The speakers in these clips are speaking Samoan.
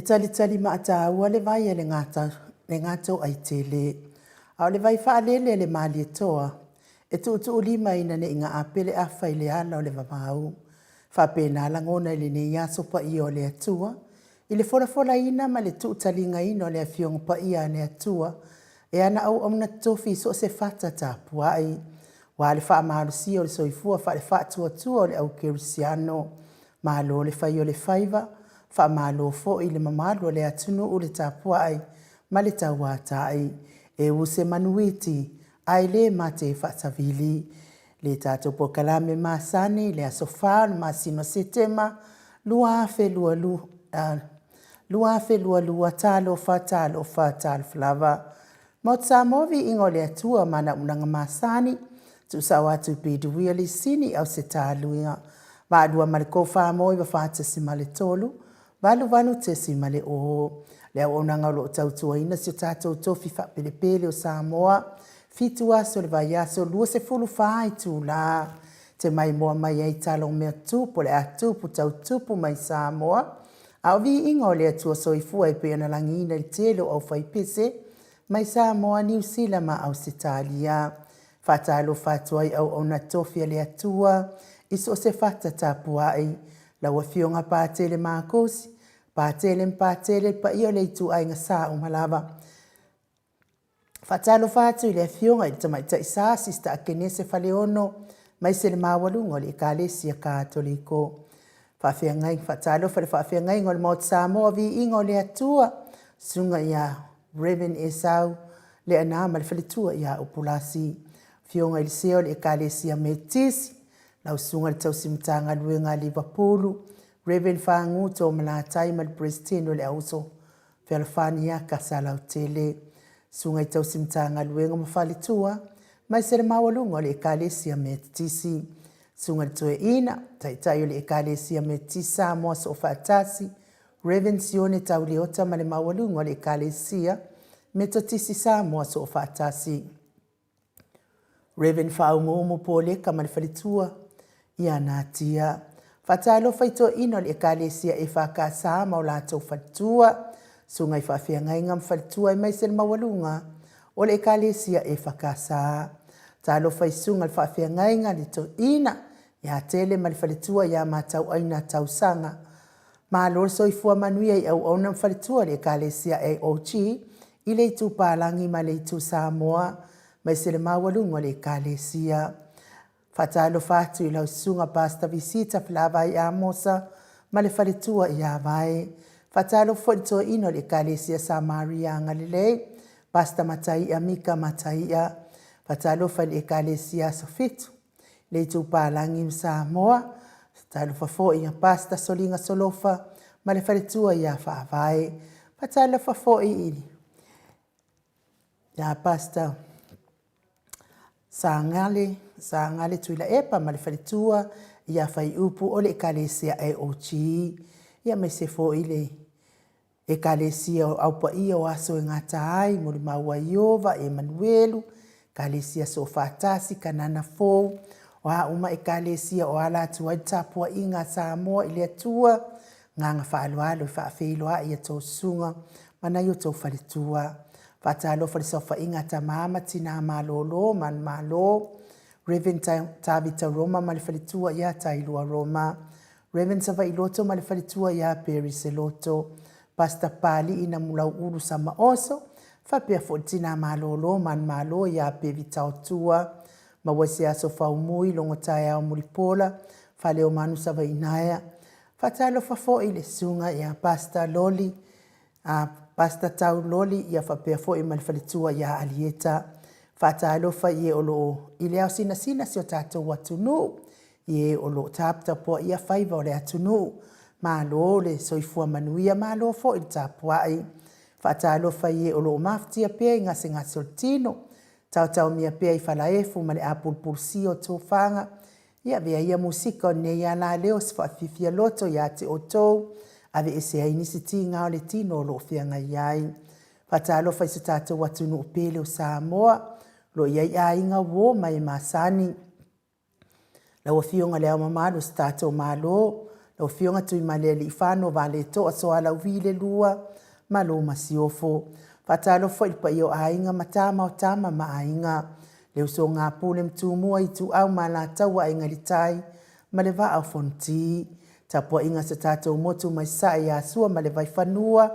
talitali maataua le vai a le le Gatoaitele, a o le vai faalele a le Malietoa, e tuutuulima ina ne i gaape le afa i le ala o le vavau. Faapena lagona i lenei aso paia o le Atua, i le folafolaina ma le tuutaligaina o le Afioga Paia a le Atua, e ana auauna totofi i so o se fata tapuai, aua le faamalosia o le soifua faale-faatuatua o le au kerisiano. Malo le fai o le faiva, faamalo foi i le mamalu o le atunuu le tapuai ma le tauatai. E ui se manuiti, ae le mate faasavili. Le tatou polokalame masani i le aso 4 o le masina o Setema 2022, talofa, talofa, talofa lava. Maota Samoa, viiga o le Atua ma ana auaunaga masani, tuusao atu i Piduia Lisini Ausetalia, Vaalua ma le Tofa 94.3, 88.0. Le auaunaga o lo o tautuaina si o tatou tofi faapelepele o Samoa, 7 aso o le vaiaso, 24 itula, te maimoa mai ai tala o mea tupu o le a tupu tautupu mai Samoa, a o viiga o le Atua Soifua e pei ona lagiina i le tele o aufaipese mai Samoa, Niu Sila ma Ausetalia. Faatalofa atu ai auauna tofi a le Atua i so o se fata tapuai, lau Afioga Patele Makosi, Patele ma Patele, le paia o le ituaiga sa uma lava. Faatalofa atu i le Afioga i le Tamaitai Sa, Sista Akenese Faleono, aemaise le maualuga o le Ekalesia Katoliko. Faafeagai, faatalofa i le faafeagaiga o le Maota Samoa, viiga o le Atua, susuga ia Reverend Esau Leaana ma le faletua ia Upulasi. Afioga i le Sea o le Ekalesia Metotisi, lau Susuga i le Tausi Matagaluega a Livapulu, Reverend Fagu Toomalatai ma le Peresetene o le Auuso Fealofani ia Kasalautele, Susuga i Tausi Matagaluega ma Faletua, aemaise le maualuga o le Ekalesia Metotisi. Susuga i le Toeaina, Taitai o le Ekalesia Metotisi Samoa Soofaatasi, Rev. Sione Tauleota ma le maualuga o le Ekalesia Metotisi Samoa Soofaatasi. Rev. Faaumuumu Poleka ma le faletua ia Natia. Faatalofa i toeaiina o le Ekalesia EFKS ma o latou faletua, susuga i faafeagaiga ma faletua aemaise le maualuga o le Ekalesia EFKS. Talofa i susuga i le faafeagaiga le toeaina ia Tele ma le faletua ia Matauaina Tausaga. Malo le soifua manuia i auauna ma faletua o le Ekalesia AOG i le Itu Palagi ma le Itu Samoa, aemaise le maualuga o le Ekalesia. Faatalofa atu i lau Susuga Pastor Visita Felavai Amosa ma le faletua ia Vae. Faatalofa foi i le toeaina o le Ekalesia Samaria Agalelei, Pastor Mataia Mika Mataia. Faatalofa i le Ekalesia Aso Fitu, le Itu Palagi ma Samoa. Faatalofa foi ia Pastor Soliga Solofa ma le faletua ia Faavae. Faatalofa foi i ia Pastor Sagale, Sagale Tuilaepa ma le faletua ia Faiupu o le Ekalesia AOG. Ia aemaise foi le Ekalesia o Au Paia o Aso e Gata Ai, Molimau a Ieova, Emanuelu, Ekalesia Soofaatasi, Kanana Fou, o a uma Ekalesia o ala atu ai le tapuaiga a Samoa i le Atua, agaga faaaloalo e faafeiloai i a outou susuga ma nai o outou faletua. Faatalofa i le saofaiga a tama ma tina malolo manumalo, Rev. Tavita Roma ma le faletua ia Tailua Roma, Rev. Savailoto ma le faletua ia Perry Seloto, Pastor Papali'i Namulau'ulu Samaoso, faapea foi le tina malolo manumalo ia Pevi Taotua. Maua i se aso faumui, logo taeao mulipola, Faleomanu Savainaea. Faatalofa foi i le susuga ia Pastor Loli, a Pastor Tau Loli ia faapea foi ma le faletua ia Alieta. Faatalofa i e o lo o i le ao sinasina si o tatou atunuu, i e o lo o taputapuaia faiva o le atunuu. Malo le soifua manuia, malo foi le tapuai. Faatalofa i e o lo o mafatia pea i gasegase o le tino, taotaomia pea i falaefu ma le apulupulusia o tofaga. Ia avea ia musika o lenei alaleo se faafiafia loto ia te outou, aveese ai nisi tiga o le tino o lo o feagai ai. Faatalofa i so tatou atunuu pele o Samoa, o lo o i ai aiga uo ma e masani. Lau Afioga i Le Ao Mamalu o so tatou Malo, Lau Afioga Tuimalealiifano Vaaletoa Soalauvi le Lua, Malo Masiofo. Faatalofa foi i le paia o Aiga ma Tama o Tama ma Aiga, le usoga a Pule ma Tumua, Ituau ma Alataua, Aiga i le Tai ma le Vaa o Fonoti. Tapuaiga a si o tatou motu mai Sasae ia Sua ma le Vaifanua,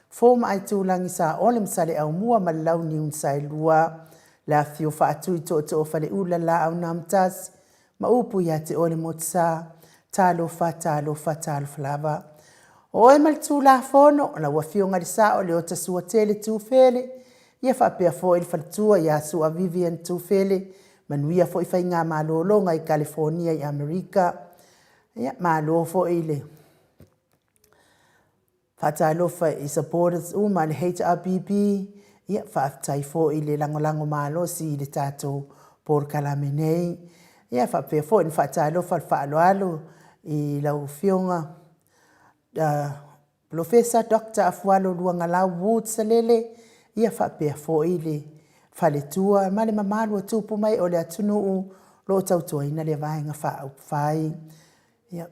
Fofo ma Aitulagi, Saole ma Saleaaumua ma le Launiu na Saelua, le afifio o Faatui, Tootoo o Faleula, Laau na Amotasi ma upu ia te oe le Motusa. Talofa, talofa, talofa lava. O oe ma le Tulafono, lau Afioga i le Sao Leota Suatele Tufele, ia faapea foi le faletua ia Sua Vivian Tufele, manuia foi faiga malologa i Kalifonia i Amerika. Ia, malo foi le Faatalofa i supporters uma a le HRPP, ia faafetai foi le lagolago malosi i le tatou polokalame nei. Ia faapea foi ona faatalofa le faaaloalo i lau Afioga Polofesa Dr. Afualo Luagalau Wood Salele, ia faapea foi le faletua ma le mamalu o tupu ma ee o le atunuu o lo o tautuaina lea Vaega Faaupufai. Ia,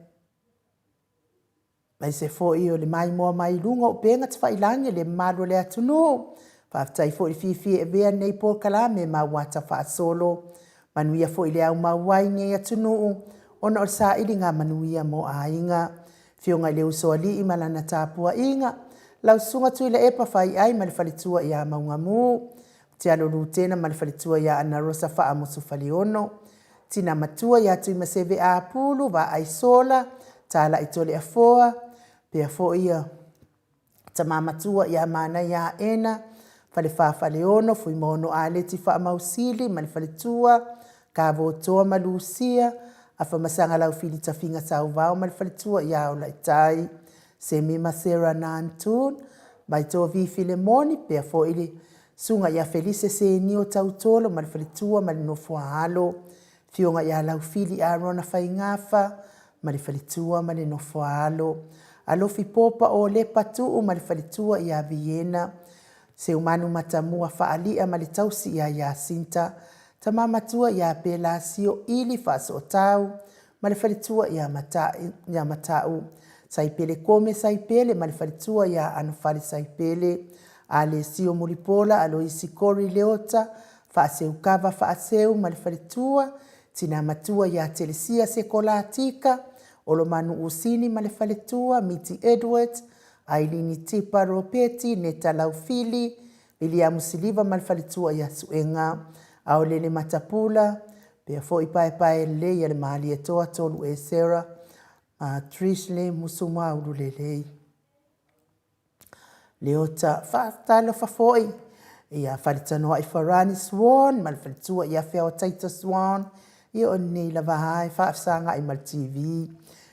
aemaise foi o le maimoa mai i luga o upega tafailagi le mamalu o le atunuu. Faafetai foi le fiafia e avea lenei polokalame ma auata faasolo. Manuia foi le aumau ai nei atunuu ona o le sailiga manuia mo aiga. Afioga i le Usoalii ma lana tapuaiga, lau Susuga Tuilaepa Faiai ma le faletua ia Maugamu, Tialo Lutena ma le faletua ia Anarosa Faamusu Faleono, Tina matua ia Tuimaseve Apulu, Vaai Sola, Talai Toleafoa, pea foi ia tama matua ia Manaia Aena, Falefa Faleono, Fuimaono Aleti Faamausili ma le faletua, Kavotoa ma Lusia, Afamasaga Laufili Tafiga Sauvao ma le faletua ia Olaitai, Semi ma Sarah Nantun, Vaitovi Filemoni, pea foi le Susuga ia Felise Senio Tautolo ma le faletua ma le nofo a alo, Afioga ia Laufili Arona Faigafa ma le faletua ma le nofo a alo, Alofi Popa Olepa Tuu ma le faletua ia Viena, Seumanu Matamua Faalia ma le tausi ia Iasinta, Tama matua ia Pelasio Ili Faasootau ma le faletua ia Mata'u, Saipele Kome Saipele ma le faletua ia Anofale Saipele, Alesio Mulipola Aloisi Kori Leota, Faaseukava Faaseu ma le faletua, Tina matua ia Telesia Sekolatika, Olomanu Usini ma le faletua, Miti Edwards, Ailini Tipa Ropeti, Neta Laufili, Viliamu Siliva ma le faletua ia Suega, Aolele Matapula, pea foi paepae lelei a le Malietoa Tolu Esera, ma Trish le Musumaulu lelei. Leota faatalofa foi ia Faletanoai Farani Swan ma le faletua ia Feaoa Titus Swan, ia o lenei lava a e faafesagai ma le TV.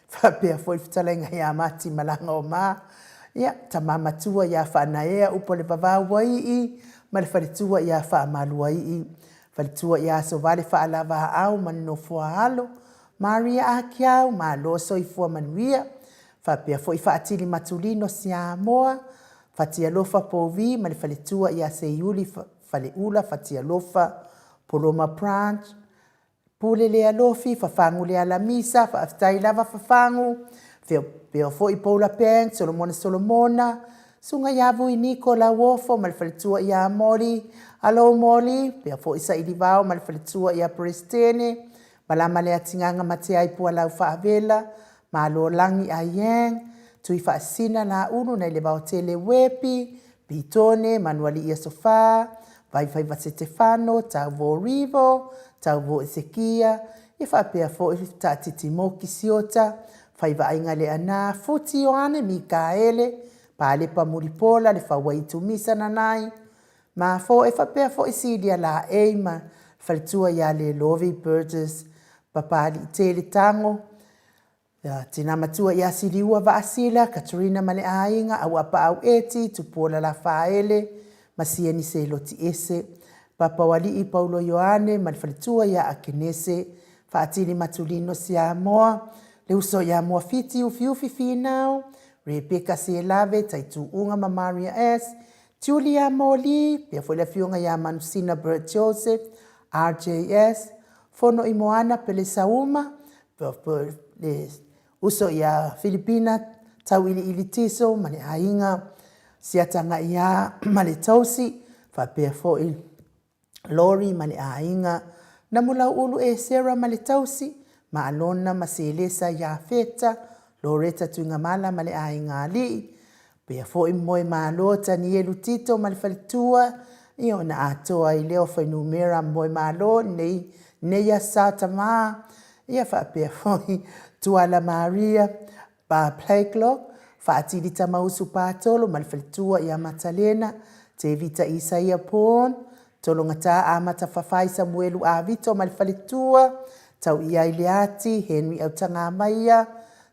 Faapea foi le fetalaiga ia Mati Malaga o Ma, ia tama matua ia Faanaea upu o le Vavau Aii ma le faletua ia Faamaluaii, faletua ia Asovale Faalavaau ma le nofo a alo, Maria Akiau, malo soifua manuia. Faapea foi Faatili Matulino Siamoa, Fatialofa Povi ma le faletua ia Seiuli Faleula Fatialofa, Poloma Branch, Pule Lealofi, Fafagu Lealamisa, faafetai lava Fafagu, faapea foi Paula Banks, Solomona Solomona, Susuga ia Vui Niko Lauofo ma le faletua ia Moli, Alo Moli, faapea foi Sailivao ma le faletua ia Peresetene, Malama Leatigaga Mateai Pualau Faavela, Malolagi Aiang, Tuifaasisina Laulu nai Levaotele Wepi, Pitone, Manualii Aso Fa, Vaifaiva Setefano, Tauvo Rivo, Tauvo Esekia, ia faapea foi Taatiti Moki Siota, Faivaaiga Leana, Futi Ioane Mikaele, Palepa Mulipola, Lefauaitu Misa Nanai, Mafoe faapea foi Silia Laei ma le faletua ia Lelovi Burgess, Papaliitele Tago, Ia tina matua ia Siliua Vaasila, Katerina ma le aiga, Auapaau Eti, Tupuola Lafaele, ma Sieni Seloti Ese, Papaualii Paulo Ioane ma le faletua ia Akenese, Faatili Matulino Siamoa, le uso ia Moafiti Ufiufi Finau, Rebecca Selave, Taituuga ma Maria S, Julia Moli, pea foi le afioga ia Manusina Bert Joseph, RJS, Fono i Moana Pelesauma, le Uso ia Filipina Tauiliili Tiso ma le aiga Siatagaiā ma le Tausi, faapea foi Lori ma le aiga Namulauulu Esera ma le Tausi, ma Alona ma Selesa Iafeta, Loreta Tuigamala ma le aiga Alii, pea foi Moemalo Tanielu Tito ma le faletua, ia ona atoa ai lea o fuainumera Moemalo nei nei Sa Tama, ia faapea foi Tuala Maria Pa Blakelock, Faatili Tamausu Patolo ma le faletua ia Matalena, Tevita Isaia Porn, Tologata Amata Fafai Samuelu Avito ma le faletua, Tauiai Leati, Henry Autagamaia,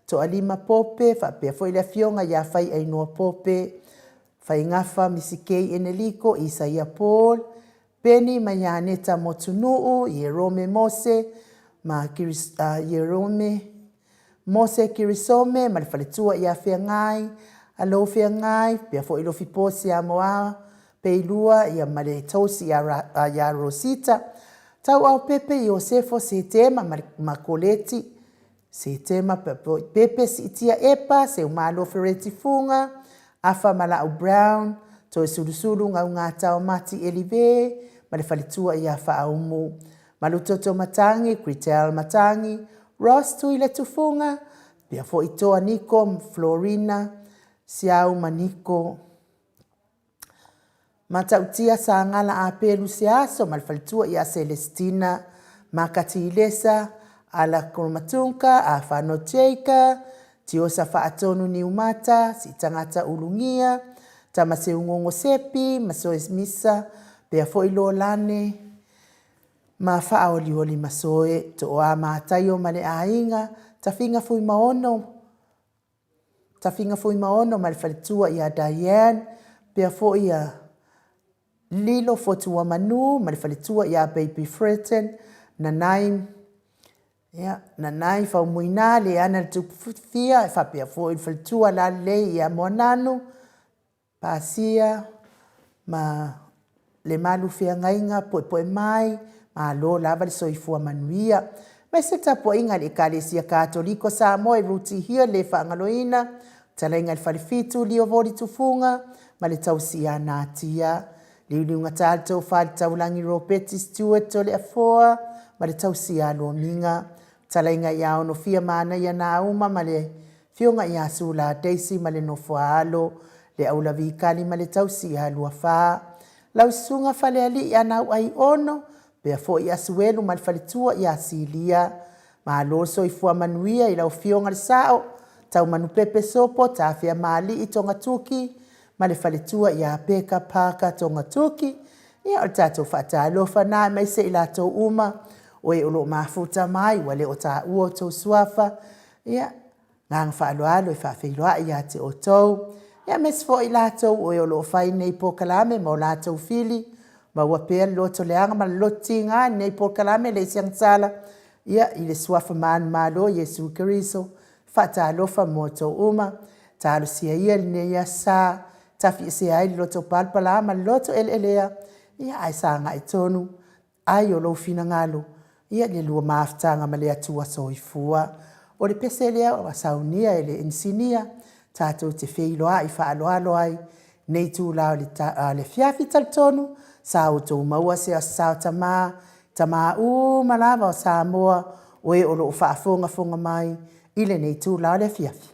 Toalima Pope, faapea foi le afioga ia Faiainoa Pope, Faigafa Misikei Eneliko, Isaia Paul, Peni ma Ianeta Motunuu, Ierome Mose, ma Ierome Mose Kirisome ma le faletua ia Feagai, Alou Feagai, pea foi Lofipo Siamoa Peilua ia ma le tausi ia Rosita, Tauao Pepe Iosefo Setema ma Koleti Setema Pepe Siitia Epa Seumalo Fereti Fuga, Afa Malau Brown, Toesulusulu Gaugata Mati Elive ma le faletua ia Faaumu, Malutoto Matangi, Critel Matangi, Ross Tuiletufuga, pea foi Toa Niko, Florina, Siau Maniko, Matautia Sagala Apelu Seaso ma le faletua ia Celestina, Makatilesa, Ala Koromatunka, Afano Jaka, Tiosa Faatonu Niumata, Siitagata Ulugia, Tamaseungongo Sepi, Masoe Misa, pea foi Lolane, ma Faaolioli Masoe, Tooa Mataio ma le aiga, Tafiga Fuimaono, Tafiga Fuimaono ma le faletua ia Diane, pea foi ia Lilo Fotuamanu ma le faletua ia Baby Freton, Nanai, ia, Nanai Faumuina, Leana le Tupufia, e faapea foi le faletua Lalelei ia Moananu, Pasia ma le malu feagaiga poepoe mai, malo lava le soifua manuia. Aemaise le tapuaiga a le Ekalesia Katoliko Samoa i Ruti Hill le faagaloina, talaiga i le Falefitu, Lio Voli Tufuga ma le tausi ia Natia. Liuliugata le tofa i le taulagi Ropeti Stewart Toleafoa ma le tausi ia Lomiga. Talaiga ia Onofia Manaia Nauma ma le Fioga ia Sula Daisy ma le nofo a alo, le Aulavi Kali ma le tausi ia Luafa. Lau susuga Falealii a Nauai Ono, pea foi Asuelu ma le faletua ia Silia. Malo le soifua manuia i lau afioga le sao, Taumanupepe Sopo, Tafea Maalii Togatuki ma le faletua ia Peka Parker Togatuki. Ia o le tatou faatalofa na aemaise i latou uma o e o lo o mafuta mai ua le o taua outou suafa. Ia, agaga faaaloalo e faafeiloai ia te outou. Ia, aemaise foi i latou o e o lo o fai nei polokalame ma o latou fili, maua pea le loto leaga ma le loto tiga i lenei polokalame le isi agasala, ia, i le suafa manumalo o Iesu Keriso, faatalofa mo outou uma. Talosia ia lenei asa, tafiesea ai le loto palapala ma le loto eleelea, ia, ae sagai tonu ai o lou finagalo, ia le lua mafutaga ma le Atua Soifua. O le pese lea ua saunia e le inisinia, tatou te feiloai faaaloalo ai nei itula o le afiafi talitonu, sa outou maua se Aso Sa o Tama, tama uma lava o Samoa, o e o lo o faafogafoga mai i lenei itula o le afiafi.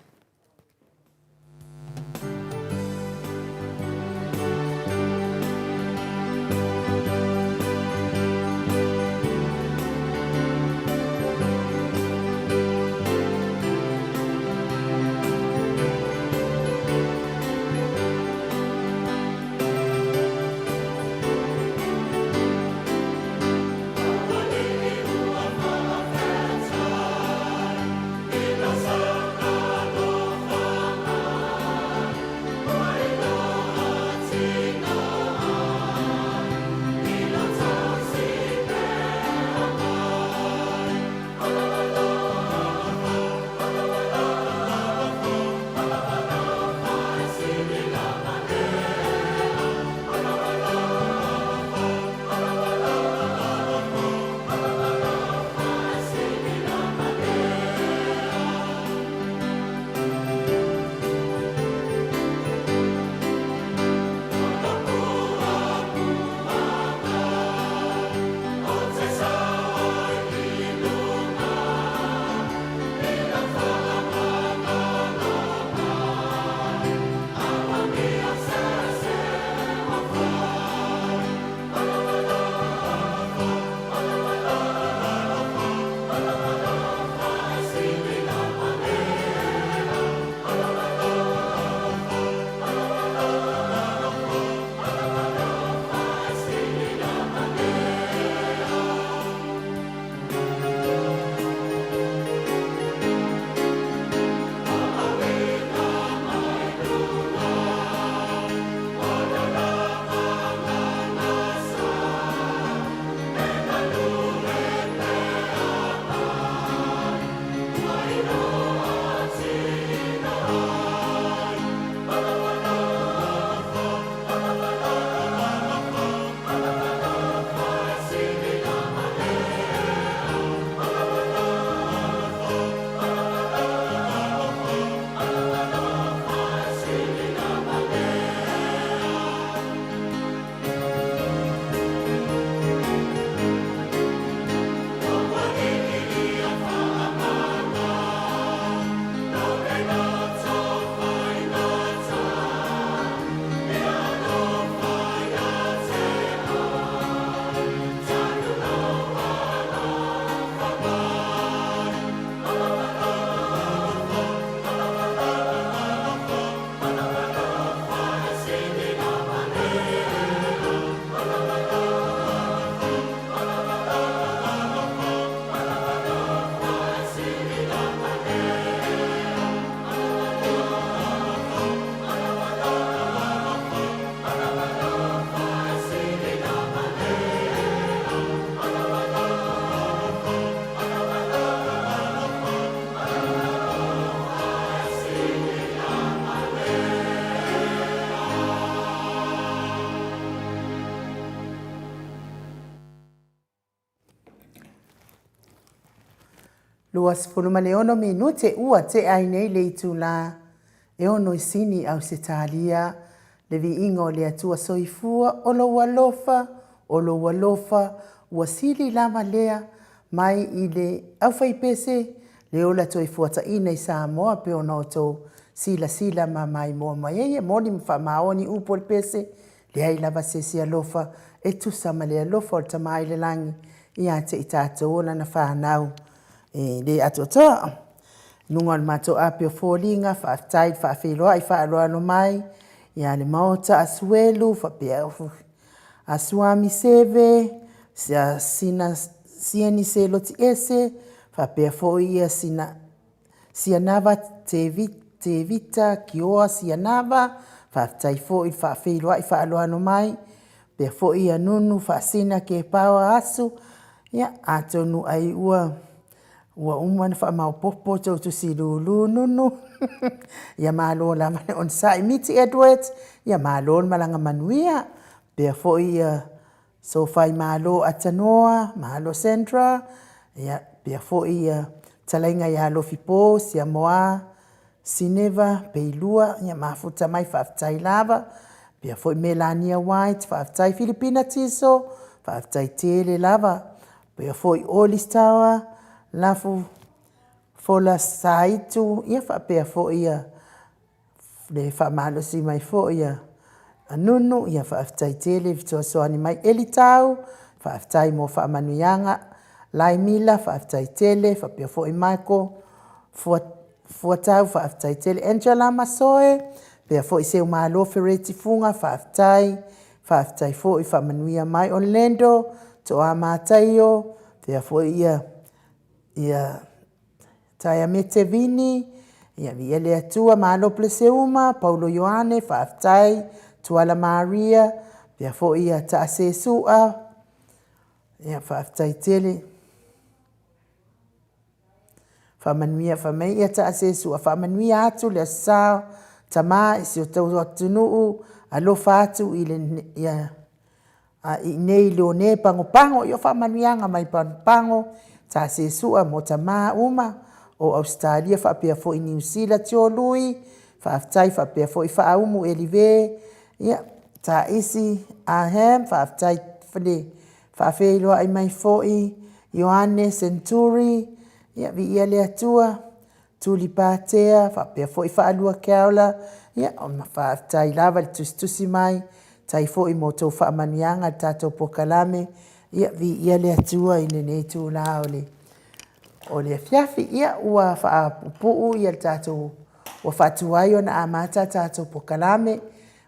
26 minute ua tea ai nei le itulā e ono i Sini, Ausetalia. Le viiga o le Atua soifua, o lou alofa, o lou alofa ua sili lava lea mai i le aufaipese le ola toe fuataina i Samoa pe ona outou silasila ma maimoa mai ai. E moni ma faamaoni upu o le pese, leai lava se isi alofa e tusa ma le alofa o le Tama i le lagi ia te i tatou o lana fanau e le atoatoa. Luga o le matou api o foliga, faafetai le faafeiloai faaaloalo mai ia le Maota Asuelu, faapea Asuami Seve, sina Sieni Seloti Ese, faapea foi ia sina Sianava Tevita Kioa Sianava, faafetai foi le faafeiloai faaaloalo mai, faapea foi ia Nunu Faasina Kepaoa Asu. Ia, atonu ai ua uma ona faamaopoopo tou tusi lulu Nunu. Ia malo lava le onosai. Miti Edwards, ia malo le malaga manuia. Faapea foi ia Sofai Malo Atanoa, malo Sandra, ia faapea foi ia talaiga ia Lofipo, Siamoa, Sineva, Peilua, ia mafuta mai, faafetai lava. Faapea foi Melania White, faafetai. Filipina Tiso, faafetai tele lava. Faapea foi Olis Tower, Lafu Fola Saitu, ia faapea foi ia le faamalosi mai foi a Nunu, ia faafetai tele fesoasoani mai. Elitau, faafetai mo faamanuiaga. Laimila, faafetai tele, faapea foi Michael Fuatau, faafetai tele. Angela Masoe, faapea foi Seumalo Fereti Fuga, faafetai, faafetai foi faamanuia mai. Orlando Toa Mataio, faapea foi ia Taiamete Vini, ia viia le Atua, malo Peleseuma, Paulo Ioane, faafetai, Tuala Maria, faapea foi ia Taase Sua, ia faafetai tele. Faamanuia fai ia Taase Sua, faamanuia atu le Aso Sa tama i si o tatou atunuu, alofa atu i le ia i nei leone pagopago. Ia o faamanuiaga mai pagopago, Taase Sua mo tama uma o Ausetalia faapea foi Niu Sila. Tio Lui, faafetai faapea foi Faaumu Elive, ia Taisi Aham, faafetai le faafeiloai mai foi Ioane Senturi, ia viia le Atua, Tuli Patea, faapea foi Faalua Keola, ia ona faafetai lava le tusitusi mai, tai foi mo tou faamanuiaga i le tatou polokalame, ia viia le Atua i lenei itula o le afiafi. Ia ua faapuupuu ia le tatou, ua faatuai ona amata le tatou polokalame,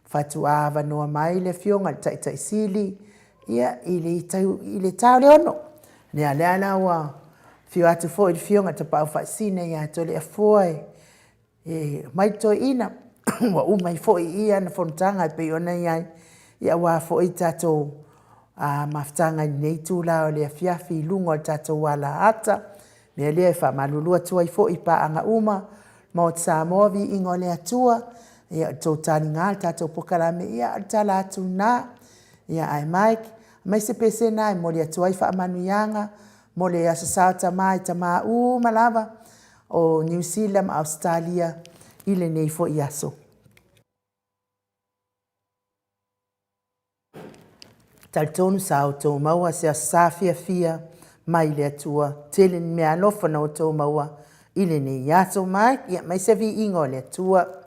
faatoa avanoa mai le Afioga i le Taitai Sili ia i le ta o le 6. Ia lea la ua afio atu foi le Afioga i le Tapaau Faasisina ia Toleafoa e aumai le toeaina, ua uma ai foi i i ana fonotaga e pei ona i ai, aua foi le tatou mafutaga i lenei itula o le afiafi i luga o le tatou alaata. O le mea lea e faamalulu atu ai foi i paaga uma, Maota Samoa, viiga o le Atua, ia o le tou taliga o le tatou polokalame, ia o le tala atu lena. Ia ae Mike, aumai se pese lena e momoli atu ai faamanuiaga mo le Aso Sa o Tama i tama uma lava o Niu Sila ma Ausetalia i lenei foi aso. Talitonu sa outou maua se aso sa fiafia mai le Atua, tele ni mea alofa na outou maua i lenei aso mai, ia mai se viiga o le Atua.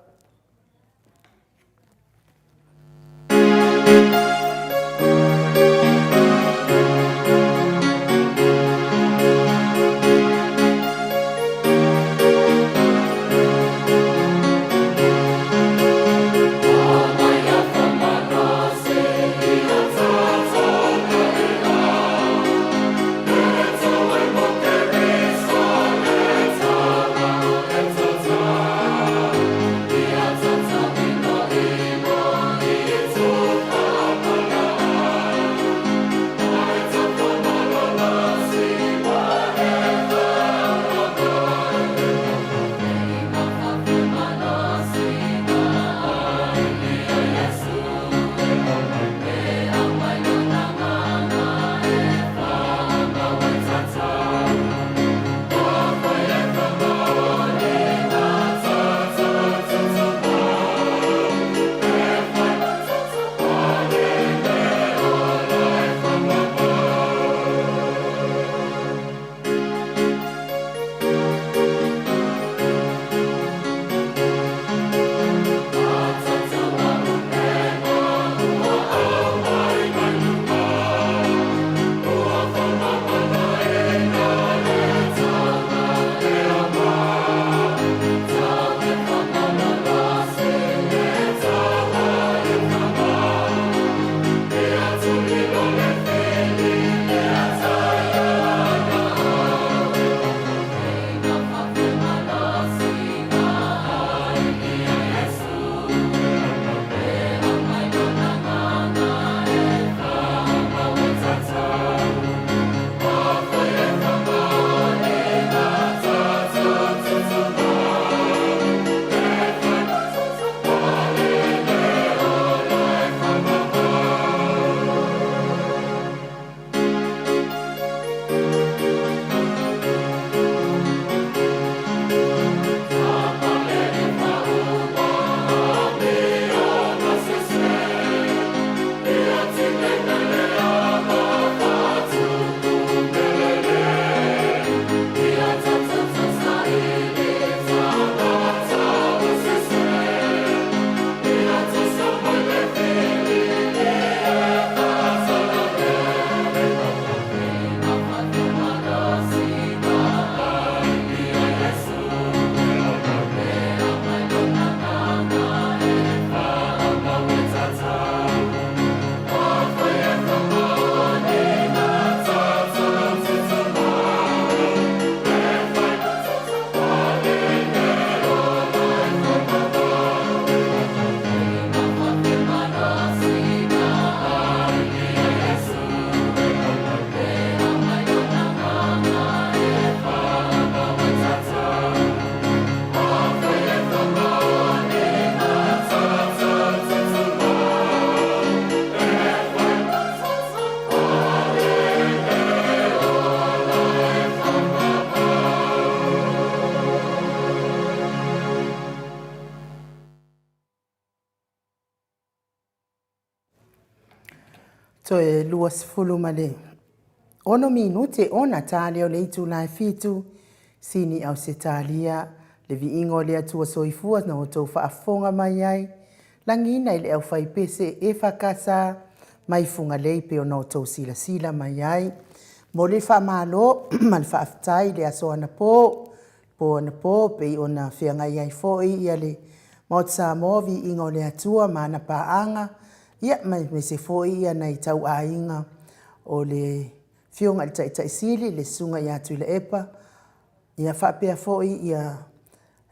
Toe 26 minute ona ta lea o le itula e 7, Sini Ausetalia, le viiga o le Atua Soifua na outou faafofoga mai ai, lagiina i le aufaipese EFKS mai Fugalei pei ona outou silasila mai ai. Momoli le faamalo ma le faafetai i le aso anapo, po anapo pei ona feagai ai foi le Maota Samoa, viiga o le Atua ma ana paaga, ia ma aemaise foi nai tauaiga o le Afioga i le Taitai Sili le Susuga ia Tuilaepa, ia faapea foi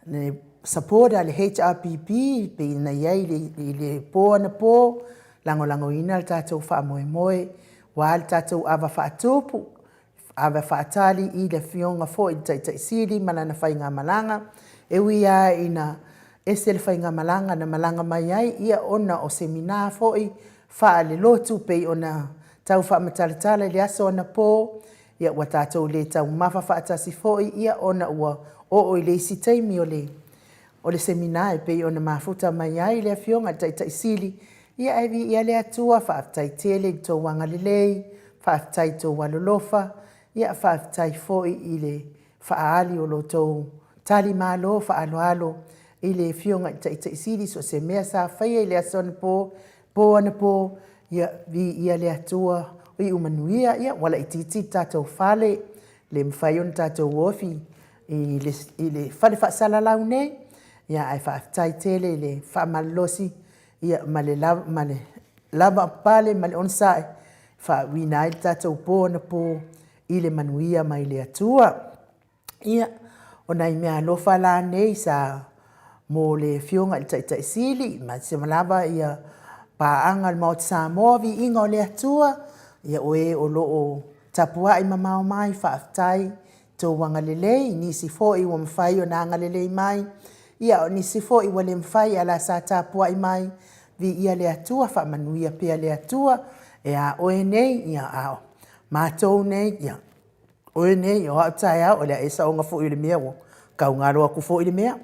le support a le HRPP pei ona i ai i le po anapo, lagolagoina le tatou faamoemoe aua le tatou ava faatupu, ava faatali i le Afioga foi i le Taitai Sili ma lana faigamalaga. E ui lava ina ese le faigamalaga na malaga mai ai, ia ona o semina foi faalelotu pei ona tau faamatalatala i le aso anapo, ia ua tatou le taumafa faatasi foi, ia ona ua oo i le isi taimi o le semina e pei ona mafuta mai ai le Afioga i le Taitai Sili. Ia ae viia le Atua, faafetai tele i le tou agalelei, faafetai i le tou alolofa, ia faafetai foi i le faaali o lo outou talimalo faaaloalo i le Afioga i le Taitai Sili i so o se mea sa faia i le aso anapo, po anapo, ia viia le Atua, iu manuia. Ia ua laitiiti le tatou fale, le mafai ona tatou ofi i le fale faasalalau nei, ae faafetai tele i le faamalolosi ma le lavapapale ma le onosai e faauiina ai le tatou po anapo i le manuia mai le Atua. Ia, o nai meaalofa la nei sa mo le Afioga i le Taitai Sili ma lava paaga a le Maota Samoa, viiga o le Atua, ia o e o lo o tapuai mamao mai, faafetai i lo outou agalelei, i nisi foi ua mafai ona agalelei mai, a o nisi foi ua le mafai ae o la e sa tapuai mai, viia le Atua, faamanuia pea le Atua ia oe nei, a o matou nei, ia oe nei, o au taeao, o le a ea le saoga foi o le mea, ua tau galo atu foi le mea.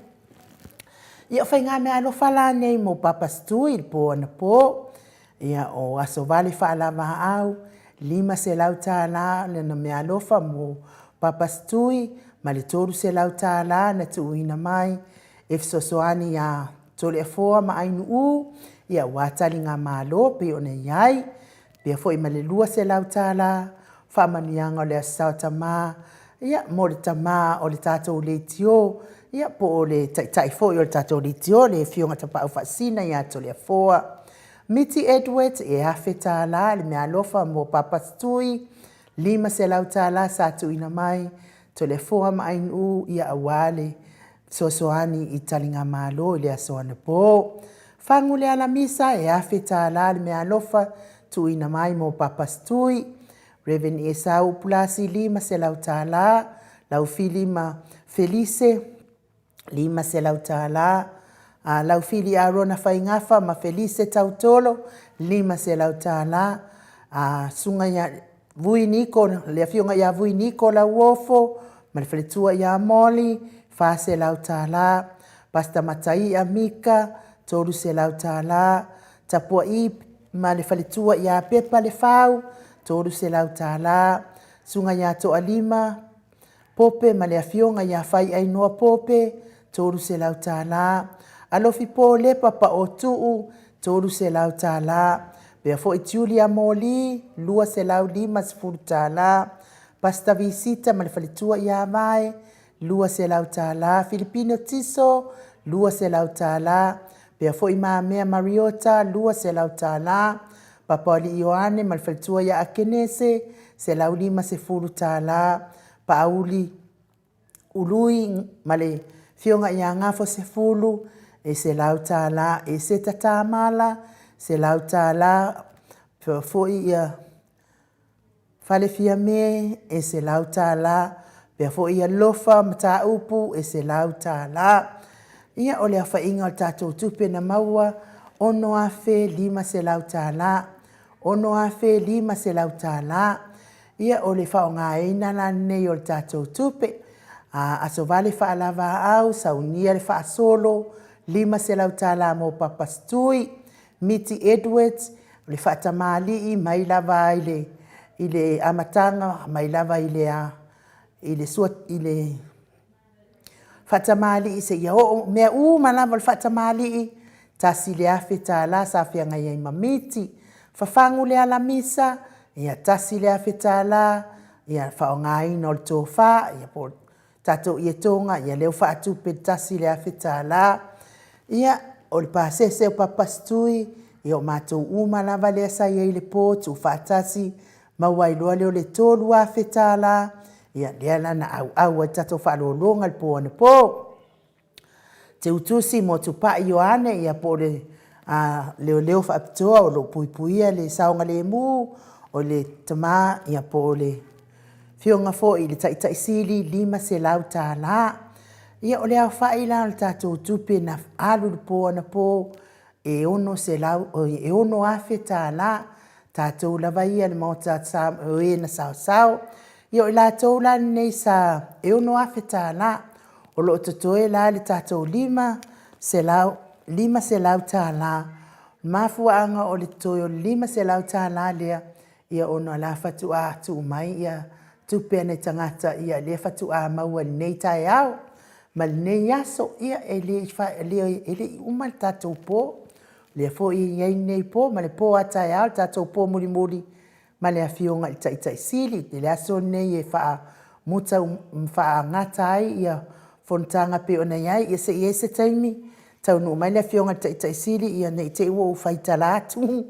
Ia, o faigameaalofa la nei mo Papa Setui i le po anapo, ia, o Aso Vale Faalaavaau, e $500 lana meaalofa mo Papa Setui ma le $300 na tuuina mai e fesoasoani ia Toleafoa ma Ainuu aua taligamalo pei ona i ai, faapea foi ma le $200 faamanuiaga o le Aso Sa o Tama mo le tama o le tatou leitio, po o le taitai foi o le tatou leitio, le Afioga ia Tapaau Faasisina ia Toleafoa. Miti Edward, e $1,000 le meaalofa mo Papa Setui, $500 sa tuuina mai Toleafoa ma Ainuu aua le fesoasoani i taligamalo i le aso anapo. Fagu le Alamisa, e $1,000 le meaalofa tuuina mai mo Papa Setui. Rev. Esau Upulasi, $500, Laufili ma Felise, $500, Laufili Arona Faigafa ma Felise Tautolo, $500, Susuga ia Vui Niko, le afioga ia Vui Niko Lauofo ma le faletua ia Molly, $400, Pastor Mataia Mika, $300, Tapuai ma le faletua ia Pepa Lefau, $300, Susuga ia Toalima Pope ma le afioga ia Faiainoa Pope, $300, Alofi Po Lepa Paotuu, $300, faapea foi Julia Moli, $250, Pastor Visita ma le faletua ia Vae, $200, Filipino Tiso, $200, faapea foi Mamea Mariota, $200, Papalii Ioane ma le faletua ia Akenese, $150, Paauli Ului ma le afioga ia Gafo Sefulu, e $100, Eseta Tamala, $100, faapea foi ia Fale Fiame, e $100, faapea foi Lofa Mataupu, e $100. Ia, o le aofaiga o le tatou tupe na maua, e $6,500. $6,500. Ia, o le faaaogaina la lenei o le tatou tupe. Aso Vale Faalaavaau, saunia le faasolo, $500 mo Papa Setui, Miti Edwards. O le faatamalii mai lava i le i le amataga mai lava i le a i le sua i le faatamalii seia oo mea uma lava o le faatamalii, $1,000 sa feagai ai ma miti. Fafagu le alamisa, ia $1,000, ia le faaaogaina o le tofa, ia po o tatou ietoga, ia lea ua faatupe le $1,000. Ia, o le pasese o Papa Stui, ia o matou uma lava lea sa i ai i le po tuufaatasi, maua ai loa lea o le $3,000, ia lea la na auau ai le tatou faaaloaloga i le po anapo. Teutusi mo Tupai Ioane ia po o le Leoleo Faapitoa o lo o puipuia le saogalemu o le tama po o le Afioga foi i le Taitai Sili, $500. Ia, o le aofai la o le tatou tupe na alu i le po anapo, e $6,000. Tatou lava ia le Maota o e na saosao. Ia o i latou la nei sa, e $6,000. O lo o totoe la le tatou $500. O le mafuaaga o le totoe o le $500 lea, ia ona o la e faatoa tuu mai tupe a nai tagata, lea faatoa maua i lenei taeao ma lenei aso. Ia, e le i uma le tatou po, o lea foi e i ai lenei po ma le po a taeao, le tatou po mulimuli ma le Afioga i le Taitai Sili. I le aso lenei e faamuta ma faagata ai fonotaga e pei ona i ai. Ia se i i ai se taimi taunuu mai le Afioga i le Taitai Sili ne i te i ua ou faitala atu.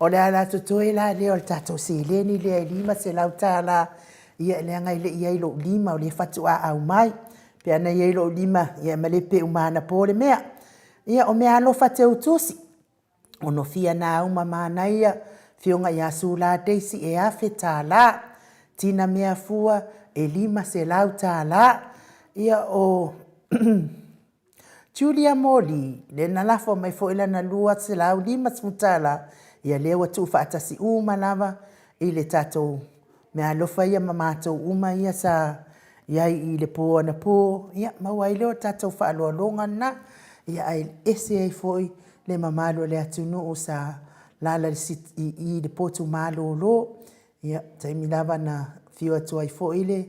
O le ala totoe la lea o le tatou seleni lea e $500, ia leaga e le i i ai i lou lima o lea faatoa aumai. Pe ana i ai i lou lima, ia e malepe uma anapo le mea. Ia, o meaalofa a teutusi, Onofia Nauma Manaia, afioga ia Sula Daisy e $1,000. Tina Meafua e $500. Ia, o Julia Moli, lea na lafo mai foi lana $250, ia lea ua tuufaatasi uma lava i le tatou meaalofa ia ma matou uma ia sa i ai i le po anapo, ia maua ai lea o le tatou faaaloaloga lena. Ia ae ese ai foi le mamalu o le atunuu sa alaala i le potu malolo. Ia, o le taimi lava na afio atu ai foi le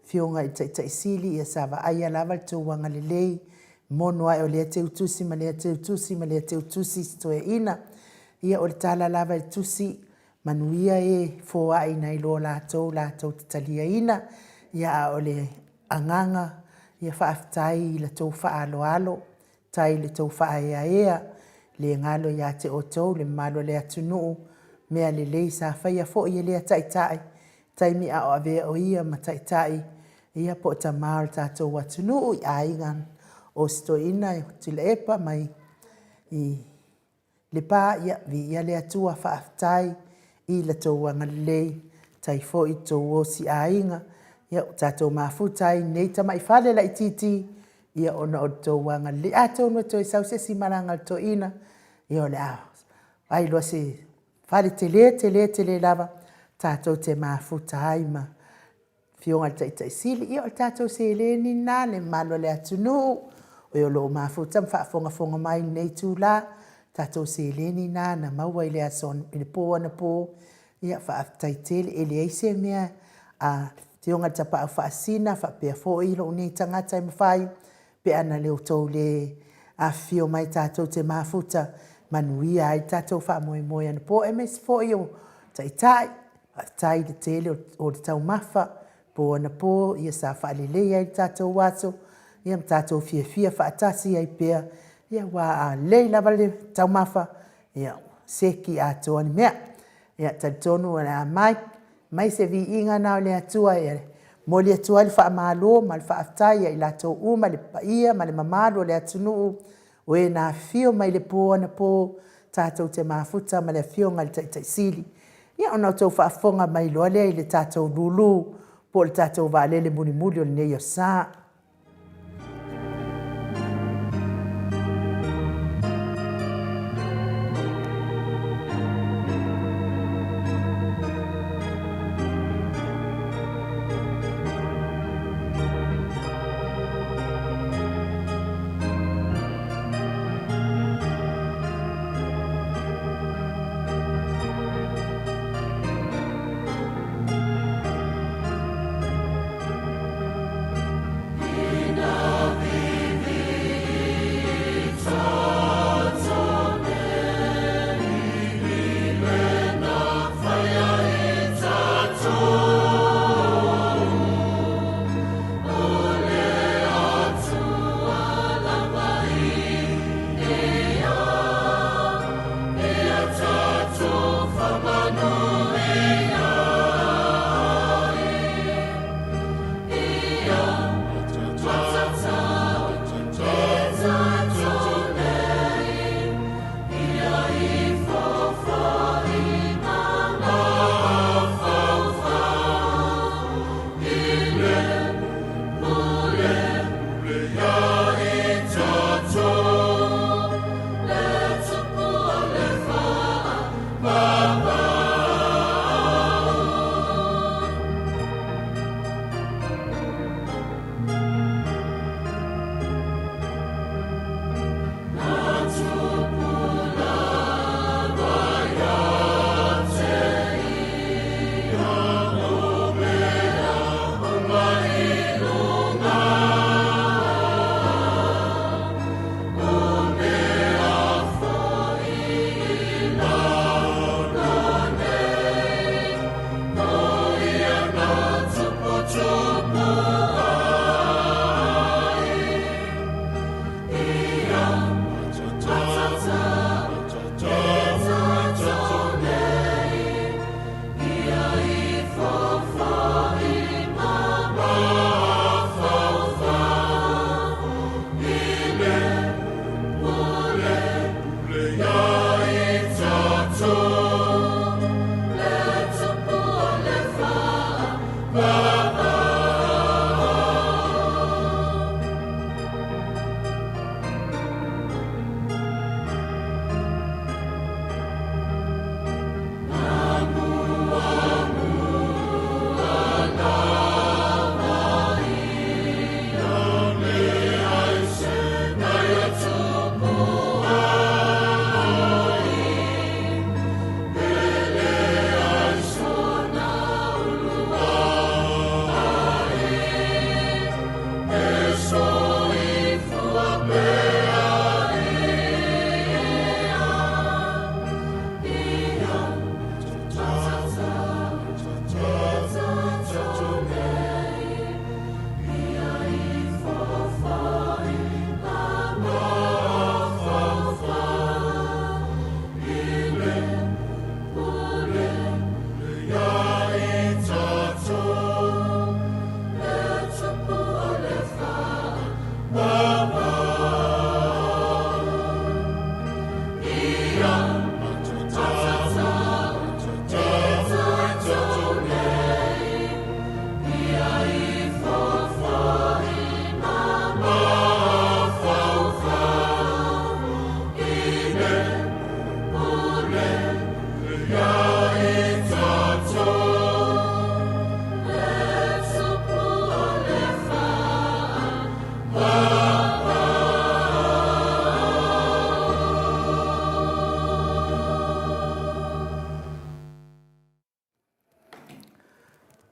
Afioga i le Taitai Sili, ia sa vaaia lava le tou agalelei, mono ae o lea teutusi ma lea teutusi ma lea teutusi si toeaina. Ia, o le tala lava i le tusi, manuia e foai nai lo latou latou te taliaina. Ia, a o le agaga, ia faafetai i la outou faaaloalo, faafetai i la outou faaeaea, e le galo ia te outou le mamalu o le atunuu mea lelei sa faia foi e lea Taitai i taimi a o avea o ia ma Taitai po o Tama o le tatou atunuu i aiga o si Toeaina Tuilaepa mai Lepa, ia viia le Atua, faafetai i la outou agalelei, faafetai foi i le tou ositaulaga, ua tatou mafuta ai i lenei tamai fale laitiiti ona o le tou agalelei. Atonu e toe sau se isi malaga a le toeaina, ia o le a vaai loa i se fale tele tele tele lava tatou te mafuta ai ma le Afioga i le Taitai Sili. Ia o le tatou seleni lena le mamalu o le atunuu, e o lo o mafuta ma faafogafoga mai i lenei itula, o tatou seleni na na maua i le po anapo, ia faafetai tele. E leai se mea a le Afioga i le Tapaau Faasisina faapea foi lou nei tagata e mafai pe ana outou le afifio mai tatou te mafuta e manuia ai le tatou faamoemoe anapo, aemaise foi o Taitai, faafetai i le tele o le taumafa po anapo sa faaleleia ai le tatou aso ma tatou fiafia faatasi ai pea, aua a lelei lava le taumafa, ia ua seki atoa le mea. Ia, e talitonu o le a aumai se viiga lena o le Atua e momoli atu ai le faamalo ma le faafetai ia i latou uma le paia ma le mamalu o le atunuu o e na afifio mai i le po anapo tatou te mafuta ma le Afioga i le Taitai Sili. Ia ona outou faafofoga mai loa lea i le tatou lulu po o le tatou vaalele mulimuli o lenei aso Sa.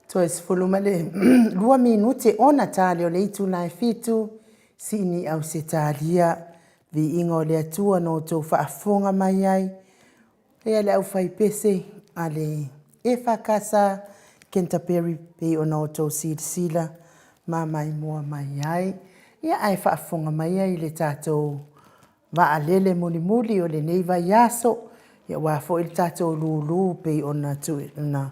Toe 12 minute ona tali o le itula e 7, Sini Ausetalia, viiga o le Atua na outou faafofoga mai ai. Ia le aufaipese a le EFKS Canterbury pei ona outou silasila ma maimoa mai ai. Ia ae faafofoga mai ai i le tatou vaalele mulimuli o lenei vaiaso, ia aua foi le tatou lulu pei ona tuuina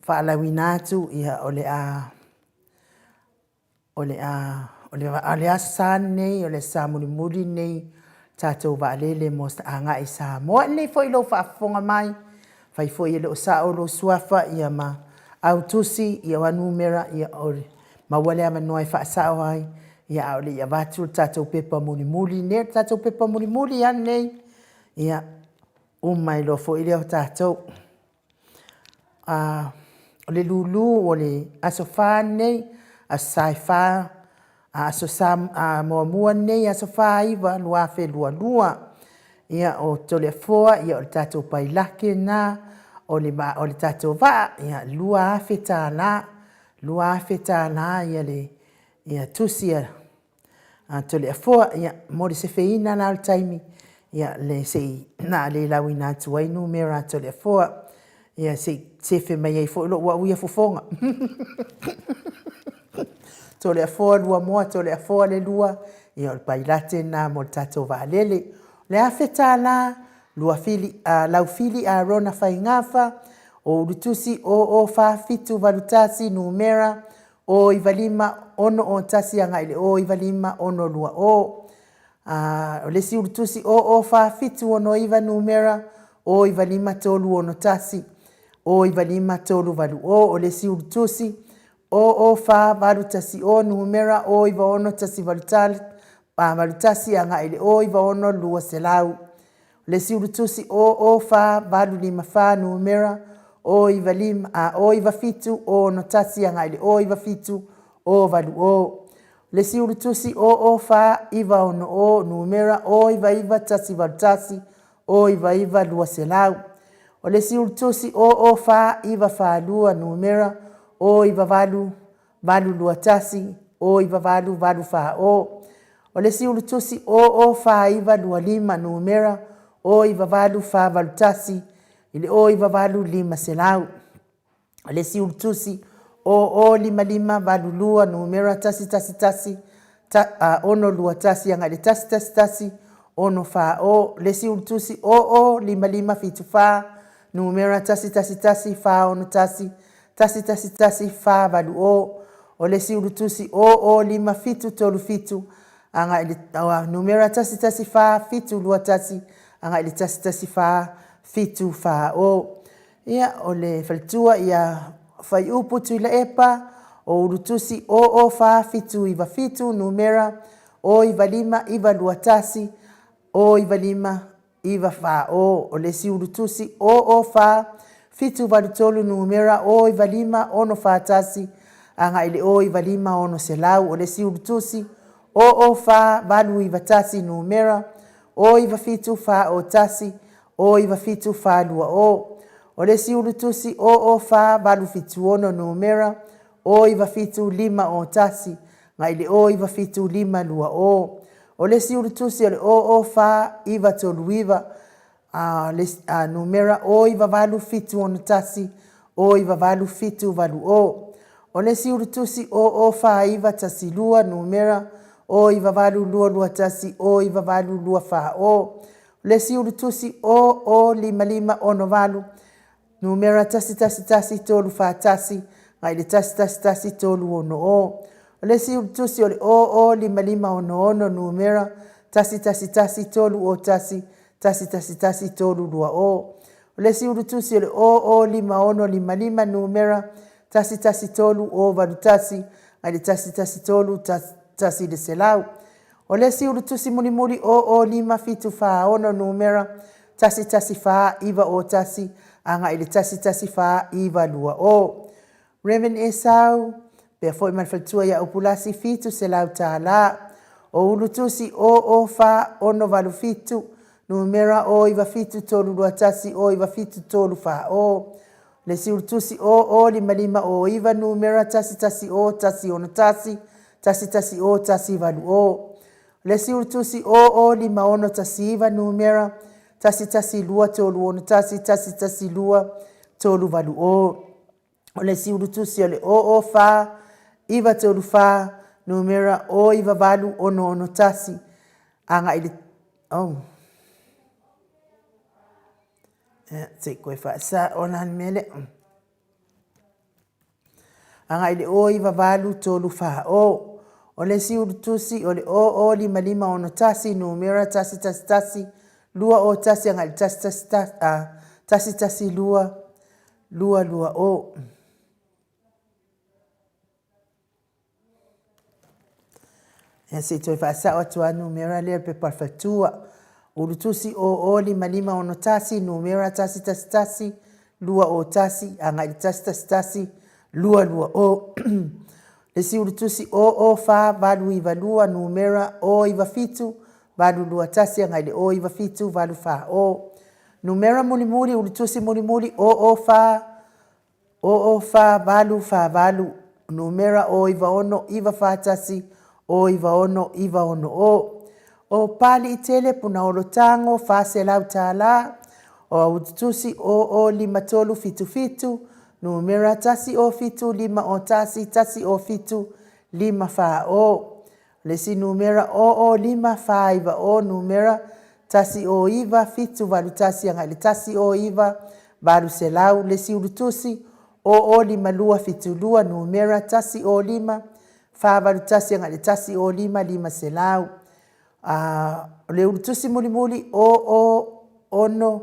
faalauina atu, ia o le a o le Aso Sa lenei, o le Aso Sa mulimuli lenei, tatou vaalele mo agai i Samoa. E lelei foi lou faafofoga mai, afai foi e le o sao lou suafa ma autusi, ia o a numera, ia maua le avanoa e faasao ai, ia a o le i avatu le tatou pepa mulimuli lenei. O le tatou pepa mulimuli lava lenei, ia uma ai loa foi lea o tatou. O le lulu o le Aso Fa lenei, Aso Sa e 4, Aso Sa muamua lenei, aso 4, 9, 2022. Ia, o Toleafoa, o le tatou pailate lena, o le tatou vaa, ia, $2,000, $2,000 ia tusi a Toleafoa. Ia, mo le sefeina la o le taimi, ia, le a le lauina atu ai numera a Toleafoa, ia se i sefe mai ai foi lou au ia fofoga. Toleafoa lua moa, Toleafoa le lua, ia o le pailate lena mo le tatou vaalele. O le $1,000, Laufili Arona Faigafa, o ulutusi 004781, numera 095 601 agai le 095 620. O le isi ulutusi 004769, numera 095 361, 095 380. O le isi ulutusi 004810, numera 096 181 agai le 096 200. Le isi ulutusi 0 0 4 8 5 4 numera 0 9 5 a 0 9 7 0 6 1 agai i le 0 9 7 0 8 0. Le isi ulutusi 0 0 4 9 6 0 numera 0 9 9 1 8 1 0 9 9 200. O le isi ulutusi 0 0 4 9 4 2 numera 0 9 8 8 2 1 0 9 8 8 4 0. O le isi ulutusi 0 0 4 9 2 5 numera 0 9 8 4 8 1 i le 0 9 8 500. O le isi ulutusi 0 0 5 5 8 2 numera 1 1 1 6 2 1 agai i le 1 1 1 6 4 0. Le isi ulutusi 0 0 5 5 7 4 numera 1 1 1 4 6 1 1 1 4 8 0. O le isi ulutusi 0 0 5 7 3 7 agai i le numera 1 1 4 7 2 1 agai i le 1 1 4 7 4 0. Ia, o le faletua ia Faiupu Tuilaepa, o Ulutusi 0 0 4 7 9 7, numera 0 9 5 9 2 1, 0 9 5 9 4 0. O le isi Ulutusi 0 0 4 7 8 3, numera 0 9 5 6 4 1, agai i le 0 9 5 600. O le isi Ulutusi 0 0 4 8 9 1, numera 0 9 7 4 0 1, 0 9 7 4 2 0. O le isi ulutusi 0 0 4 8 7 6 numera 0 9 7 5 0 1 agai i le 0 9 7 5 2 0. O le isi ulutusi o le 0 0 4 9 3 9 a, le, a, numera 0 9 8 7 6 1 0 9 8 7 8 0. O le isi ulutusi 0 0 4 9 1 2 numera 0 9 8 2 2 1 0 9 8 2 4 0. O le isi ulutusi 0 0 5 5 6 8 numera 1 1 1 3 4 1 agai i le 1 1 1 3 6 0. O le isi ulutusi o le 0 0 5 5 6 6 numera 1 1 1 3 0 1 1 1 1 3 2 0. O le isi ulutusi o le 0 0 5 6 5 5 numera 1 1 3 0 8 1 agai i le 1 1 3 1 i le 100. O le isi ulutusi mulimuli 0 0 5 7 4 6 numera 1 1 4 9 0 1 agai i le 1 1 4 9 2 0. Reverend Esau, pea foi ma le faletua ia Upulasi $700. O ulutusi 0 0 4 6 8 7 numera 0 9 7 3 2 1 0 9 7 3 4 0. Le isi ulutusi 0 0 5 5 0 9 numera 1 1 0 1 6 1 1 1 0 1 8 0. Le isi ulutusi 0 0 5 6 1 9 numera 1 1 2 3 6 1 1 2 3 8 0. O le isi ulutusi o le 0 0 4 9 3 4 numera 0 9 8 6 6 1 agai i le oh. Ia, se i koe faasao la le mea lea. Agai i le 0 9 8 3 4 0. O le isi ulutusi o le 0 0 5 5 6 1 numera 1 1 1 2 0 1 agai i le 1 1 1 1 2 2 2 0. Ia se i toe faasao atu a numera lea le pepa o le faletua. Ulutusi 00 55 61 numera 1 1 1 2 0 1 agai i le 1 1 1 2 2 0. Le isi ulutusi 00 4 8 9 2 numera 0 9 7 8 2 1 agai i le 0 9 7 8 4 0. Numera mulimuli, ulutusi mulimuli 00 4 0 0 4 8 4 8, numera 0 9 6 9 4 1 0 9 6 9 6 0. O Paliitele Punaolo Tago $400, o Aututusi 0 0 5 3 7 7, numera 1 0 7 5 0 1 1 0 7 5 4 0. Le isi numera 0 0 5 4 9 0 numera 1 0 9 7 8 1 agai i le 1 0 9 800. Le isi ulutusi 0 0 5 2 7 2 numera 1 0 5 4 8 1 agai i le 1 0 5 500. A, o le ulutusi mulimuli 0 0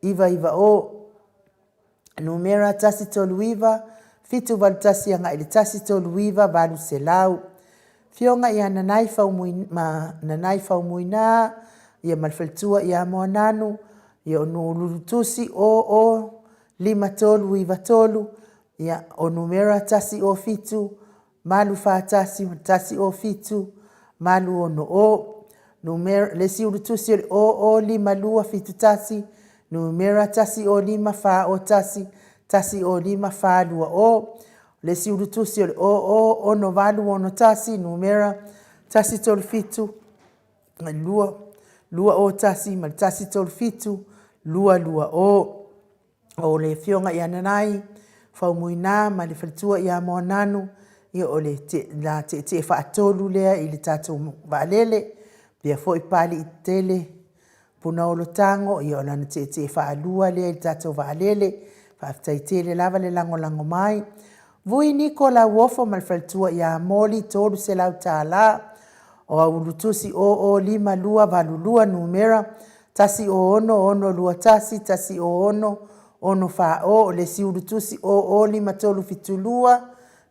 6 9 9 0 Numera 1 3 9 7 8 1 agai i le 1 3 9 800. Fioga ia Nanai Faumuina, ma Nanai Faumuina, ia ma le faletua ia Moananu, ia o Nuulutusi 00 5393, ia o numera 107 841 ma 107 860. Numera, le isi ulutusi o le 005271, numera 105 401, 105 420. Le isi ulutusi o le 006861, numera 137 2 201 ma le 137 220. O le afioga ia Nanai Faumuina ma le faletua ia Moananu, ia o le la tietie faatolu lea i le tatou vaalele. Pea foi Papalii tele Punaolo Tago, ia o lana tietie faalua lea i le tatou vaalele. Faafetai tele lava le lagolago mai. Vui Niko Lauofo ma le faletua ia Moli $300. O Aulutusi 005282 numera 106621 10 640. O le isi ulutusi 005372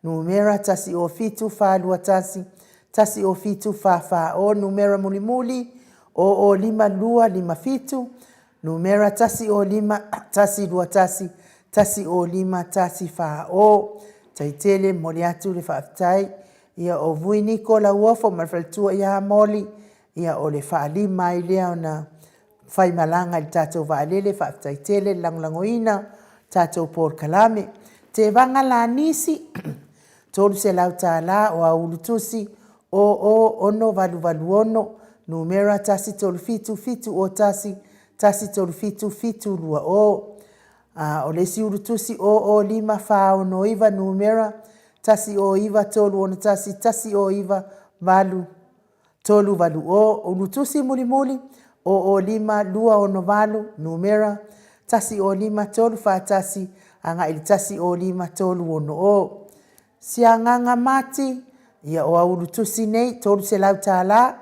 numera 107 421 107 440. Numera mulimuli 005257 numera 105 121 105 140. Taitele momoli atu le faafetai ia o Vui Niko Lauofo ma le faletua ia Moli, ia o le faalima ai lea ona faimalaga i le tatou vaalele. Faafetai tele le lagolagoina tatou polokalame. Tevaga Lanisi $300. O Aulutusi 006886 numera 137 701 137 720. O le isi ulutusi 005469 numera 109 361 109 8 380. Ulutusi mulimuli 005 268 numera 105 341 agai le 105 360. Siagaga Mati, ia o Aulutusi nei $300.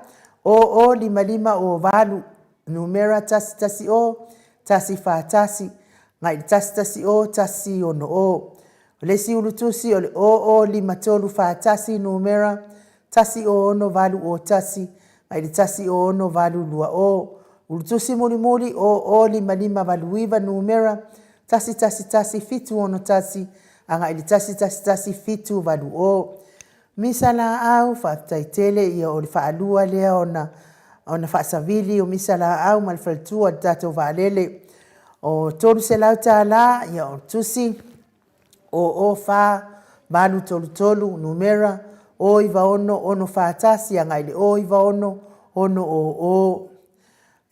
005508 numera 110 141 agai le 110 160. O le isi ulutusi o le 005341 numera 106801 agai le 106820. Ulutusi mulimuli 005589 numera 111761 agai le 111780. Misa laau, faafetai tele, ia o le faalua lea ona faasavili o misa laau ma le faletua i le tatou vaalele. O $300, ia o tusi 04833 numera 096 641 agai le 096 600.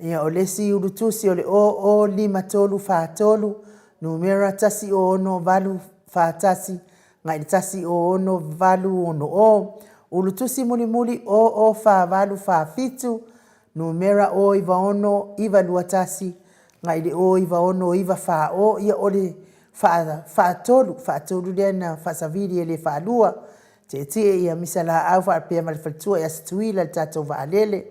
Ia o le isi ulutusi o le 005343 numera 106841 agai le 106860. Ulutusi mulimuli 004847 numera 096921 agai le 096940. Ia o le faatolu faatolu lea na faasavili e le faalua. Tietie ia misa laau faapea ma le faletua ia Situila le tatou vaalele.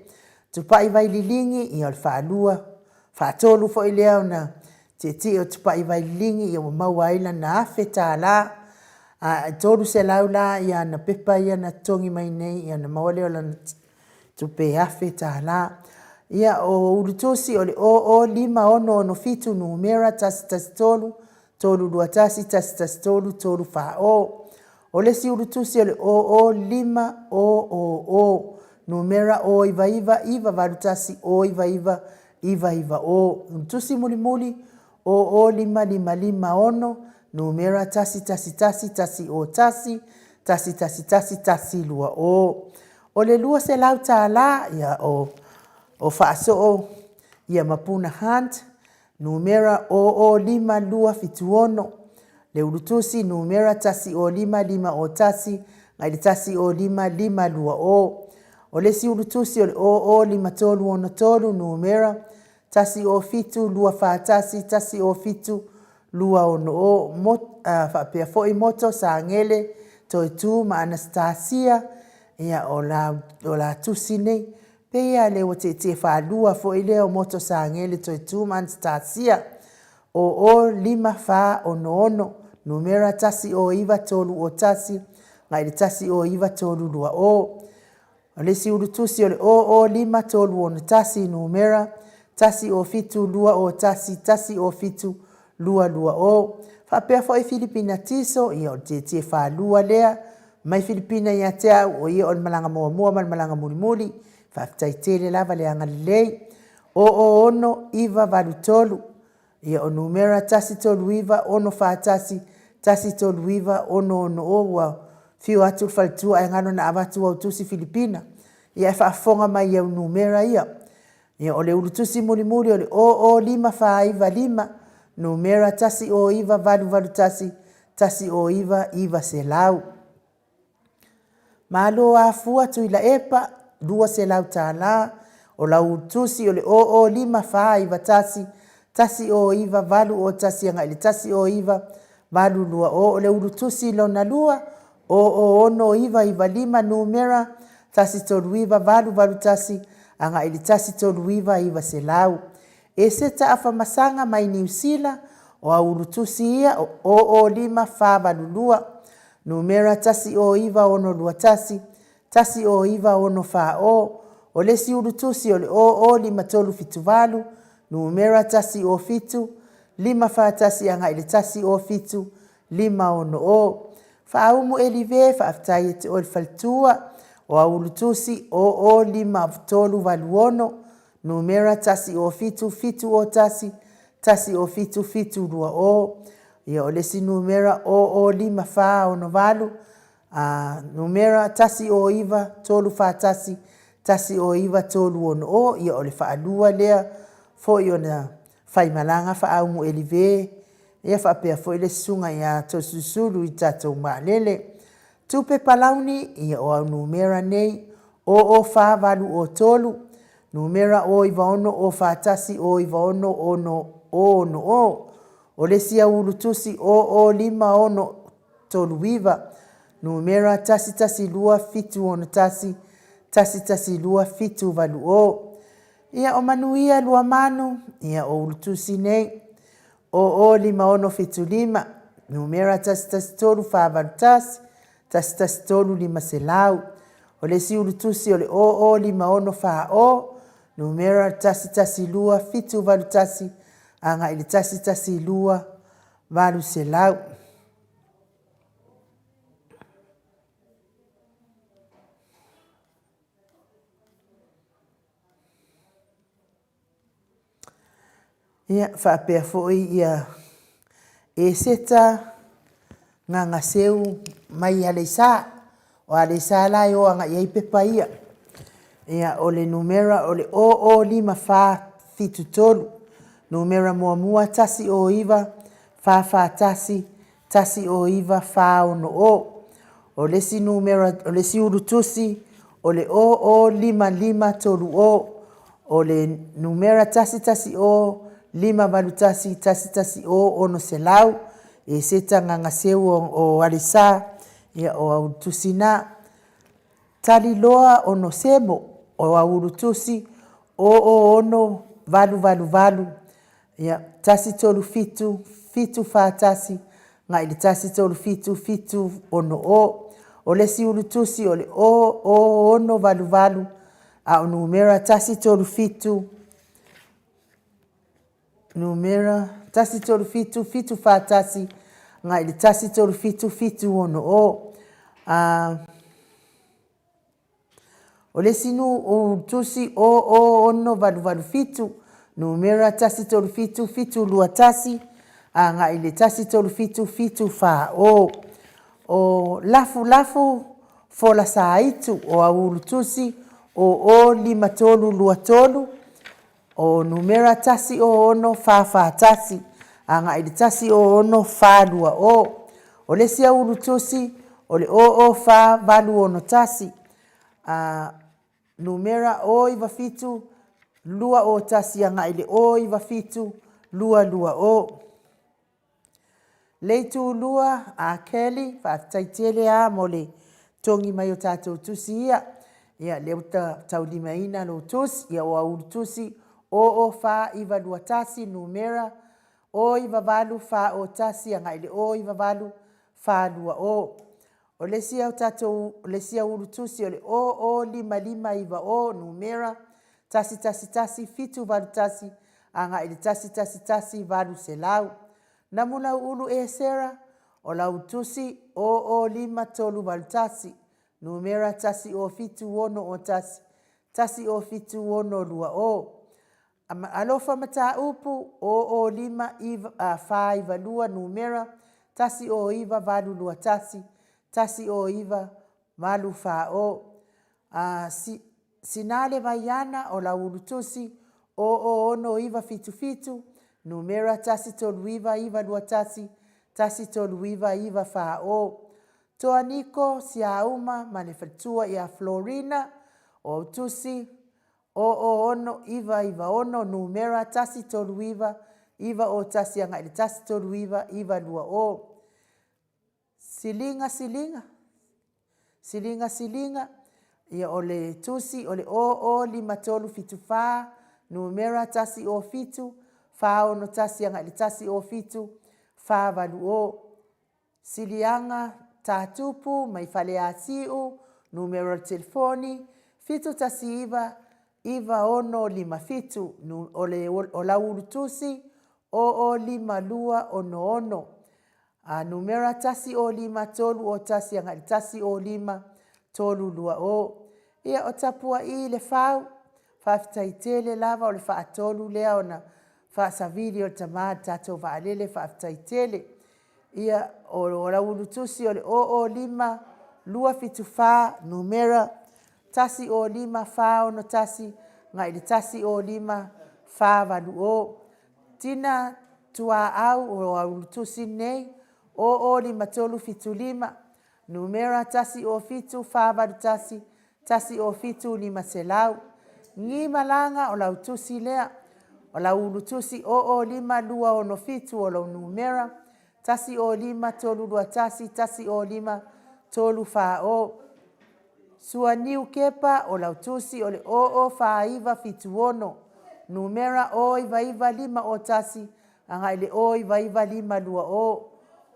Tupai Vaililigi, ia o le faalua faatolu foi lea ona tietie o Tupai Vaililigi, ia ua maua ai lana $1,000. A 300 la ia ana pepa ia na totogi mai nei, ia ona maua lea o lana tupe $1,000. Ia o Ulutusi o le 005667 numera 113 321 113 340. O le isi ulutusi o le 00500 numera 099 981 099 990. Ulutusi mulimuli 00556 numera 111 101 111 120. O le $200 ia o faasoo ia Mapuna Hunt numera 005276. Le ulutusi numera 105501 agai le 105520. O le isi ulutusi o le 005363 numera 107241 107 260. Faapea foi Moto Sagele Toetu ma Anastasia, ia o la tusi nei pei a le ua tietie faalua foi lea o Moto Sagele Toetu ma Anastasia. 00566 numera 109301 agai le 109320. O le isi ulutusi o le 005 361, numera 107 201 107 220. Faapea foi Filipina Tiso, ia o le tietie falua lea mai Filipina ia te au, o ia o le malaga muamua ma le malaga mulimuli. Faafetai tele lava le agalelei. 006 983, ia o numera 139 641 139 660 ua fiu atu le faletua ae galo na avatu au tusi Filipina. Ia e faafofoga mai i au numera ia. Ia o le ulutusi mulimuli o le 005 495, numera 109 881 109 900. Malo afua Tuilaepa, $200. O lau tusi o le 005 491 109 801 agai i le 109 820. O le ulutusi lona lua, 06995, numera 139 881 agai i le 139 900. Eseta Afamasaga mai Niu Sila, o au ulutusi ia o 005 482, numera 109 621 109 640. O le isi ulutusi o le 005378, numera 107 541 agai i le 107 560. Faaumu Elive, faafetai e te oe le faletua. O au ulutusi 005386, numera 107 701 107 720. Ia o le isi numera 005468, numera 109 341 109 360. Ia o le faalua lea foi ona faimalaga Faaumu Elive, ia faapea foi le susuga ia Toesulusulu i tatou Maalele. Tupe Palauni, ia o au numera nei, 00483, numera 096 041 096 060. O le isi au ulutusi 005639, numera 112 761 112 780. Ia o Manuia Luamanu, ia o ulutusi nei, 005675, numera 113 481 113 500. O le isi ulutusi o le 005640, numera 112 781 agai i le 112 800. Ia, faapea foi ia Eseta Gagaseu mai Aleisa. O Aleisa la e o agai ai pepa ia. Ia, o le numera o le 005 473, numera muamua 109 441 109 460. O le isi numera, o le isi ulutusi o le 005530, o le numera 110 581 110 600. Eseta Gagaseu o Alesa, ia o aulutusi na. Taliloa Onosemo, o aulutusi 006 888, ia 137 741 agai i le 137 760. O le isi ulutusi o le 00688, a o numera 137 numera 137 741 agai i le 137 760. O le isi tusi 00687, numera 137 721 agai i le 137 740. O Lafulafu Folasaitu, o au ulutusi 005323, o numera 106 441 agai i le 106 420. O le isi au ulutusi o le 004 861, numera 097 201 agai i le 097 220. Leitulua a Kelly, faafetai tele a mo le togi mai o tatou tusi ia. Ia, lea ua taulimaina lou tusi, ia o au ulutusi 04921, numera 098 401 agai i le 098 420. O le isi au tatou, o le isi au ulutusi o le 00559O, numera 111781 agai i le 111800. Namulauulu Esera, o lau tusi 005381, numera 107601, 107620. Alofa Mataupu 005492 numera 109821, 109840. A, si, Sinale Vaiana o Lauulutusi 006977 numera 139921, 139940. Toa Niko Siauma ma le faletua ia Florina o Autusi 006996 numera 139 901 agai i le 139 920. Siliga siliga siliga siliga ia o le tusi o le 005374 numera 107 461 agai i le 107 480. Siliaga Tatupu mai Faleasiu, numera o le telefoni, 719 9657, o le o Lauulutusi, 005266, a numera 105 301 agai i le 105 320. Ia, o Tapua'i Lefau, faafetai tele lava o le faatolu lea ona faasavili o le tama i le tatou vaalele, faafetai tele. Ia, o Lauulutusi o le 005 274, numera 105 461 agai i le 105 480. Tina Tuaau o Lauulutusi nei, 005375, numera 107 481 107 500. Gi Malaga o lau tusi lea, o lau ulutusi 005267 o lou numera, 105 321 105 340. Suaniu Kepa o lau tusi o le 004976, numera 099501 agai i le 099520.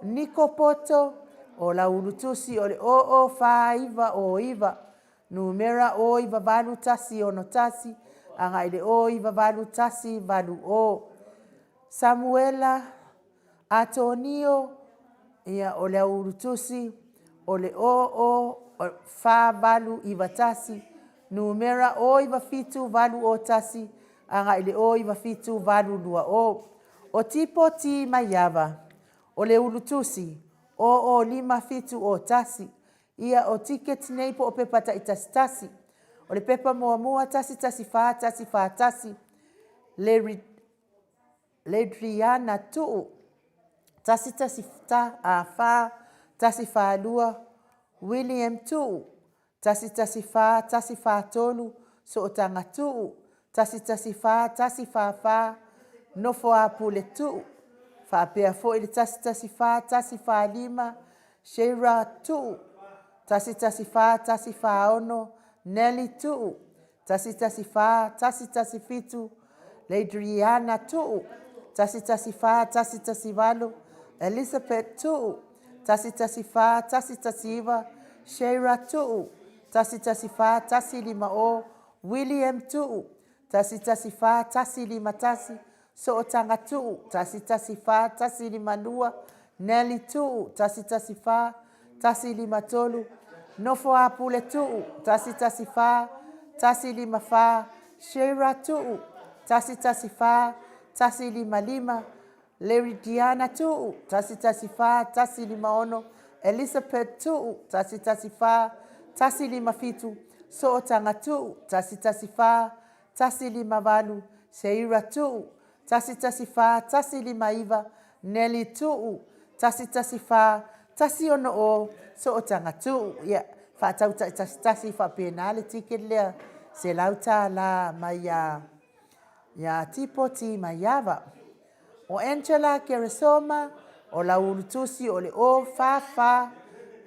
Niko Poto o lau ulutusi o le 004909, numera 098161 agai i le 098180. Samuela Atonio, ia, o le auulutusi o le 00481, numera 097801 agai i le 097820. O Tipo T. Maiava, o le ulutusi 00571, ia, o ticket nei po o pepa taitasitasi. O le pepa muamua 114141, le Ledriana Tuu, 114 142, William Tuu, 114 143, Sootaga Tuu, 114 144, Nofoapule Tuu, faapea foi le 114 145, Sheira Tuu, 114 146, Nelly Tuu, 114 117, Ladriana Tuu, 114 118, Elizabeth Tuu, 114 119, Sheira Tuu, 114 150, William Tuu, 114 151, Sootaga Tuu, 114 152, Nelly Tuu, 114 153, Nofoapule Tuu, 114 154, Sheira Tuu, 114 155, Leridiana Tuu, 114 156, Elizabeth Tuu, 114 157, Sootaga Tuu, 114 158, Seira Tuu, 114 159, Nelly Tuu, 114 160, Sootaga Tuu. Ia, faatau taitaitasi faapena le ticket lea, $100 mai ia ia Tipo T. Maiava. O Angela Keresoma, o Lauulutusi o le 044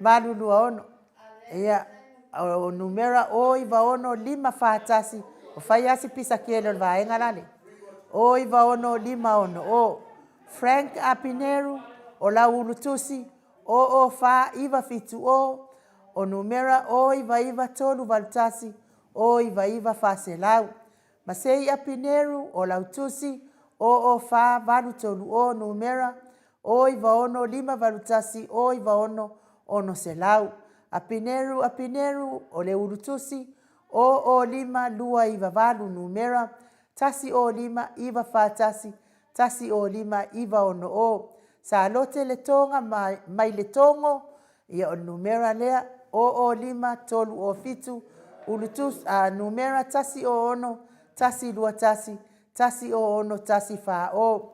826. Ia, o numera 096 541, o fai lava si pisa kele o le vaega lale. 096 560. Frank Apineru, o Lauulutusi, 004 970, o numera 099 381 099 400. Masei Apineru, o lau tusi 004 830 numera 096 581 096 600. Apineru Apineru, o le ulutusi 005 298 numera 105 941 105 960. Salote Letoga mai Letogo, ia o le numera lea 005 307 ulutusi numera 106 121 106 140.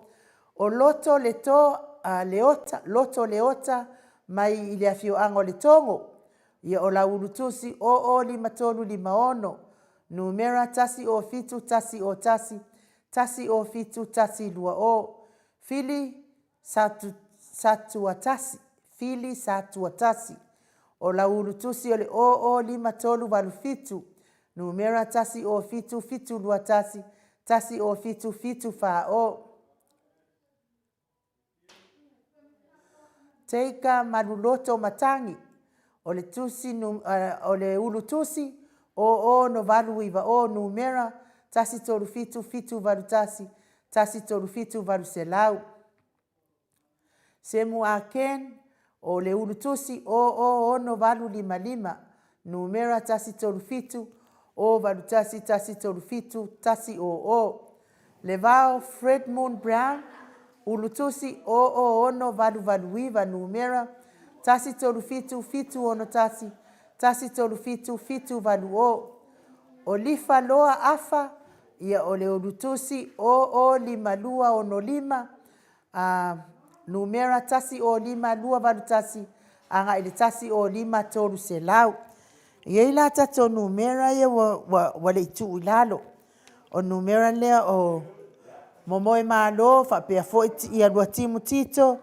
O Loto Leto Leota, Loto Leota mai i le afioaga o Letogo, ia o lau ulutusi 005356, numera 107 101 107 120. Fili Satuatasi, Fili Satuatasi, o lau ulutusi o le 005387, numera 107 721 107 740. Teika Maluloto Matangi, o le tusi o le ulutusi 0089 numera 137 781 137 800. Semu A Ken, o le ulutusi 006855, numera 137 081 137 100. Levao Fred Moon Brown, ulutusi 006889, numera 137 761 137 780. O Lifa Loa Afa, ia o le ulutusi 005265, a, numera 105 281 agai i le 105 300. E i ai la tatou numera ia ua, ua, ua le i tuu i lalo. O numera lea o Momoe Malo faapea foi ia Luatimu Tito,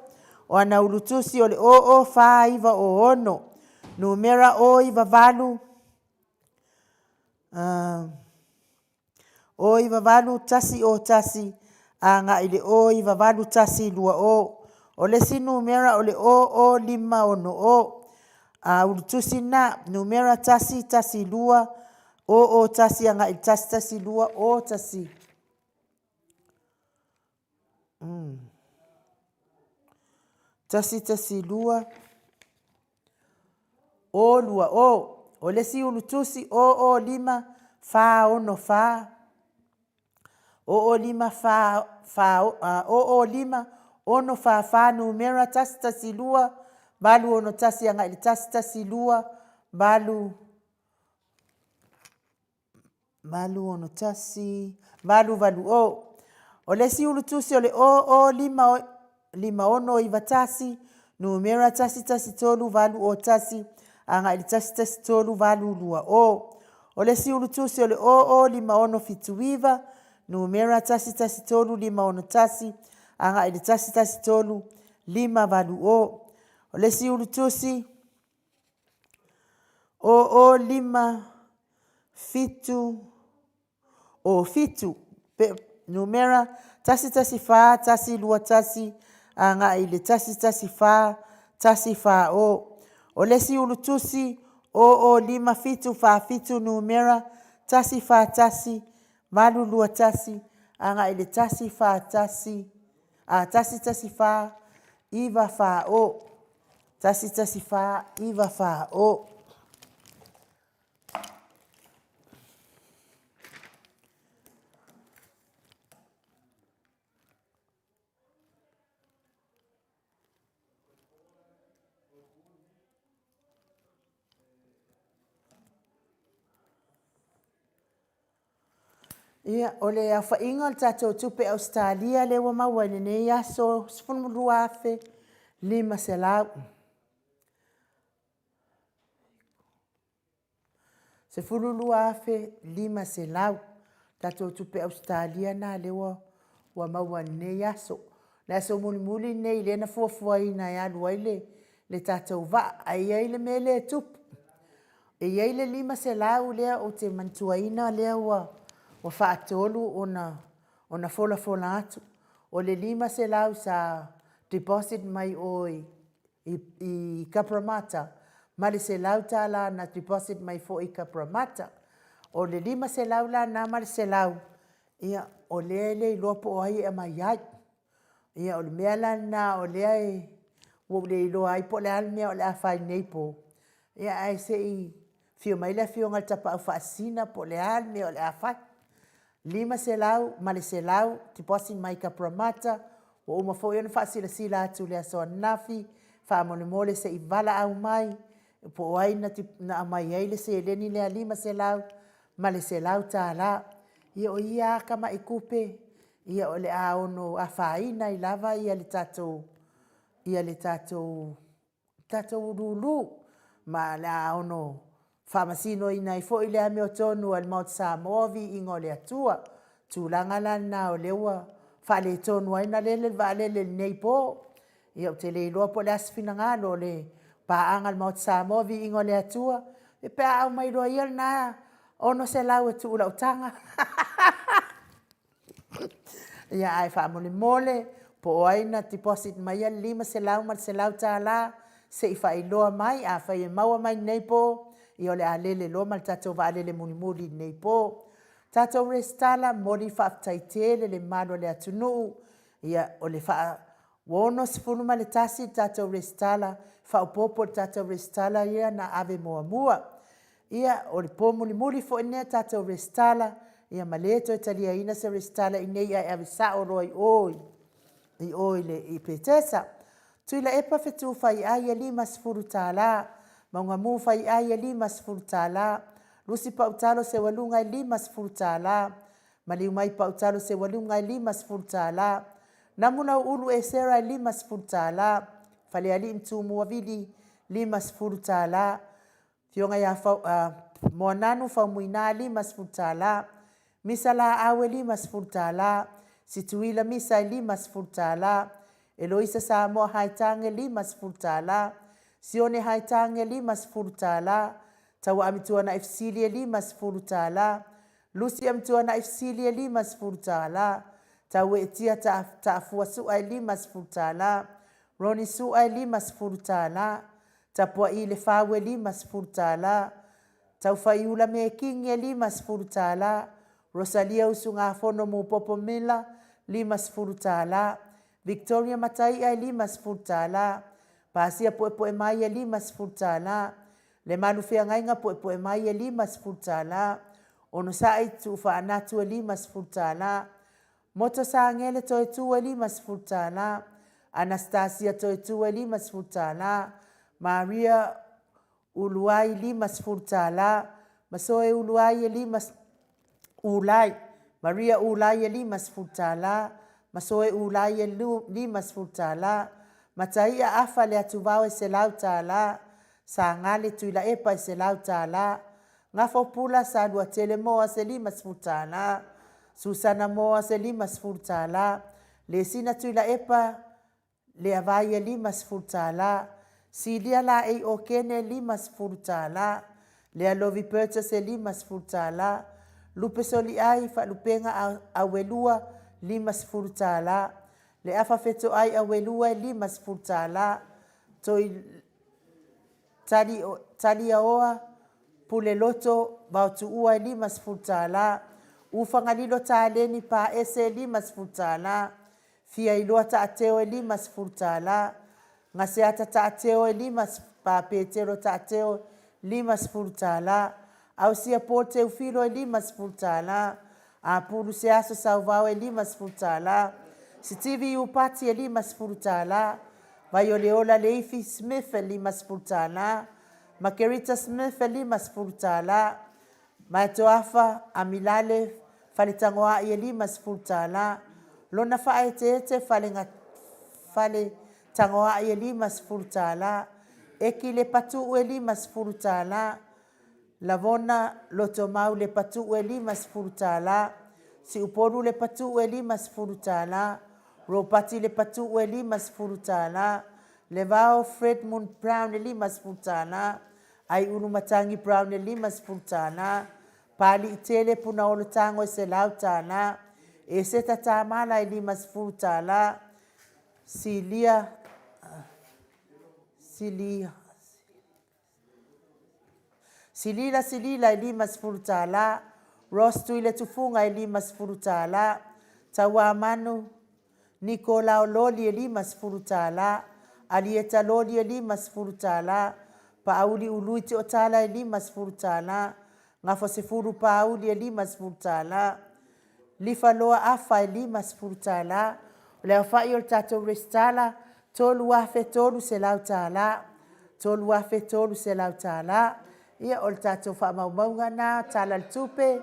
o ana ulutusi o le 00496, numera 098, 098 101 agai i le 098 120. O le isi numera o le 00560. A ulutusi na, numera 112 001 agai i le 112 01. 112 020. O le isi ulutusi 005 464 005 4 005 644 numera 112 861 agai i le 112 8 861 880. O le isi ulutusi o le 00 5691, numera 113 801 agai i le 113 820. O le isi ulutusi o le 005679, numera 113 561 agai i le 113 580. O le isi ulutusi 00 5 o 7, pe, numera 114 121 agai i le 114 140. O le isi ulutusi 00 57 47 numera 141 821 agai i le 141 a 114 940. 114 940. Ia, o le aofaiga o le tatou tupe Ausetalia lea ua maua i lenei aso 12,500. 12,500 tatou tupe Ausetalia na lea ua, ua maua i lenei aso. Le aso mulimuli lenei lea na fuafuaina e alu ai le, le tatou vaa, ae i ai le mea lea e tupu. E i ai le 500 lea ou te manatuaina lea ua, ua faatolu ona, ona folafola atu. O le 500 sa deposit mai o i, i Cabramatta ma le $100 na deposit mai foi i Cabramatta. O le $500 la lena ma le $100, ia, o lea e le iloa po o ai e aumai ai. Ia, o le mea la lena o lea e ua ou le iloa ai po o le a le mea o le a fai i lenei po, ia ae se i afio mai le Afioga i le Tapaau Faasisina po o le a le mea o le a fai. $500 ma le $100 deposit mai Cabramatta, ua uma foi ona faasilasila atu i le aso ananafi, faamolemole se i valaau mai po o ai na aumai ai le seleni lea $500 ma le $100. Ia o ia lava tamai tupe ia o le a ono afaina ai lava le tatou tatou lulu ma o le a ono faamasinoina ai foi le amiotonu a le Maota Samoa, viiga o le Atua. O le tulaga la lena o lea ua faaletonu ai ona lele le vaalele i lenei po. Ia ou te le iloa po o le a se finagalo o le paaga a le Maota Samoa, viiga o le Atua, ia pe a aumai loa ia lena $600 e tuu i lau taga. Ia ae faamolemole, po o ai na deposit maia le $500 ma le $100, se i faailoa mai. Afai e maua mai i lenei po, ia o le a lele loa ma le tatou vaalele mulimuli i lenei po. Tatou resitala, momoli le faafetai tele i le mamalu o le atunuu, ia o le ua 61 le tatou resitala, faaopoopo i le tatou resitala lea na ave muamua. Ia, o le po mulimuli foi lenei a tatou resitala, ia ma le toe taliaina se resitala i inei ae ave sao loa i o i Petesa. Tuilaepa Fetuufaiai e $50, Maugamu Faiai e $50, Lusi Pautalo Seualuga e $50, Maliumai Pautalo Seualuga e $50, Namulauulu Esera e $50, Falealii ma Tumuavili $50, Afioga ia Moananu Faumuina $50, Misa Laau e $50, Situila Misa e $50, Eloisa Samoa Haetange $50, Sione Haetange $50, Tauaami Tuanai Fesili e $50, Lucy Amituanai Fesili e $50, Taueetia Taafua Sua e $50, Ronnie Sua e $50, Tapua'i Lefau e $50, Taufaiula Mekingi e $50, Rosalia Usugafono Mupopo Miller $50, Victoria Mataia e $50, Pasia Puepuemai e $50, Lemalu Feagaiga Puepuemai e $50, Onosai Tuufaanatu e $50, Moto Sagele Toetu e $50, Anastasia Toetu e $50, Maria Uluai $50, Masoe Uluai e 5 Ulai, Maria Ulai e $50, Masoe Ulai e $50, Mataia Afa Leatuvao e $100, Sagale Tuilaepa e $100, Gafo Pula Saluatele Moa se $50, Susana Moa se $50, Lesina Tuilaepa Leavai e $50, Silia Laei Okene e $50, Lealovi Burgess e $50, Lupe Soliai Faalupega Auelua $50, Leafa Fetoai Auelua e $50, Toi Taliaoa Puleloto Vaotuua e $50, Ufagalilo Taleni Paese e $50, Fiailoa Taateo e $50, Gaseata Taateo e 5 Pa Petelo Taateo $50, Ausia Paul Teufilo e $50, Apulu Seaso Sauvao e $50, Sitivi Iupati e $50, Vaioleola Leifi Smith e $50, Makerita Smith e $50, Maetoafa Amilale Faletagoai e $50, Lona Faaeteete Faletagoai e $50, Eki Lepatuu e $50, Lavona Lotomau Lepatuu e $50, Siupolu Lepatuu e $50, Ropati Lepatuu e $50, Levao Fredmund Brown e $50, Aiulu Matangi Brown e $50, Paliitele Punaolo Tago e $100, Eseta Tamala e $50, Silia Sili Silila Silila e $50. Ross Tuiletufuga e $50. Tauamanu Nikolao Loli e $50. Alieta Loli e $50. Paauli Ului Tiotala e $50. Gafosefulu Pauli e $50. Lifaloa Afa e $50. O le aofai o le tatou resitala, $3,300. $3,300. Ia, o le tatou faamaumauga lena, Tala o le Tupe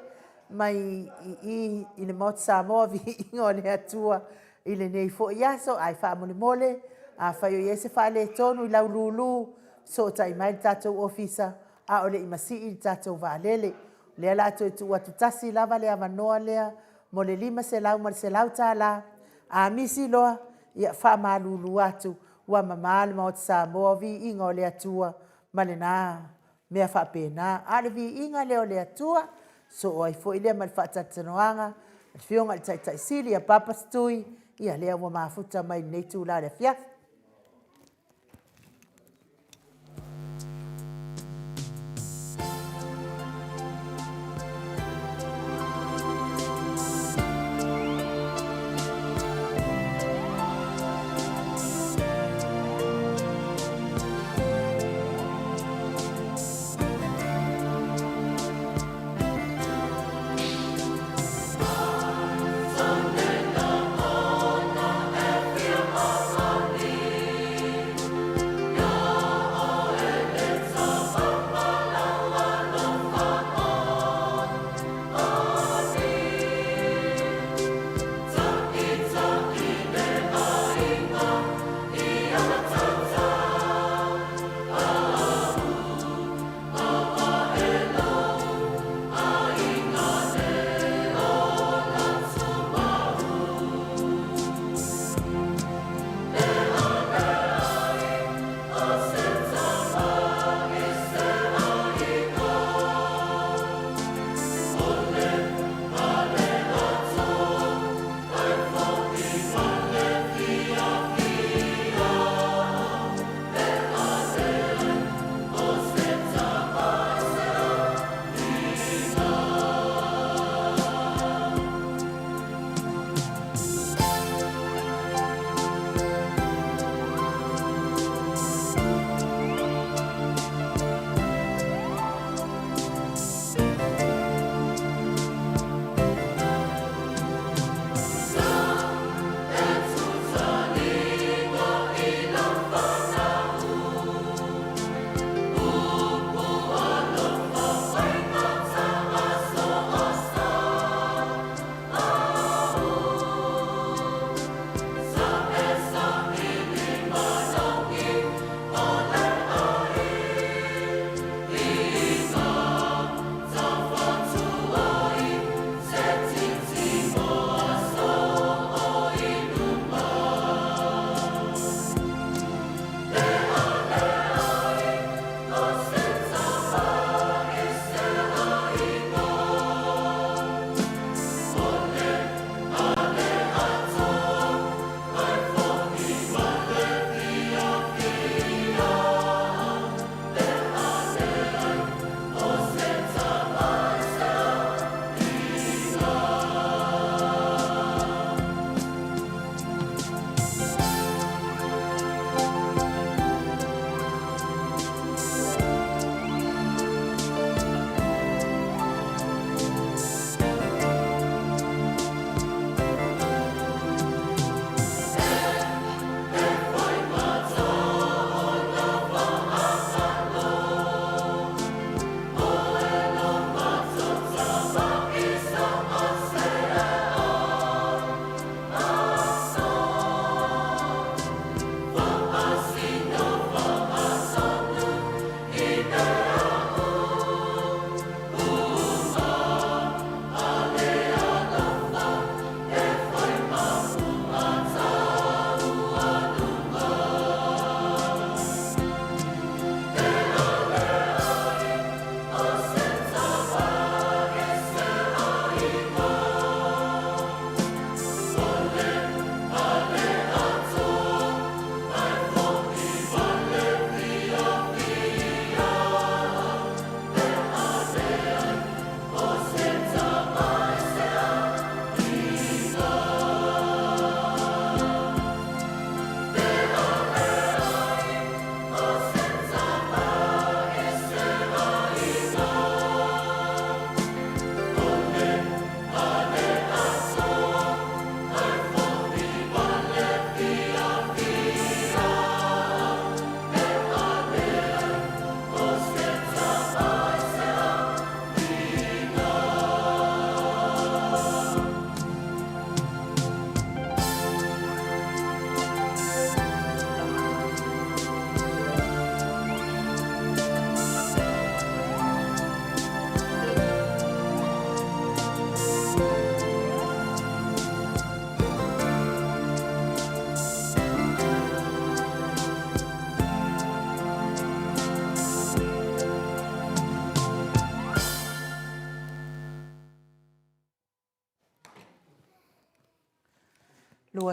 mai i i i le Maota Samoa, viiga o le Atua i lenei foi aso. Ae faamolemole, afai o i ai se faaletonu i lau lulu, fesootai mai le tatou ofisa a o le i masii le tatou vaalele. O lea o le a toe tuu atu tasi lava le avanoa lea mo le $500 ma le $100. A misi loa, ia e faamalulu atu, ua mama le Maota Samoa, viiga o le Atua ma lena mea faapena. A o le viiga lea o le Atua, sosoo ai foi lea ma le faatalatalanoaga a le Afioga i le Taitai Sili ia Papa Setui, ia lea ua mafuta mai i lenei itula o le afiafi.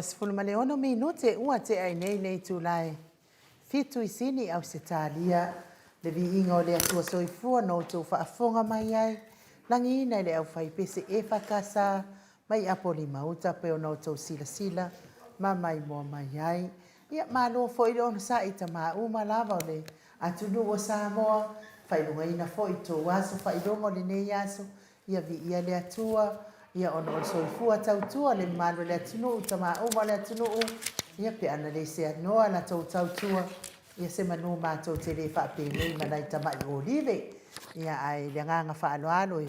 26 minute ua tea ai nei le itula e fitu i Sini, Ausetalia. Le viiga o le Atua Soifua na outou faafofoga mai ai, lagiina i le aufaipese EFKS mai Apolima-uta pei ona outou silasila ma maimoa mai ai. Ia, malo foi le onosai i tamaa uma lava o le atunuu o Samoa, faailogaina foi i tou aso faailoga o lenei aso. Ia viia le Atua, ia ona o le soifua tautua le mamalu o le atunuu, tamaa uma o le atunuu, ia pe ana le seanoa la tou tautua, ia se manu matou te le faapenei ma nai tamai olive. Ia ae i le agaga faaaloalo,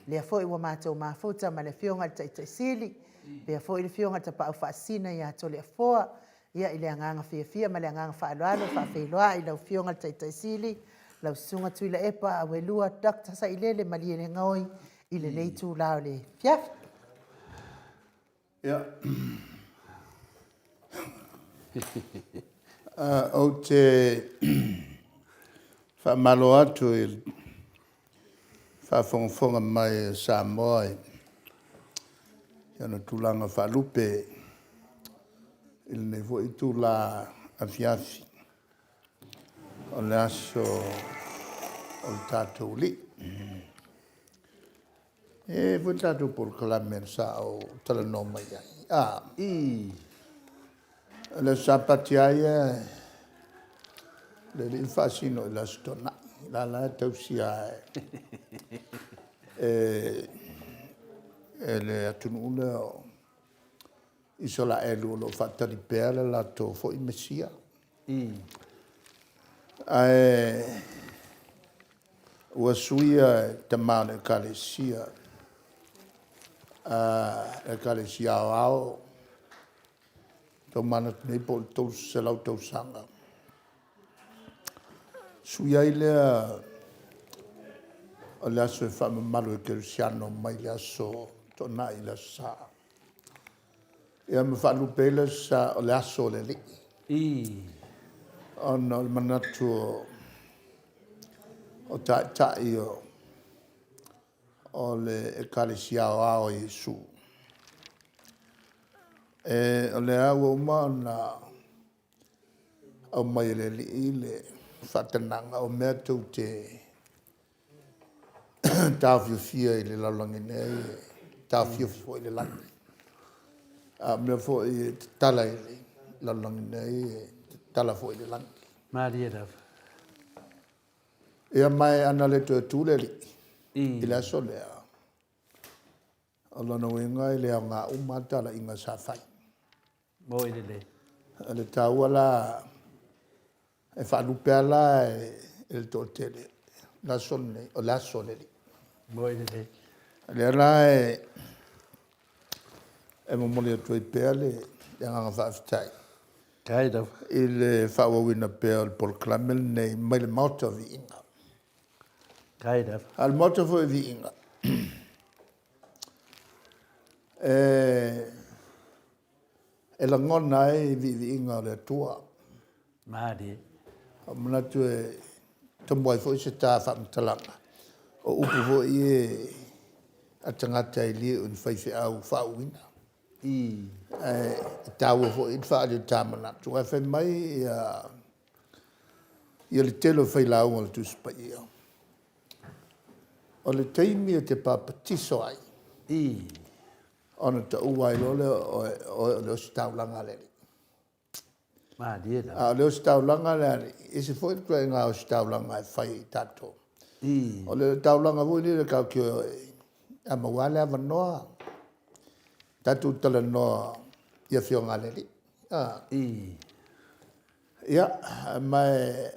lea foi ua matou mafuta ma le Afioga i le Taitai Sili, faapea foi le Afioga i le Tapaau Faasisina ia Toleafoa. Ia, i le agaga fiafia ma le agaga faaaloalo e faafeiloai i lau Afioga i le Taitai Sili, lau Susuga Tuilaepa Auelua Dr. Sailele Malielegaoi i lenei itula o le afiafi. Ia, ou te faamalo atu i le faafogafoga mai a Samoa i ona tulaga faalupe i lenei foi itula afiafi o le aso o le tatou Alii. E i ai foi le tatou polokalame sa ou talanoa mai ai, a? O le Aso Sapati lava ia, le Alii na faasino i le Aso Toonai, o la la e tausia lava e le atunuu lea o Isaraelu o lo o faatali pea le latou foi Mesia. Ae ua suia e tama o le Ekalesia, le Ekalesia Aoao, tau manatu nei po o le 300 tausaga, sui ai lea o le aso e faamamalu e kerisiano mai le aso Toonai i le Aso Sa, ia ma faalupe ai le Aso Sa o le Aso o le Alii. Ona o le manatu o Taitai o le Ekalesia Aoao a Iesu, o lea ua uma ona aumai e le Alii le faatanaga, o mea tou te taofiofia i le lalolagi nei, e taofiofi foi i le lagi. A o mea foi e tatala i le lalolagi nei, e tatala foi i le lagi. Malie lava. Ia ma ana le toe tu le Alii i le aso lea, o lona uiga e le aoga uma lava talaiga sa fai. Moi lelei. O le taua la, e faalupe lava la e le toatele le aso lenei, o le aso o le Alii. Moi lelei. O lea la e momoli atu ai pea le agaga faafetai i le faaauauina pea o le polokalame lenei mai le Maota o Viiga. A o le Maota foi o Viiga, e lagona ai viiviiga o le Atua. Malie. Ua ou manatu e tomo ai foi se ta faamatalaga, o upu foi ia a tagata e le o ni faifeau faauuina. Ae taua foi le faaali o ta manatu, aua fai mai le tele o failauga o le Tusi Paia, o le taimi e te papatiso ai, ona taua ai loa lea o oe o le ositaulaga a le Alii. Malie lava. A o le ositaulaga a le Alii, e ese foi le ituaiga ositaulaga e fai e tatou. O le taulaga foi lele tatou te o ai, a maua lava le avanoa, tatou talanoa i Afioga a le Alii. Ia, ma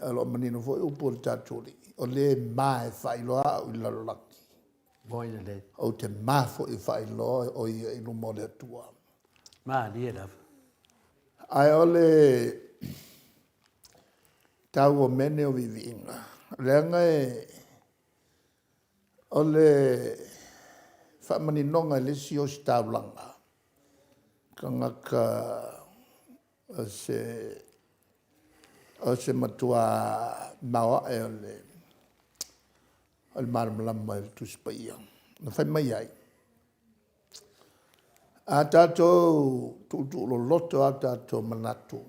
o lo o manino foi upu a le tatou Alii, o le ma e faailoa au i le lalolagi, Moi lelei. Ou te ma foi e faailoa o ia i luma o le Atua. Malie lava. Ae o le taua o mea nei o viiviiga, leaga o le faamaninoga i le isi ositaulaga, tagata o se matua maoae o le malamalama i le Tusi Paia, na fai mai ai, A tatou tuutuuloloto a tatou manatu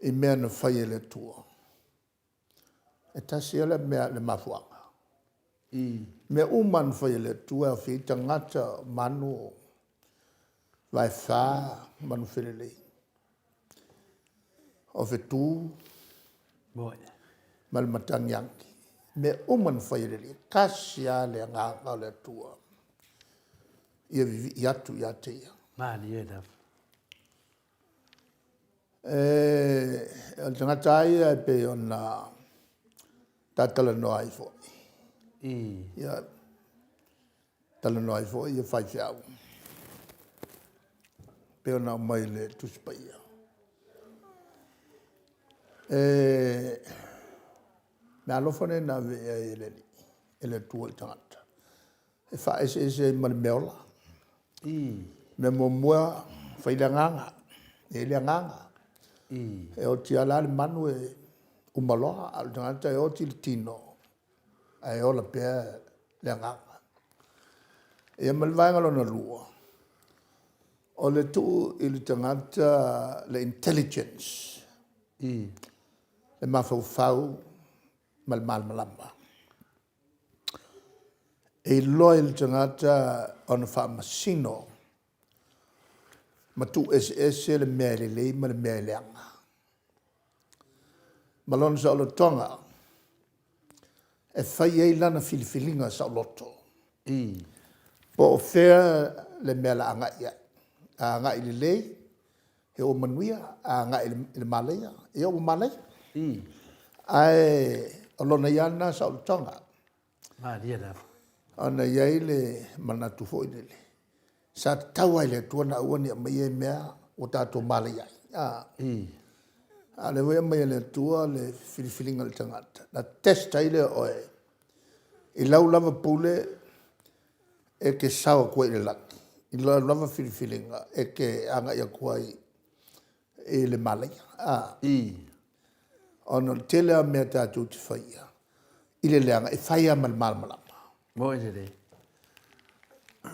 i mea na fai e le Atua, e tasi lava le mea, le mafuaaga. Mea uma lava na fai e le Atua e aofia ai tagata, o manu, o vaefa, manu felelei, o fetu ma le matagi agi, mea uma na fai e le Alii, e tasi lava le agaga o le Atua, ia vivii atu ia te Ia. Malie lava. O le tagata lava ia e pei ona ta talanoa ai foi. Ia, talanoa ai foi ia faifeau, pei ona aumai i le Tusi Paia. Meaalofa nei na ave i ai e le Alii, e le Atua i le tagata, e faaeseese ai ma le meaola. Mea muamua, fai le agaga, e i ai le agaga. E oti lava la le manu e uma loa, a o le tagata e oti le tino ae ola pea le agaga. Ia ma le vaega lona lua, o le tuu i le tagata le intelligence, le mafaufau ma le malamalama. E iloa ai e le tagata ona faamasino ma tuueseese le mea e lelei ma le mea e leaga. Ma lona saolotoga e fai ai lana filifiliga saoloto. Po o fea le mea o le a agai i ai. A agai lelei, ia ua manuia, a agai i le malaia, ia ua malaia. Ae o lona ia lava lena saolotoga. Malie lava. Ona e i ai le manatu foi lele, sa tatau lava i le Atua ona aua ne i aumaia ia mea ua tatou malaia ai. A o lea foi e aumai e le Atua le filifiliga a le tagata, ona test ai lea o oe i lau lava pule e te sao atu ai i le lagi, i lau lava filifiliga e te agai atu ai i le malaia. Ona o le tele lava o mea tatou te faia i le leaga, e fai lava ma le malamalama. Moi lelei.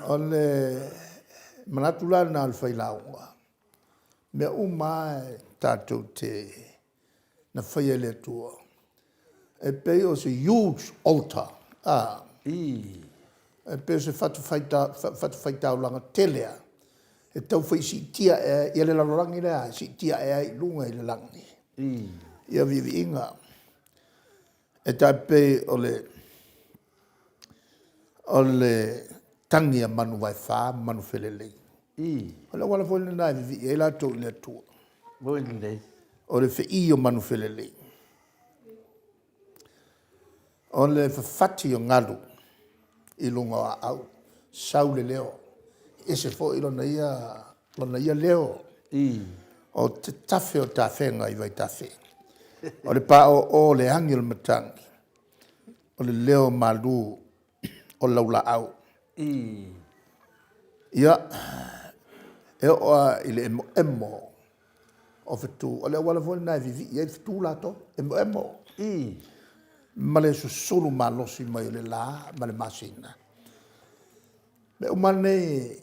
O le manatu la lena o le failauga, mea uma lava tatou te na faia e le Atua, e pei o se huge altar, e pei o se fatafaitaulaga tele lava e tau fai siitia ae ai le lalolagi lea, e siitia ae ai i luga i le lagi ia viiviiga. E tai pei o le tagi a manu vaefa ma manu felelei. O le auala foi lena e vivii ai latou i le Atua. Moi lelei. O le fe'i o manu felelei, o le fafati o galu i luga o aau, sau le leo, e ese foi lona ia leo, o le tatafe o tafega i vaitafe, o le paoo o le agi a le matagi, o le leo malu o laulaau. Ia, e oo lava i le emoemo o fetu, o le auala foi lena e vivii ai fetu latou, emoemo ma le susulu malosi mai o le la ma le masina. O mea uma lava nei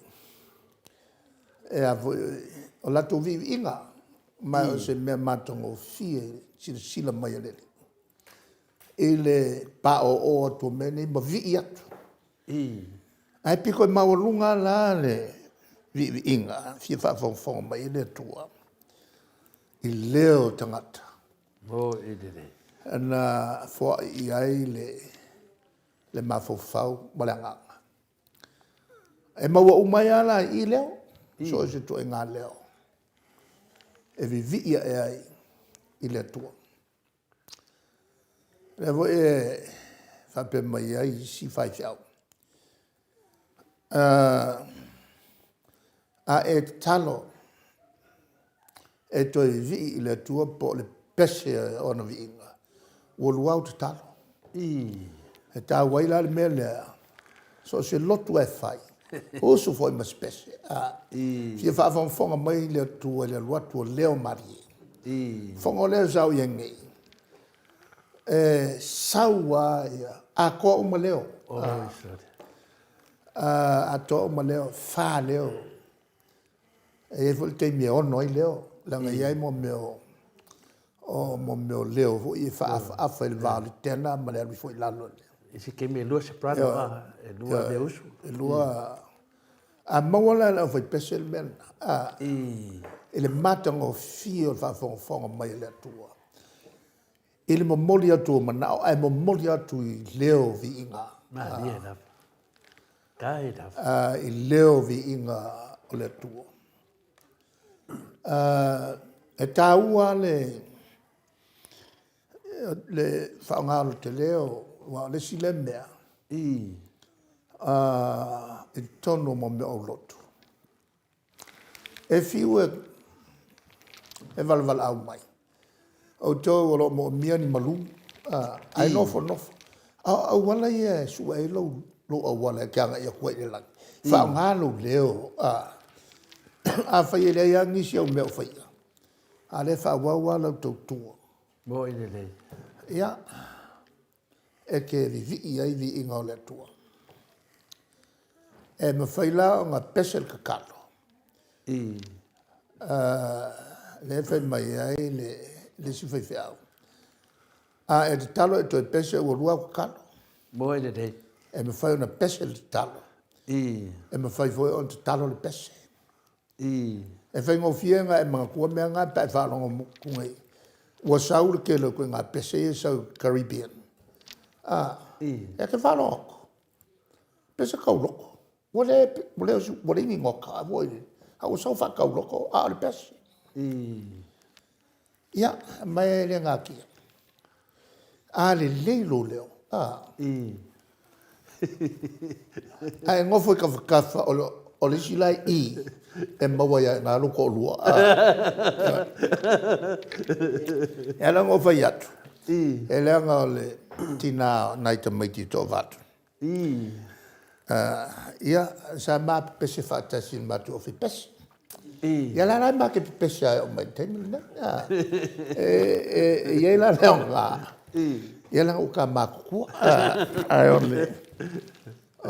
e a foi, o latou viiviiga, ma o se mea matagofie i le silasila mai a le Alii i le paoo atu o mea nei ma vivii atu. Ae pito i maualuga la le viiviiga e fia faafogafoga mai ai le Atua i leo o tagata. Moi lelei. Na foai i ai le mafaufau ma le agaga. E maua uma ai lava la i i leo, so o se ituaiga leo e vivii ae ai i le Atua. O lea foi e faapea mai ai isi faifeau, a e tatalo e toe vivii i le Atua po o le pese o Ona viiga, ua lua au tatalo. E taua ai la le mea lea, so o se lotu lava e fai, usu foi ma se pese, fia faafogafoga mai le Atua i le alu atu o leo malie. O le fono lea sa ou i ai nei, e sau lava ia, atoa uma leo. Oi sole. Atoa uma leo, fa leo. E i ai foi le taimi e ono ai leo, leaga e i ai mo mea o o mo mea o leo foi e faaafaafa i le va o le tena ma le alu ifo i lalo. I se taimi e lua soprano, e lua leo usu. E lua. A maua la e le aufaipese le mea lena, a, i le matagofie o le faafogafoga mai a le Atua, i le momoli atu o manao, ae momoli atu i leo viiga. Malie lava. Tai lava. A, i leo viiga o le Atua. A, e taua le le faaaoga o le leo, aua o le isi lea mea i totonu o mea o aulotu, e fiu e valavalaau mai, outou o lo o moomia ni malu, ae nofonofo. A o auala ia e sue ai lou auala e te agai atu ai i le lagi, faaaoga lou leo. Afai e leai lava nisi au mea o faia, a o lea e faaauau lava lau tautua. Moi lelei. Ia, e te vivii ai viiga o le Atua. E mafai la ona pese le tatalo, lea e fai mai ai le isi faifeau, a e tatalo e toe pese ua lua au tatalo. Moi lelei. E mafai ona pese le tatalo, e mafai foi ona tatalo le pese. E faigofie ona e manatua mea na pe a e faalogo atu nei ua sau le tele o ituaiga pese ia e sau i Caribbean. E te faalogo atu, pese tauloto, ua leai ni nota foi lele, a ua sau faatauloto a o le pese. Ia, ma e le natia, a lelei lou leo, a e nofo i tafatafa o le isi la e i i, e maua ai lava i ina lou toalua. E ala ona ou fai atu, e leaga o le tina o nai tamaiti e toavalu, ia, sa ma pepese faatasi i le matou aufaipese. Ia la e ma te pepese lava e oo mai i le taimi lenei. E i ai la le aoga, ia leaga ua ta matutua. Ae o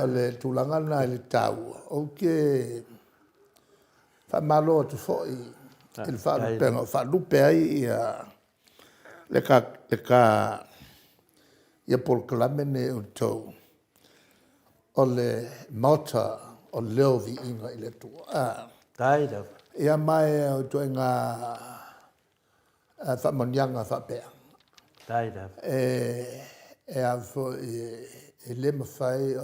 le tulaga lena i le taua, ou te faamalo atu foi i le faalupega o faalupe ai ia polokalame nei a outou o le Maota o Leo Viiga i le Atua. Faafetai lava. Ia ma o ituaiga faamanuiaga faapea. Faafetai lava. E a foi e le mafai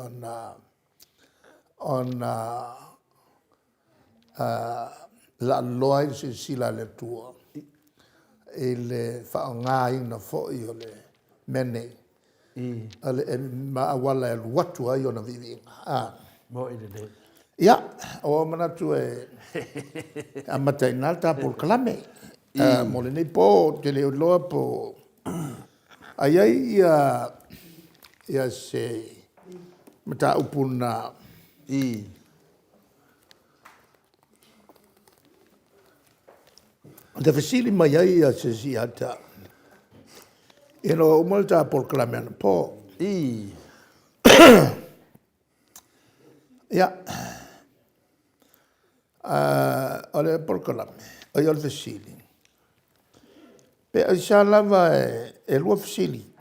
ona laaloa ai le silasila a le Atua i le faaaogaina foi o le mea nei ma auala e alu atu ai ona viiviiga. Moi lelei. Ia, ua ou manatu e amata ai i ina le ta polokalame mo lenei po. Ou te le iloa po o i ai se mataupu na fesili mai ai se isi ia te au ina ua uma le ta polokalame anapo. Ia, o le polokalame, oi o le fesili, pe aisea lava e lua fesili.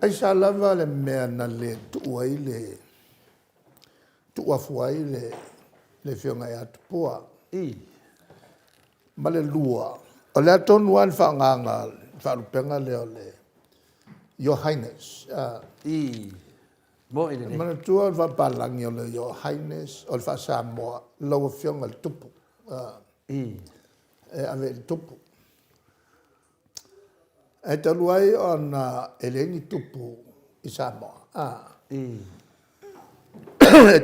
Aisea lava le mea na le tuu ai le tuuafu ai le Afioga ia Tupua? Ma le lua, o le a tonu lava le faaaogaina o le faalupega lea o le Your Highness? Moi lelei. Manatua o le faapapalagi o le Your Highness, o le faa-Samoa, lau Afioga i le Tupu. E ave i le Tupu. Ae talu ai ona e leai ni tupu i Samoa, e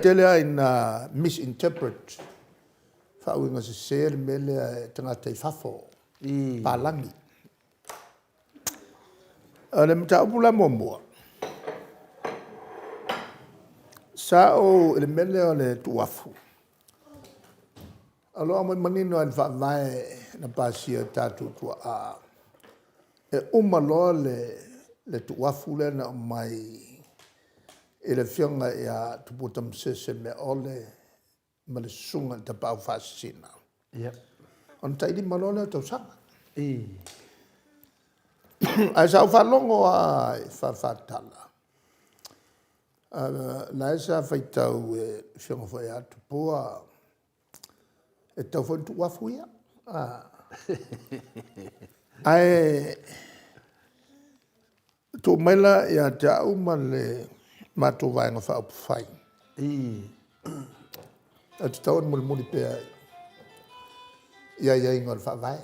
tele lava ina misinterpret, faauiga sese le mea lea e tagata i fafo, palagi. O le mataupu la muamua, sa ou i le mea lea o le tuuafu, o lo o aumai manino lava i le Faavae na pasia e tatou tuaa, e uma loa le tuuafu lea na aumai i le Afioga ia Tupua Tamasese Meaole ma le Susuga i le Tapaau Faasisina. Ia. Ona tailima loa lea o tausaga. Ae sa ou faalogo lava i faafatala, la e sa faitau e le Afioga foi ia Tupua, e tatau foi ona tuuafu ia. Ae tuu mai la ia te au ma le matou Vaega Faaupufai, e tatau ona mulimuli pea i aiaiga o le Faavae.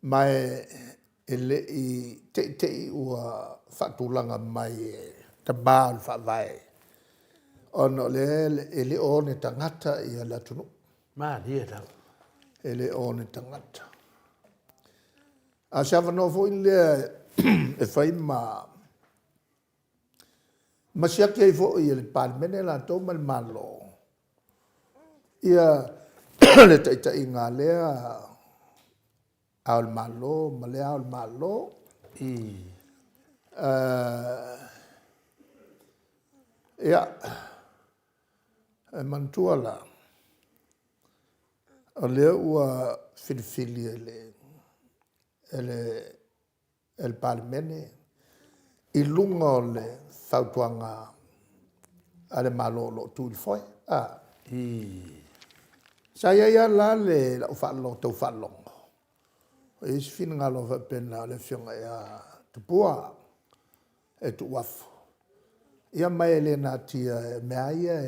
Ma e le i te'i te'i ua faatulaga mai e tama o le Faavae, ona o lea e le o one tagata le atunuu. Malie lava. E le o one tagata. A o se avanoa foi lea e fai ma siaki ai foi e le Palemene latou ma le Malo ia le taitaiga a lea Ao o le Malo ma lea Ao o le Malo. Ia, e manatua la, o lea ua filifili e le Palemene i luga o le fautuaga a le Malo o lo o tu i le foe. Sa i ai lava la le lau faalogo, tau faalogo o i ai se finagalo faapena o le Afioga ia Tupua e tuuafu. Ia ma e le natia, o mea lava ia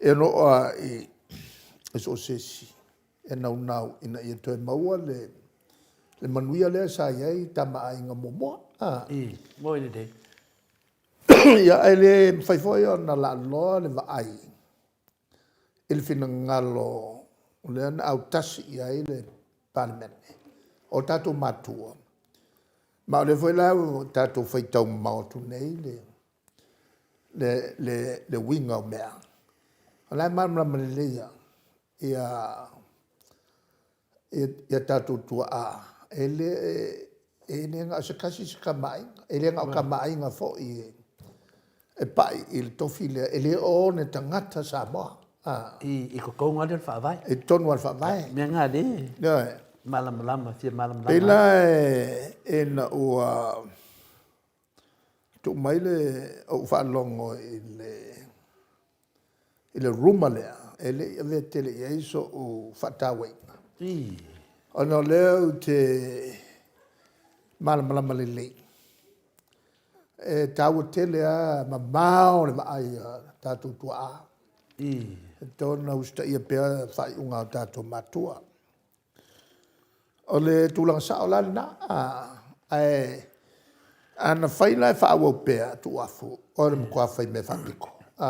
e ono oo lava i so o se isi e naunau ina ia toe maua le manuia lea sa i ai Tama a Aiga muamua. Moi lelei. Ia, ae le mafai foi ona laaloa le vaai i le finagalo o lea na autasi i ai le Palemene, o tatou matua, ma o lea foi la ua tatou faitau mamao atu nei le uiga o mea, o la e malamalama lelei lava ia tatou tuaa, e le na o se tasi se Tama a Aiga, e le na o Tama a Aiga foi e pai i le tofi lea, e le o one tagata Samoa. I totonu lava lea o le Faavae. I totonu lava o le Faavae. Mea na o lea e Ioe. malamalama, fia malamalama. Pei la ina ua tuu mai le ou faalogo i le rumour lea, e le i avea tele i ai so'u faatauaina, ona o lea ou te malamalama lelei, e taua tele lava, mamao le vaai a tatou tuaa, e tatau ona usitaia pea faaiuga a o tatou matua. O le tulaga sao la lena, ae ana fai la e faaauau pea tuuafu, o le matua faimea faapito. A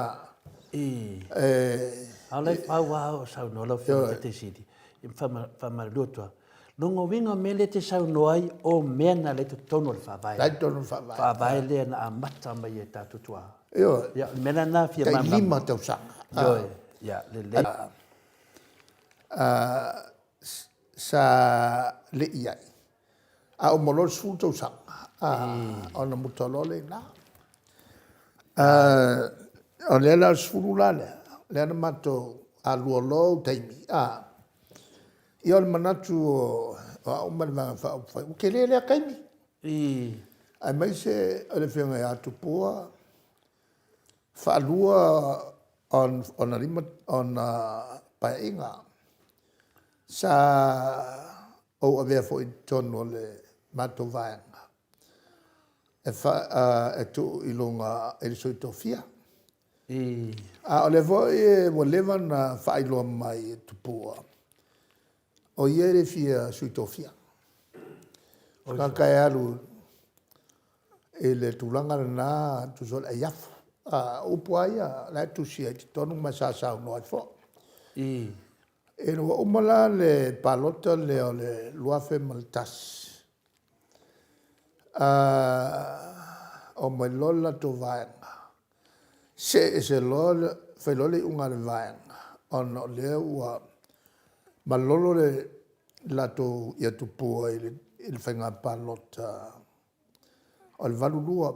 o la e pau lava o saunoa lau Afioga i le Taitai Sili, e faamalulu atu lava. Lona uiga o mea lea e te saunoa ai, o mea na o lea e i totonu o le Faavae. La e i totonu o le Faavae. Faavae lea na amata mai e tatou tuaa. Ioe. Ia, o le mea la lena e fia Tai malamalama. 5 tausaga. Ioe, ia, lelei. Sa le i ai, a uma loa le 10 tausaga, ona muta loa lea i ina. O lea la o le 10 la lea, lea na matou alua loa ou taimi, ia o le manatu o au ma le Vaega Faaupufai, ua tele lea taimi, aemaise o le Afioga ia Tupua, faalua ona Paeaiga. Sa ou avea foi i totonu o le matou Vaega e tuu i luga i le Sui Tofia. A o lea foi ua leva ona faailoa mai e Tupua o ia e le fia Sui Tofia. O le tagata e alu i le tulaga lena tusa o le aiafu. O upu lava ia o la e tusi ai i totonu ma sa saunoa ai foi. Ina ua uma la le palota lea o le 2001, omai loa le latou vaega, see ese loa, fai loa le iuga a le vaega ona o lea ua malolo le latou ia Tupua i le faiga palota o le 1982.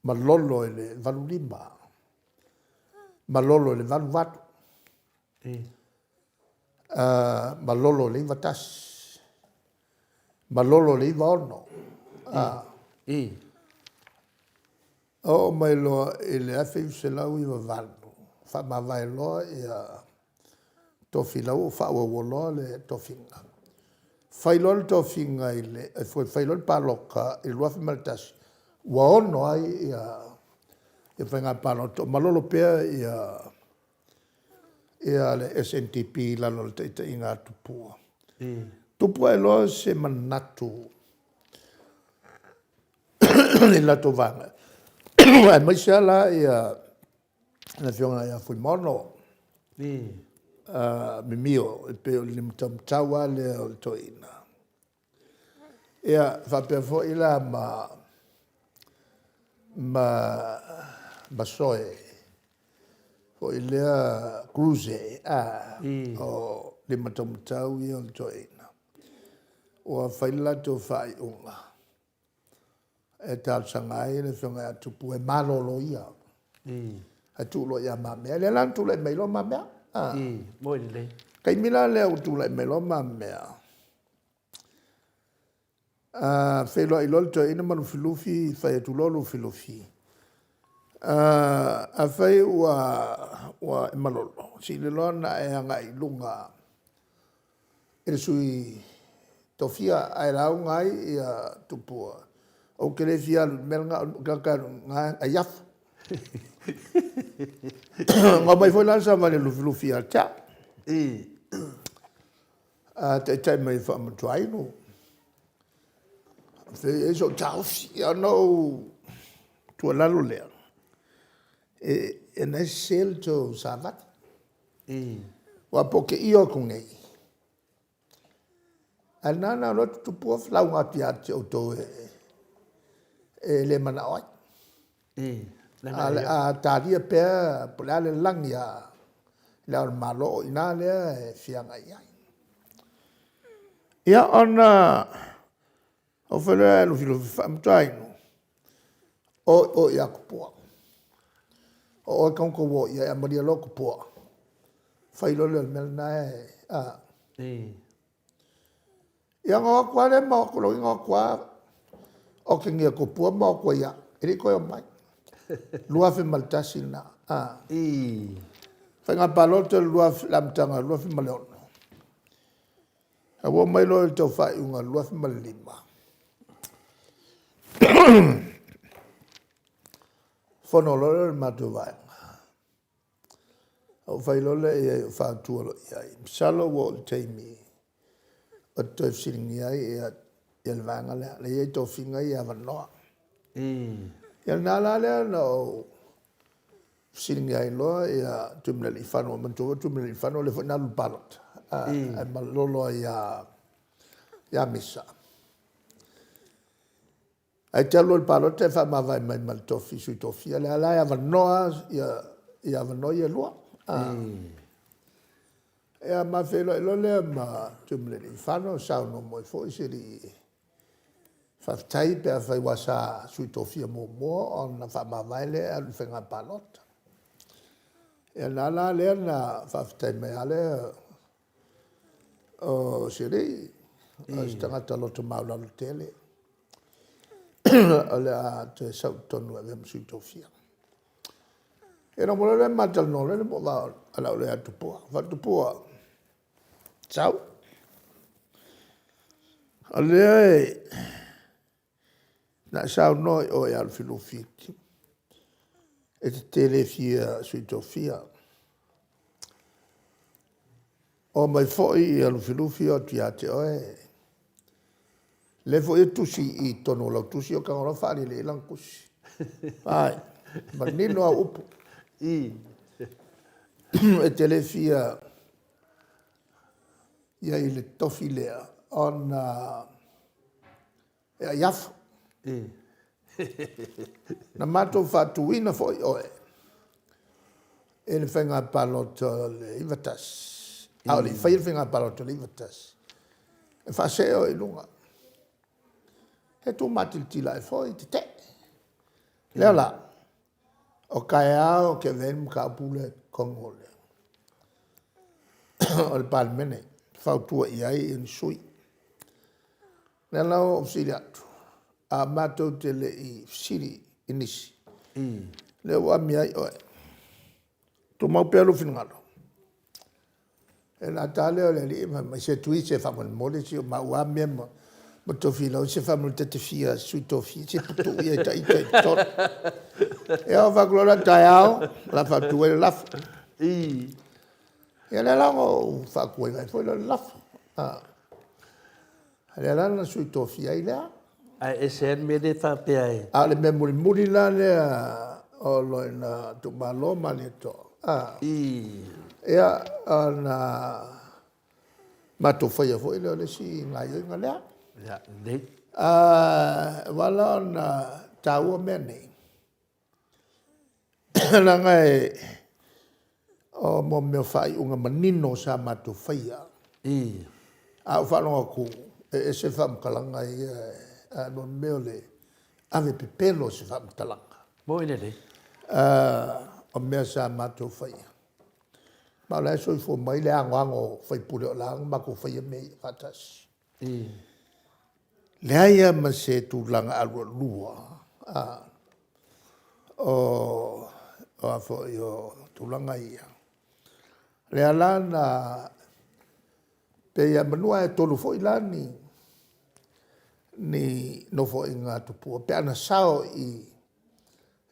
Malolo i le 85, malolo i le 88, malolo i le 91, malolo i le 96. Oo mai loa i le 1998, faamavae loa ia tofi la ua faaauaua loa le tofiga. Fai loa le tofiga i le fai loa le palota i le 2001, ua ono ai ia faiga palota o malolo pea ia ia le SNDP i lalo o le taitaiga a Tupua. Tupu ae loa se manatu i le latou vaega, aemaise lava la ia le afioga ia Fuimaono Mimio, e pei o le limataumatau lava lea o le toeaina. Ia faapea foi la ma Soe foi lea Cruise, o limataumatau ia o le toeaina, ua fai le latou faaiuga e talosaga ai le afioga ia Tupu e malolo ia, ae tuu loa ia Mamea. Lea la na tulai mai loa Mamea. Moi lelei. Taimi la lea ua tulai mai loa Mamea, feiloai loa le toeaina ma Lufilufi, fai atu loa Lufilufi, afai ua e malolo, sili loa ona e agai i luga i le sui tofia ae lauga ai ia Tupua, ou te le fia alu i le mea lena, o le tagata e alu i ina e ai afu. Na omai foi la le savali a Lufilufi ia te au, taitai mai e faamatuainu. E i ai sou taofi, ona ou tuualalo lea, e na e sese le tou savali. Aua po o te io atu nei, ae lena na alu atu Tupua lauga atu ia te outou e le manao ai. A o le a talia pea po o le a le lagi a Le Ao o le Malo, o i ina lea e fia agai i ai. Ia ona ou feiloai loa ia Lufilufi, Faamatuainu, o i o ia Tupua. O oe e tatau ona tou o i ai, a malie loa Tupua, fai loa lea o le mea lena e... a. Ia ona o atu lava lea ma o atu, lona uiga na o atu lava otegia e Tupua ma o atu ai lava, e le i toe omai. 2001 lena. Faiga palota i le amataga o le 2006, ae ua oo mai loa i le tau faaiuga o le 2005, fono loa lea o le matou vaega, ou fai loa lea i ai, ou fautua loa i ai, masalo ua oo i le taimi ou te toe fesiligia ai ia le vaega lea, lea e i ai tofiga ia e avanoa. Ia lena la lea na ou fesiligia ai loa ia Tuimalealiifano, manatua foi Tuimalealiifano lea foi na alu i le palota ae malolo ai ia Misa. Ae te alu loa i le palota e faamavae mai ma le tofi sui tofia, lea la e avanoa ia avanoa ia e lua. Ia ma feiloai loa lea ma Tuimalealiifano, saunoa mai foi si alii e faafetai pe afai aua sa sui tofia muamua ona faamavae lea e alu i le faiga palota. Ia na la lea na faafetai mai lava lea o si alii, o se tagata loto maualalo tele, o le a toe sau i totonu e avea ma sui tofia. Ia ona oo mai loa lea ma talanoa loa lea ma ou valaau loa ia Tupua. Ou fai atu, Tupua, sau. O lea na e saunoa i o ia Lufilufi e te le fia sui tofia. Omai foi ia Lufilufi o atu ia te oe. Lea foi e tusi i totonu o lau tusi, ou tago loa faalele i ai lana tusi. Ai, manino au upu. E te le fia i ai i le tofi lea ona e aiafu. Na matou faatuina foi oe i le faiga palota o le 91, a o le i faia le faiga palota o le 91, e faasee oe i luga. E tu matilatila ae foi, tetee. Lea la, o taeao ou te avea ai le mataupu lea i totonu o le o le Palemene, fautua i ai ni sui. Lea la ua ou fesili atu, a matou te le i fesili i nisi, lea ua amia ai oe, tumau pea lou finagalo. Ona ta lea o le alii ma fai mai, se Tui se faamolemole se o maua lava mea ma tofilau, se faamolemole ta te fia Sui Tofia, se tuu ia ita i totonu. Ia ou fai atu loa lea, taeao o le a faatu ai le lafo. Ia lea la na ou faatuina ai foi lea o le lafo. Lea la na Sui Tofia ai lea. Ae ese lava le mea lea e faapea ai. A o le mea mulimuli la lea o lona tuumalo Malietoa, ia ona matou faia foi lea o le isi gaoioiga lea. Ia, lelei. Ua ala ona taua mea nei, leaga o mo mea o faaiuga manino sa matou faia. A ou faalogo atu e ese faamatalaga ia, a o mea o le ave pepelo o se faamatalaga. Moi lelei. O mea sa matou faia. Ma o la e soifua mai le anoano o faipule o la na matou faia mea ia faatasi. Leai lava ma se tulaga alualua o a foi o tulaga ia. Lea la na pei lava meamanu ae tolu foi la ni nofoaiga a Tupua pe ana sao i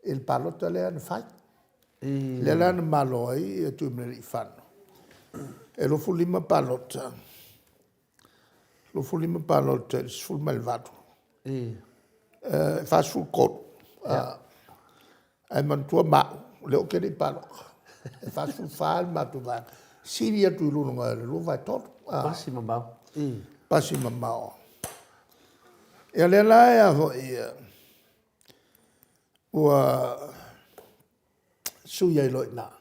le palota lea na fai. Lea la na malo ai Tuimalealiifano, e 25 palota, 25 palota i le 18, e 43, ae manatua ma au, o lea ou te le i palota, e 44 le matou vaega, sili atu i luga i le 2/3. Pasi mamao. Pasi mamao. Ia lea la e a foi ua sui ai loa i ina.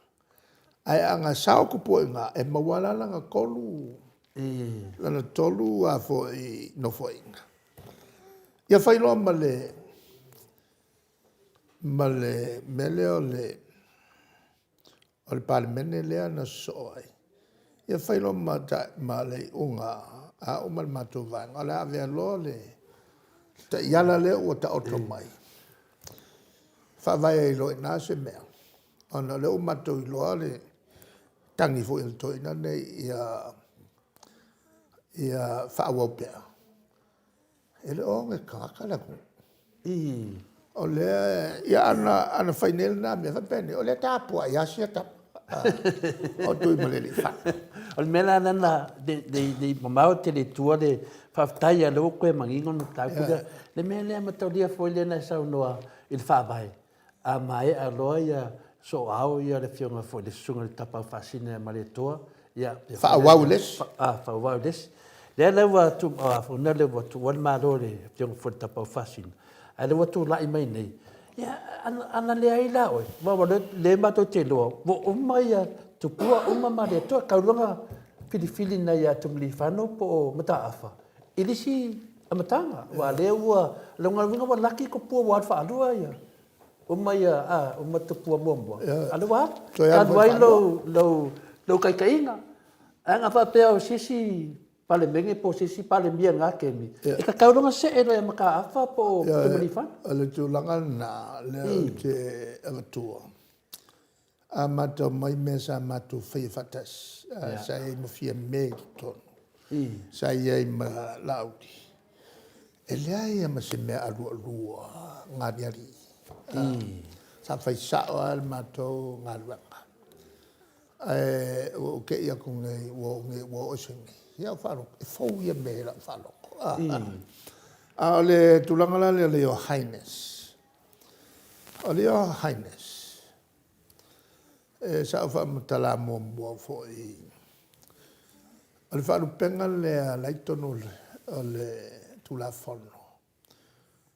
Ae ana sao Tupua i ina, e maua la lana tolu, lana tolu a foi nofoaiga. Ia fai loa ma le mea lea o le Palemene lea na sosoo ai, ia fai loa ma le iuga a au ma le matou vaega, o le a avea loa le taiala lea ua taoto mai, faavae ai loa i ina se mea, ona o lea ua matou iloa le tagi foi a le toeaina nei ia faaauau pea. E le o oge tagata le atunuu. O lea, ia ana fai nei lena mea, faapenei o lea e tapuai lava sia tama o Tuimalealiifano. O le mea la lena, ne i mamao tele i tua le faafetai lava o lea ua toe manino le mataupu lea. Le mea lea mataulia foi lea na e saunoa i le Faavae, a maea loa ia sooao le afioga foi i le Susuga i le Tapaau Faasisina ia Malietoa, ia faaauau i le isi. Faaauau i le isi. Lea la ua ua tuua le Malo i le afioga foi i le Tapaau Faasisina, a o lea ua tulai mai nei, ia ana leai la oe, aua o lea matou te iloa ua uma ia Tupua uma Malietoa, tau loa na filifili mai ia Tumiliifano po o Mataafa i le isi amataga, aua o lea ua, o lona uiga ua laki Tupua ua alu faalua ia, uma ia, a, uma Tupua muamua, a o lea ua alu, alu ai lou taitaiga. Ae ana faapea o se isi Palemene po o se isi Palemia i lena taimi, e tatau loa ona see loa ia Mataafa po o Tumiliifano. O le tulaga lena lea ou te avatua, a matau mai mea sa matou faia faatasi, sa i ai ma Fiame i totonu, sa i ai ma Laauli, e leai lava ma se mea alualua na aliali. Sa fai sao lava le matou galuega. Ae ua ou te i atu nei ua oo ese nei, ia ou faalogo atu, e fou ia mea i lau faalogo. A o le tulaga la lea o le Your Highness, o le Your Highness, sa ou faamatala muamua foi, o le faalupega lea la e i totonu o le Tulafono,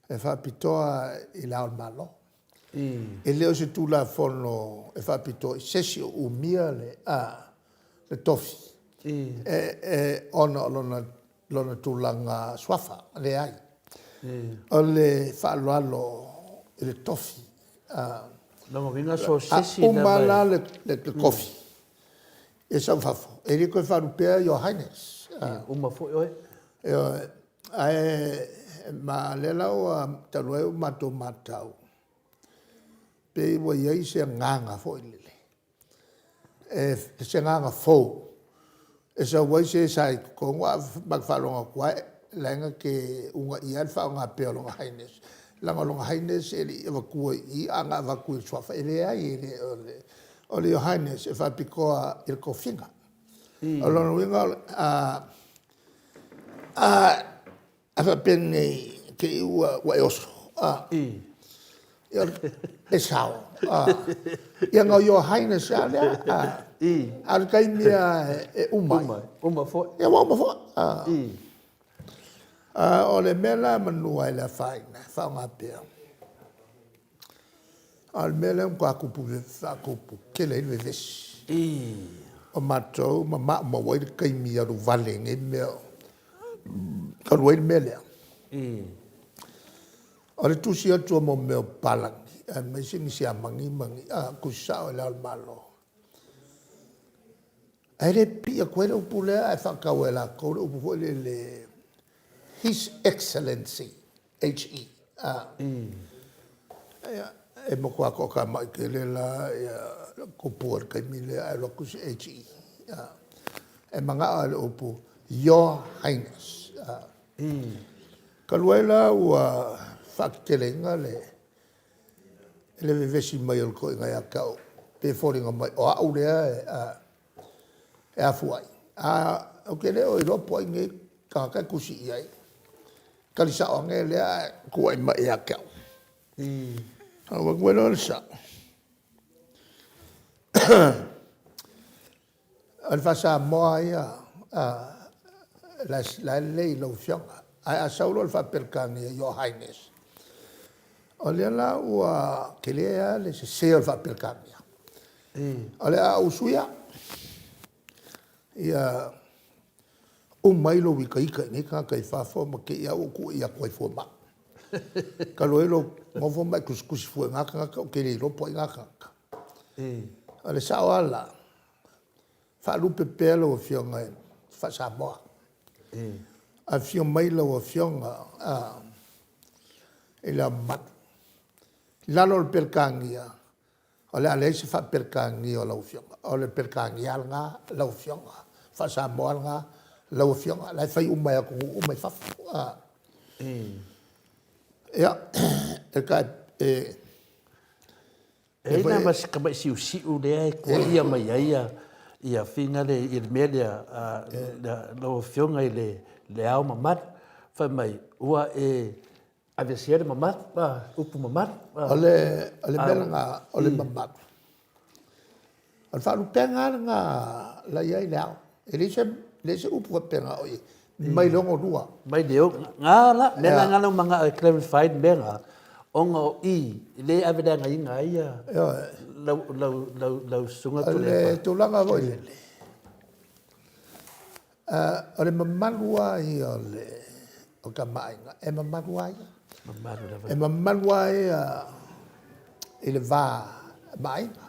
e faapitoa i Le Ao o le Malo. E le o se Tulafono e faapitoa i se isi o umia le tofi ona o lona tulaga suafa, leai. O le faaaloalo i le tofi. Lona uiga so o se isi lava. A uma la le kofi, e sau i fafo, e le toe faalupea Your Highness. Ia, uma foi oe. Ioe, ae ma lea la ua talu ai ua matou matau, pei ua i ai se agaga foi lele, se agaga fou e sau ai se sa i totonu ae matou faalogo atu lava o la e na te uunaia lava le faaaoga pea o Lona Highness, leaga o Lona Highness e le i avatua i i, ae na avatu i le suafa. E leai e le o le… O le Your Highness e faapitoa i le tofiga. O lona uiga a faapea nei te i ua e oso, ia e sao, ia na o Your Highness lava lea. A o le taimi lava e uma ai, uma foi. Ia ua uma foi. O le mea la semeamanu e le afaina e faaaoga pea, a o le mea lea na matua faatupu tele ai le vevesi o matou ma maumau ai le taimi alu vale i nei mea talu ai le mea lea, o le tusi atu o mea o papalagi aemaise ni Siamani ma ni tusi sao lava i Le Ao o le Malo, ae le pipii atu ai le upu lea ae faatau e latou le upu foi lele His Excellency, HE. Ia, e matua toatamai tele la tupua i le taimi lea ae alu atu tusi HE. E manao lava i le upu Your Highness. Talu ai la ua faateteleina le vevesi mai o le toeaina ia te au pei e foliga mai o au lea e afua ai, ae ou te le o iloa po o ai nei tagata e tusi i ai, tali sao ane lea ae tuuai mai ia te au. Ona ou alu atu ai lea o le sao, o le faa-Samoa lava ia la e lelei i lau Afioga, ae a sau loa i le faa-Peretania, Your Highness, o lea la ua tele lava le sese o le faa-Peretania. O le a ou suia, ia uma ai lou itaita i nei tagata i fafo ma te i lava ua ou tuuaia atu ai fua ma au. Talu ai lou nofo ma e tusitusi fua i na tagata ou te le iloa po o ai na tagata. O le sao lava la, faalupe pea lau Afioga faa-Samoa. Afio mai lau Afioga i Le Ao Mamalu. I lalo o le Peretania, o le a leai se faa-Peretania o lau Afioga, o le Peretania lava lena, lau Afioga, faa-Samoa lava lena, lau Afioga, la e fai uma e atunuu uma i fafo. Ia, e E i ai la ma si tamai siusiu lea e tuuaia mai ai ia finagalo i le mea lea, lau Afioga i Le Ao Mamalu, fai mai ua e aveesea le mamalu, upu mamalu. O le mea lena, o le mamalu, o le faalupega lava lena la e i ai le Ao. E leai se upu faapena o i ai mai le 62. Mai le 62. Na la, mea na na ou manao e clarify le mea lena, ona o i lea e ave leagaina ai lau Susuga Tuilaepa. O le tulaga foi lele, o le mamalu lava ia o Tama a Aiga, e mamalu lava ia. E mamalu lava ia i le va ma aiga.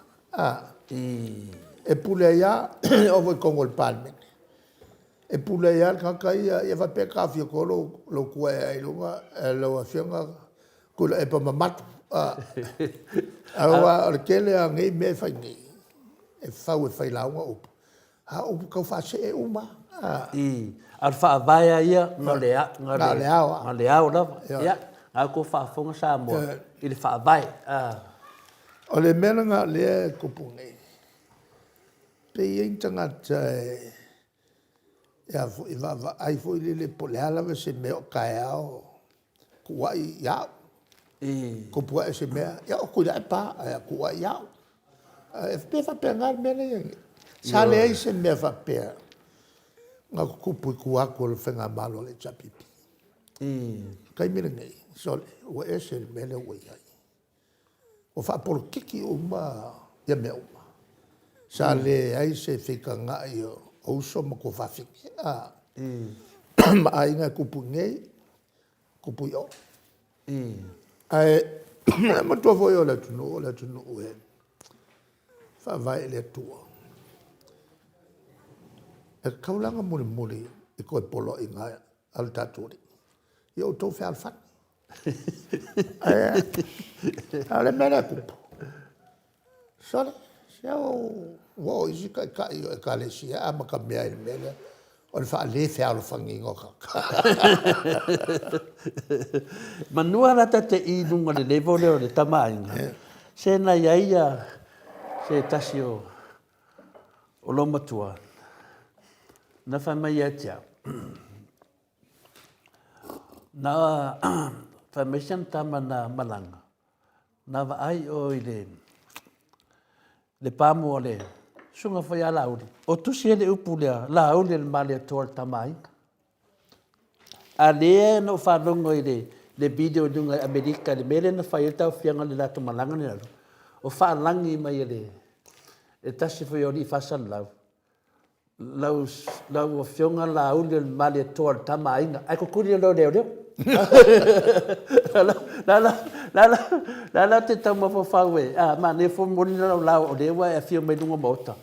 E pule ai lava, e oo foi i totonu o le Palemene, e pule ai lava le tagata ia, ia faapea e taofi atu lou tu ae ai i luga, lau Afioga Tuilaepa mamalu. Aua o le tele lava o nei mea e fai nei, e fau e failauga upu, a o upu taufaasee uma lava. A o le Faavae lava ia, na o le Ao lava. Ia, o lena ua outou faafofoga Samoa i le Faavae. O le mea lena o lea e tupu nei, pe i ai ni tagata e vaavaai foi lele po o le a lava se mea o taeao, tuuai ia au. Tupu ae se mea, ia o Tuilaepa lava, tuuai ia au. E pei e faapena le mea lea e i ai nei. Sa leai se mea faapea na tutupu i tua atu o le faigamalo a le HRPP. O le taimi lenei, sole, ua ese le mea lea ua i ai. Ua faapolokiki uma ia mea uma. Sa leai se feitagai o uso ma tuafafine ma aiga e tupu i inei, tupu i o. Ae E matua foi o le atunuu, o le atunuu e faavae i le Atua. E taulaga mulimuli i toe poloaiga a le tatou Alii. Ia outou fealofani. Ae a o le mea lea e tupu, sole, se ua oo i isi taitai o Ekalesia amatamea i le mea lea o le faale fealofaniina o tagata. Manu la ta te i luga le level lea o le Tama a Aiga, se na i ai ia se tasi o o lou matua, na fai mai ia te au, na fai mai si ana tama na malaga, na vaai o i le le pamu o le susuga foi ia Laauli, o tusi ai le upu lea, Laauli o le Malietoa o le Tama a Aiga. A lea na ou faalogo i le, le video i luga i Amerika i le mea lea na fai ai le tauaofiaga o le latou malaga lea alo, o faalagi mai e le, e tasi foi o alii faasalalau, lau, lau afioga Laauli o le Malietoa o le Tama a Aiga, ae kukuli loa e leoleo. La, la, la, la, la, la te tau mafaufau e, a, manaia foi momoli lau lao o lea ua e afio mai luga o maota.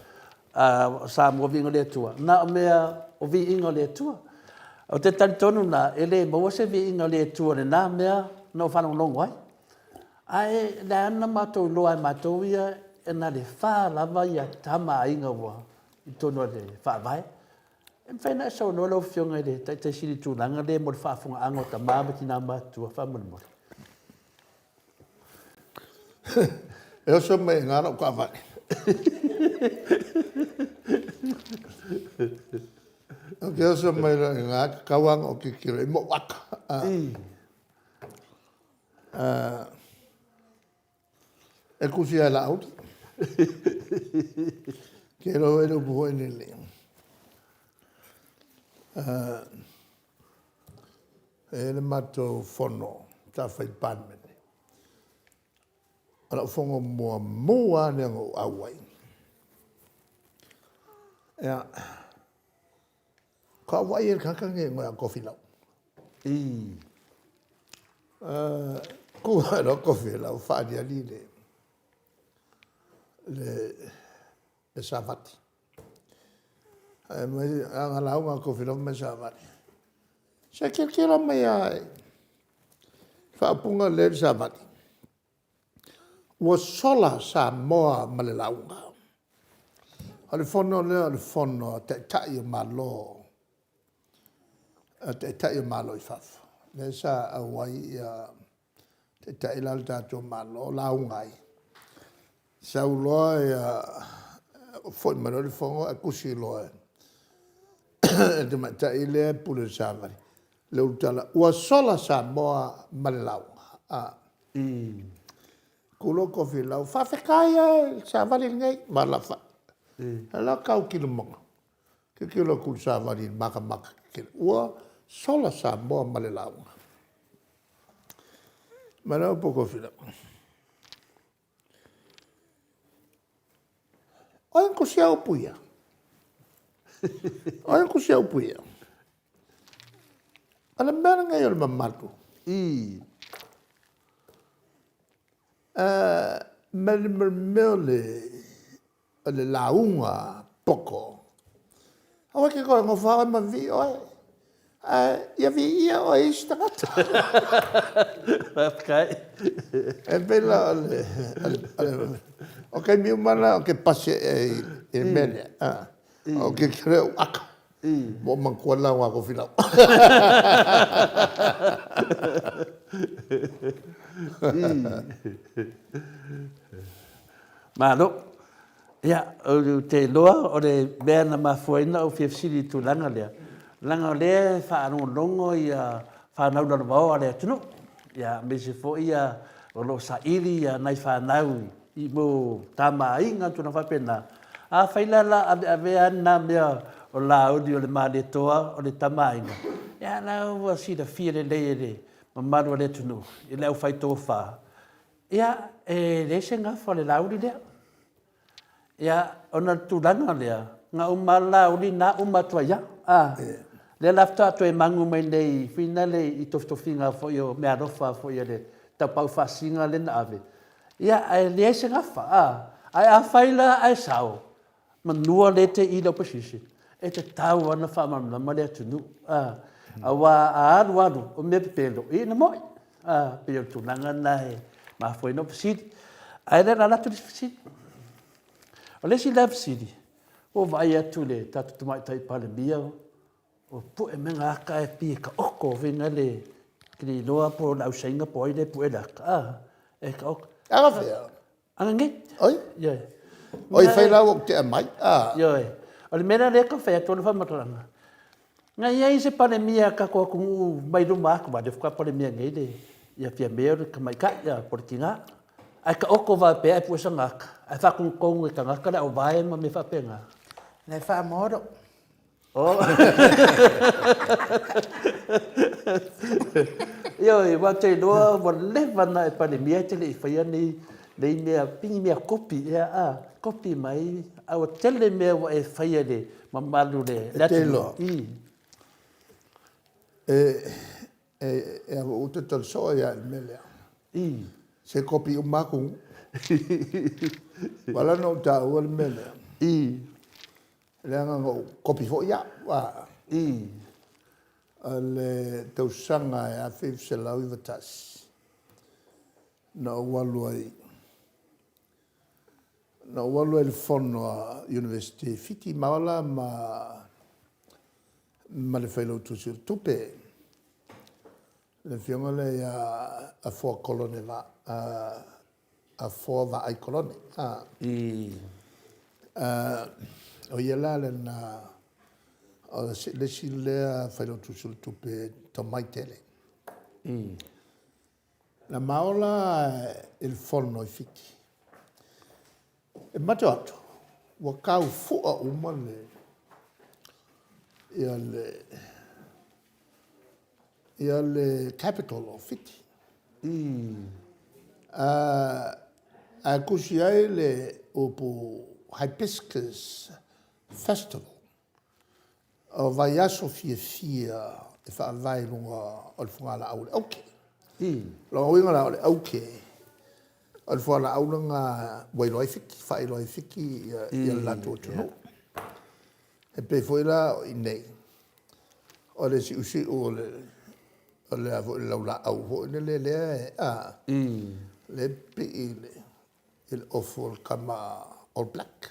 A Samoa viiga o le Atua, na o mea o viiga o le Atua. Ou te talitonu la, e le maua se viiga o le Atua i lena mea na ou faalogologo ai. Ae le a na matou iloa e matou ia, e na le fa lava ia tama a aiga ua i totonu o le Faavae. E mafai ona e saunoa lau Afioga i le Taitai Sili i le tulaga lea mo le faafofogaaga o tama ma tina matutua faamolemole. E oso mai i ngā lau taavale. Ou te oso mai loa i ngā tatau lava ona ou tilotilo i mou ata. E tusi lava e Laauli. Ke iloa foi le upu foi lele. E i ai le matou fono sa fai i le Palemene, o lau fono muamua lava lea na ou auai, ia, faatoa ou vaai i le tagata lenei e igoa ia Tofilau. Tu ae loa Tofilau faaaliali le savali. Ae mai, ana lauga a Tofilau fai mai le savali, se tilotilo mai lava i faaupuga lea i le savali, ua sola Samoa ma le lauga. O le fono lea o le fono a Taitai o Malo, a Taitai o Malo i fafo, lea sa auai ia Taitai la o le tatou Malo lauga ai. Sau loa foi mai loa le fono ae tusi loa e le tamaitai lea e pule i le savali le ulutala, ua sola Samoa ma le lauga. Tu loa Tofilau, faafetai lava i le savali lenei ma alaafai. A o la e tau kilimaga, tilotilo atu i le savali i le matamata tetele, ua sola Samoa ma le lauga. Ma le upu a Tofilau, O ai na tusia upu ia? O ai na tusia upu ia? O le mea lenei o le mamalu. Ma le mea o le o le lauga poto, aua e te toe nofo lava oe ma vivii oe, ae ia viia oe e isi tagata. Faafetai. E pei la o le, o taimi uma la ou te pasi ae i le mea lea, ou te tilotilo i ou ata, ua ou manatua le lauga a Tofilau. Malo. Ia, ou te iloa o le mea na mafua ai ona ou fia fesili i le tulaga lea, leaga o lea e faalogologo ia fanau lalovaoa a le atunuu, ia aemaise foi ia o lo o saili ia nai fanau i mo Tama a Aiga ma tulaga faapena. Afai la o le a aveavea lava lena mea o Laauli o le Malietoa o le Tama a Aiga, ia la ua silafia lelei e le mamalu o le atunuu i le aufai tofa, Ia, e leai se gafa o le Laauli lea. Ia, ona o le tulaga lea, na uma lava le Laauli na uma atu ai lava. A, lea la faatoa toe magu mai nei foi lale i tofitofiga foi o meaalofa foi a le Tapaau Faasina lea na ave, ia, ae leai se gafa, a. Ae afai la ae sao, manua lea e te i le opposition, e tatau lava ona faamalamalama le atunuu, a. Aua a alu alu, o mea pepelo, ia ina mo'i, a. Pei o le tulaga lena e mafua ai ona ou fesili. Ae o lea o le a alu atu le isi fesili. O le isi la fesili, ua ou vaai atu i le tatou Tamaitai Palemia ua pue mai na ata ae pei e taoto foi na le, ou te le iloa po o le ausaina po o ai lea e pue le ata, a, e taoto. Anafea? Ananei. Oi? Ioe. Oi, fai la ua ou tea mai, a. Ioe. O le mea la lea e tau fai atu ai le faamatalaga, na i ai se Palemia a tatou atunuu mai luma atu, aua o lea faatoa Palemia nei le, ia Fiame o le tamaitai, ia, po o le tina. Ae taoto faapea ae pue sana ata, ae faatonutonu e tagata le auvae ma mea faapena. La e faamoro. Oh. Ioe, aua ou te iloa ua leva ona e Palemia e te le i faia nei, nei mea, pei ni mea kopi ea, a, kopi mai, a ua tele mea ua e faia i le mamalu o le E te iloa, e, e, e a ua te tali soo ai lava i le mea lea. Se kopi uma aku. Ua ala ona ou taua le mea lea. Leaga na ou kopi foi au, a. O le tausaga e 1991, na ou alu ai, na ou alu ai i le fono a Iunivesite i Fiti, ma ola ma ma le Failautusi o le Tupe, le afioga lea ia Afoa Kolone Afoa Vaai Kolone. O ia la lena, o le isi lea Failautusi o le Tupe tomai tele. Na ma ola i le fono i Fiti. E matou atu, ua taufua uma le, ia le, ia le capital o Fiti. Ae tusi ai le upu Hibiscus Festival, o vaiaso fiafia e faavae i luga o le fogalaau o le aute. O lona uiga la o le aute, o le fualaau lena ua iloa ai Fiti, faailoa ai Fiti ia le latou atunuu. E pei foi la o i inei, o le siusiu o le o le a foi le laulaau foi lele lea e a lea e pipii i le i le ofu o le tama All Black.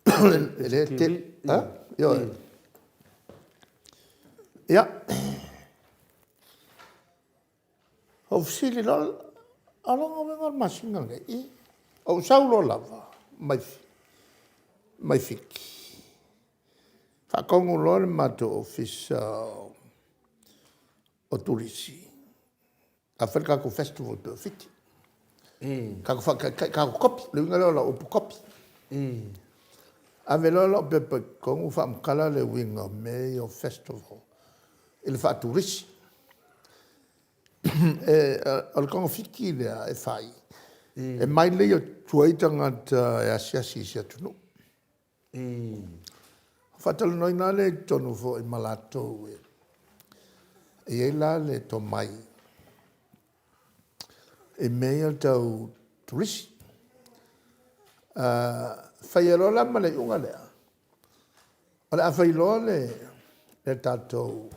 E le te a? Ioe. Ia. Ou fesili loa, o lona uiga o le masina lenei, i. Ou sau loa lava mai, mai Fiti, faatonu loa le matou ofisa o turisi, a fai le tatou festival pei o Fiti. Tatou faataitai, tatou kopi, le uiga lea o lau upu kopi. Ave loa lau pepa i totonu faamatala le uiga o mea ia o festival i le faaturisi. O le togafiti lea e fai, e mailei atu ai tagata e asiasi i se atunuu. Faatalanoaina lea i totonu foi ma latou e i ai la le tomai i mea ia tau turisi. Faia loa la ma le iuga lea, o le a fai loa le tatou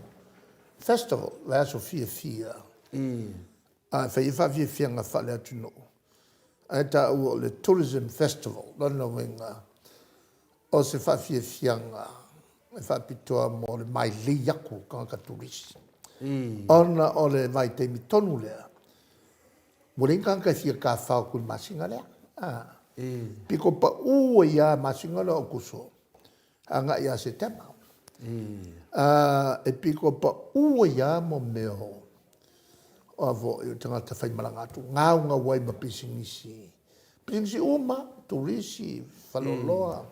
festival, vaiaso fiafia, a fai ai faafiafiaga faale-atunuu, ae taua o le Tourism Festival. Lona uiga, o se faafiafiaga e faapitoa mo le mailei atu o tagata turisi, ona o le vaitaimi tonu lea, ua leai ni tagata e fia tafao atu i le masina lea. Pito pau ai lava masina lea o Aokuso agai ia Setema. E pito pau ai lava mo mea o a foi o tagata faimalaga atu, gaugau ai ma pisinisi, pisinisi uma, turisi, faleoloa.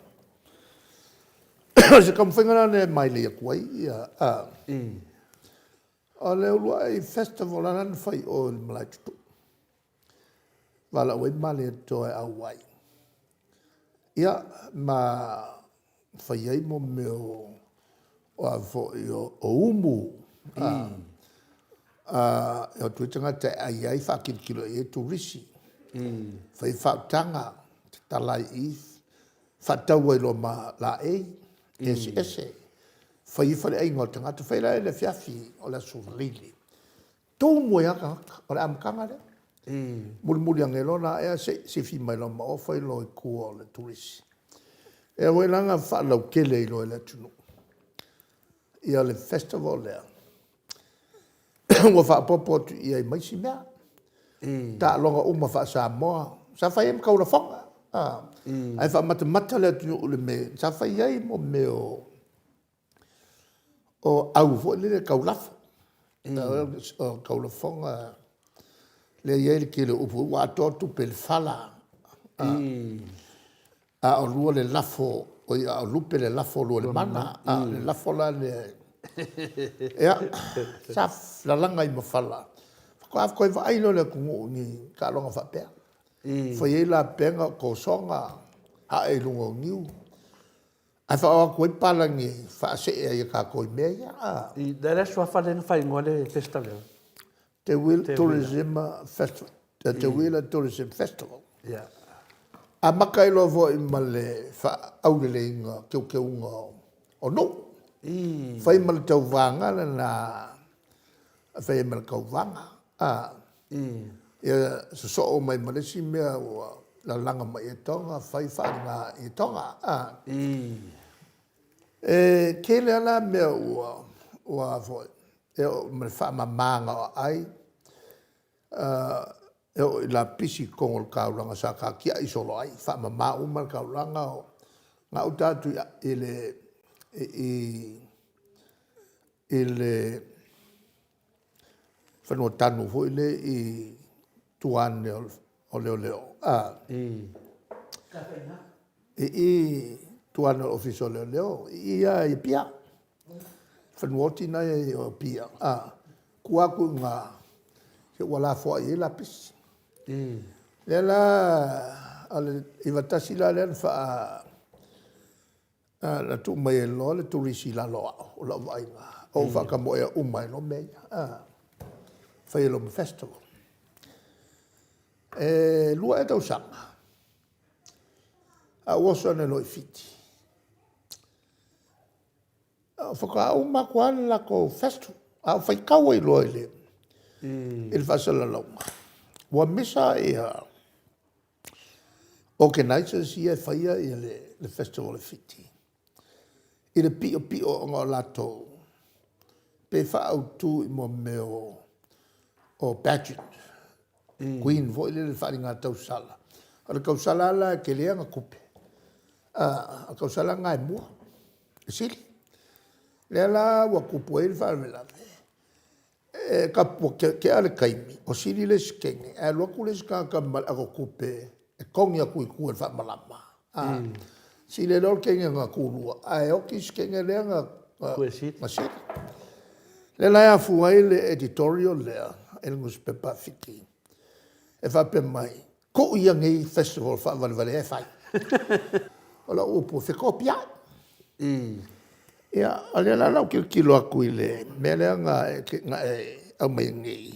O se taumafaiga la lea e mailei atu ai ia, a. O le uluai festival lava na fai i o i le malae tutu. Valaau ai Malietoa e auai. Ia, ma fai ai mo mea o a foi o umu. E o atu ai tagata e ai ai, faakilokilo i ai turisi, fai faautaga, tatala ai i i, faatau ai loa ma laei eseese, fai ai faleaiga o tagata, fai la i le afiafi o le Aso Faraile, tumu ai lava tagata, o le amataga lea. Mulimuli ane loa la ea se i sifi mai loa ma o fai loa i tua o le turisi. E ao foi la ona faalautele ai loa e le atunuu ia le festival lea ua faaopoopo atu i ai ma isi mea. Taaloga uma faa-Samoa, sa fai ai ma taulafoga, ae faamatamata le atunuu i le mea sa fai ai mo mea o au foi lele taulafo. O taulafoga lea e i ai le tele o upu ua atoa tupe i le fala, a o lua le lafo, oi a o lupe le lafo lua i le mana. A o le lafo la lea, ia, sa lalaga ai ma fala, faatoa toe vaai lea o le atunuu i ni taaloga faapea. Fai ai lapega o tosoga, ae i luga o niu, ae faaoo atu ai palagi e faasee ai e tatou i mea ia. O le a le suafa lea na faaigoa ai le Festival? Teuila Tourism Festival. Teuila Tourism Festival. Amata ai loa foi ma le faaauleleiga o teuteuga o nuu. Fai ma le tauvaga lena, fai ai ma le tauvaga. Ia sosoo mai ma le isi mea ua lalaga mai i Toga, fai faaaliga i Toga. E tele lava la mea ua foi, e oo ma le faamamaina o aai, e oo i lapisi i totonu o le taulaga sa ta tiai solo ai, faamama uma le taulaga o gauta atu i i le fanuatanu foi lea i tua ane o leoleo, i i tua ane o le Ofisa o Leoleo, i i lava i Apia, fanuaoti na e i Apia, tua atu i ina, se ua lafoai ai lapisi. Lea la, o le 91 la lea na faa na tuu mai ai loa le turisi i lalo o au, o lau vaaiga, ou faatamoea uma ai loa mea ia, fai ai loa ma festival. E 2 ea tausaga, ae ou oso ane loa i Fiti, faatoa uma atu lava le latou festival, a ou faitau ai loa i le faasalalauga, ua misa ia organizers ia e faia le festival i Fiti i le piopio ona o latou pe faaautu i mea o pageant, queen foi lele i le faaaliga tausala. O le tausala lava la e tele ana tupe, o le tausala lena e mua, e sili. Lea la ua tupu ai le faalavelave, ua tea le taimi o sili le isi teine ae alu atu le isi tagata ma le atotupe e togi atu i tua i le faamalama, sili ai loa le teine na tulua ae oti isi teine lea na sili. Lea la e afua ai le editorial lea i le nusipepa a Fiti e faapea mai, tuu ia nei festival faavalevalea e fai. O lau upu, e fekopiai. Ia, o lea la o le a ou tilotilo atu i le mea lea na e aumaia nei,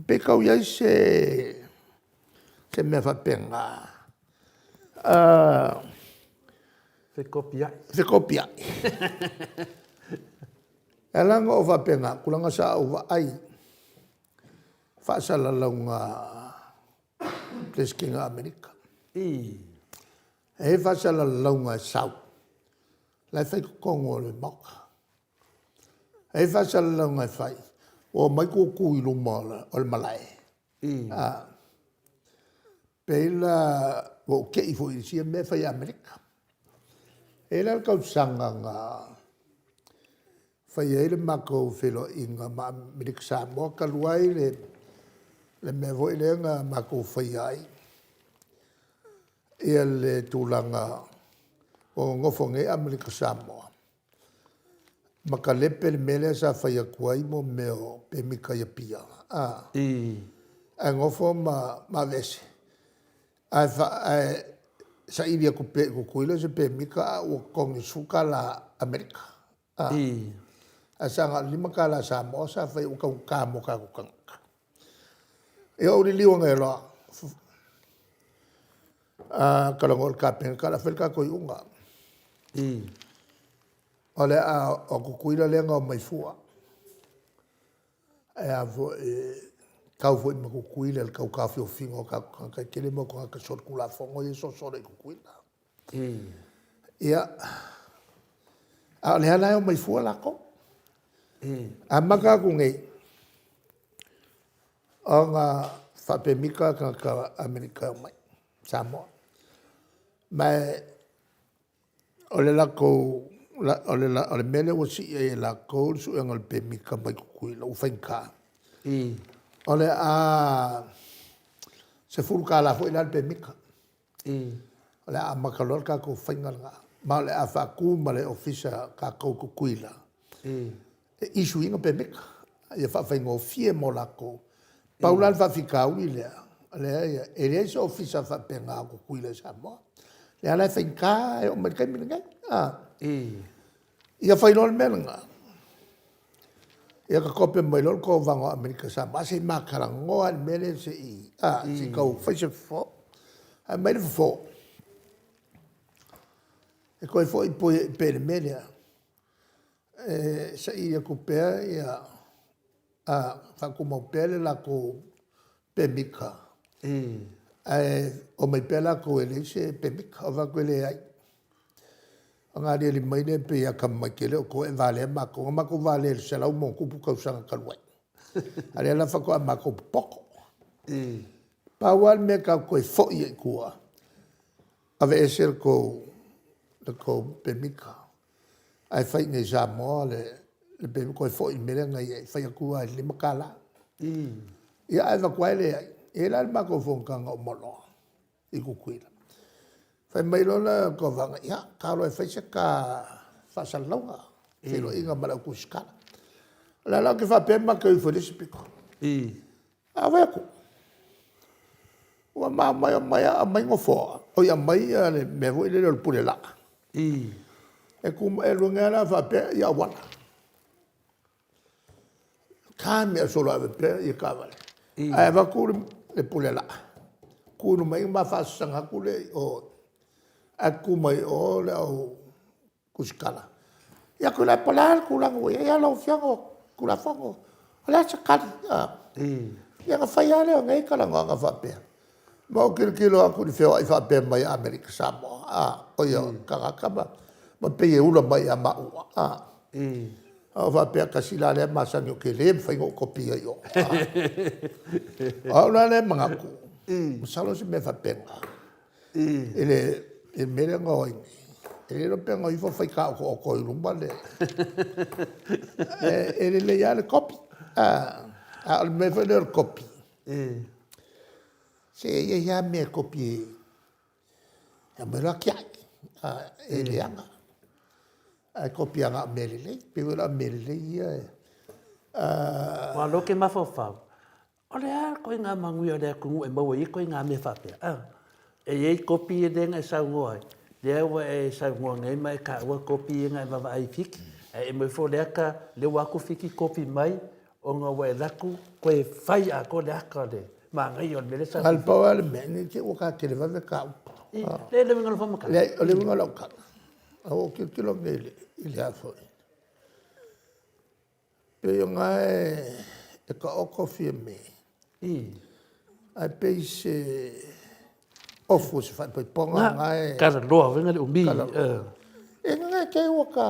pe tau i ai se mea faapena. Fekopiai. Fekopiai. E ala ona ou faapena atu, leaga sa ou vaai faasalalauga a le Peresetene o Amerika. E i ai faasalalauga e sau, la e fai i totonu o le Maota. E i ai faasalalauga e fai, ua omai tutu i luma o le malae, pei la ua ou tei foi i sia mea e fai e Amerika. E i ai la le tausaga na fai ai le matou feiloaiga ma Amerika Samoa talu ai le mea foi lea na matou faia ai le tulaga ua nonofo nei Amerika Samoa ma talepe le mea lea sa fai atu ai mea o pemita i Apia, ae nofo ma aveese ae saili atu pea i Tutuila se pemita a ua totogi i le $10 Amerika. Ae sa na o le $5 Samoa sa fai ua taugata mo tatou tagata. Ia ou liliu ane loa, a talanoa i le Kapeneta o le a fai le tatou iuga. O le a, o Tutuila lea na omai fua. E a foi, e tau foi ma Tutuila i le tau taofiofiga o tatou tagata, e tele mau tagata solitulafono ia e sosolo i Tutuila. Ia, a o lea la e omai fua latou. Amata atu nei ona faapemita tagata Amerika e omai i Samoa. Ma o le latou, o le mea lea ua sii ai e latou le suega o le pemita mai Tutuila ua faigata, o le a $10 foi la le pemita. O le a amata loa le tatou faiga lena, ma o le a faatu ma le ofisa a tatou i Tutuila e issue ina pemita, ia faafaigofie mo latou. Pau la le faafitauli lea o lea e i ai, e leai se ofisa faapena o Tutuila i Samoa. Lea la e faigata e oo mai i le taimi lenei. Ia fai loa le mea lena, ia tatope mai loa le tolovaga o Amerika Samoa, ae se i ma talanoa lava i le mea lea se i, a, se i tau fai se fofo. Ae aumai le fofo, e toe foi pea i le mea lea, e saili atu pea ia, faatumau pea le latou pemita, ae omai pea latou e leai se pemita. Ou fai atu, e leai, ona aliali mai lea pei e atamamai tele outou ae valea matou. Na matou valea i le 100+ tausaga talu ai, a o lea la faatoa matou popoto. Pau lava le mea tatou te toe foi ai i tua, aveese le tou pemita ae fai i inei i Samoa le pemita, toe foi i le mea lea na i ai, fai atu lava i le $5. Ia ae avatu lava e leai. E i ai la le matou fonotaga na uma loa i Tutuila, fai mai loa le tovaga, ia ta o loa e fai se ta faasalalauga, feiloaiga ma le au tusitala. O lea la ou te faapea ma te o ifo i le isi pito, ae ou vaai atu, ua ma omai omai lava aumai nofoa, oi aumai le mea foi lele o le pulelaa e tu mai, e alu ane lava la faapea i auala. Ta mea solo e ave pea taavale, ae avatu le pulelaa tu i luma i i ona ma faasasaga atu lea i o, ae tutu mai o le au tusitala. Ia Tuilaepa o le a le tulaga ua i ai? Ia lau Afioga o Tulafono. O le a se tali? Ia ona fai lava lea o nei talanoaga faapea, ma ou tilotilo atu i le feoai faapea mai o Amerika Samoa, oi o tagata ma pei e ula mai ia maua a. Ona ou faapea, tasi la lea masani ou te le mafai ona ou topia i o. O au la lea e manatu, masalo o se mea faapena i le mea lea na o ai nei. E le iloa pe na o ifo fai taotooto i luma le… E lelei lava le copy, a o le mea foi lea o le copy, se e i ai lava mea e copy e aumai loa tiai, e leaga. Ae copy lava na o mea lelei. Pei foi la o mea lelei ia e… Aua o lea ou te mafaufau, o le a le ituaiga manuia o le atunuu e maua ai ia ituaiga mea faapea a? E i ai kopi lea na e saunoa ai, lea ua e saunoa nei ma e taua kopi ia na e vaavaai i Fiti, ae e aumai foi o le ata lea ua o atu Fiti kopi mai ona ua e alu atu toe fai atoa le ata o le manaia o le mea lea sa… Na o le pau lava le mea, ne i te i ua ta televave ta upu. Leai o le uiga o lau faamatalaga. Leai, o le uiga o lau tala, ua ou tilotilo nei i le a foi, pei o lena e taoto Fiame, ae pei se ofu o se faaipoipoga lena e… Talaloa foi na le umi. Ina ne i te i ua ta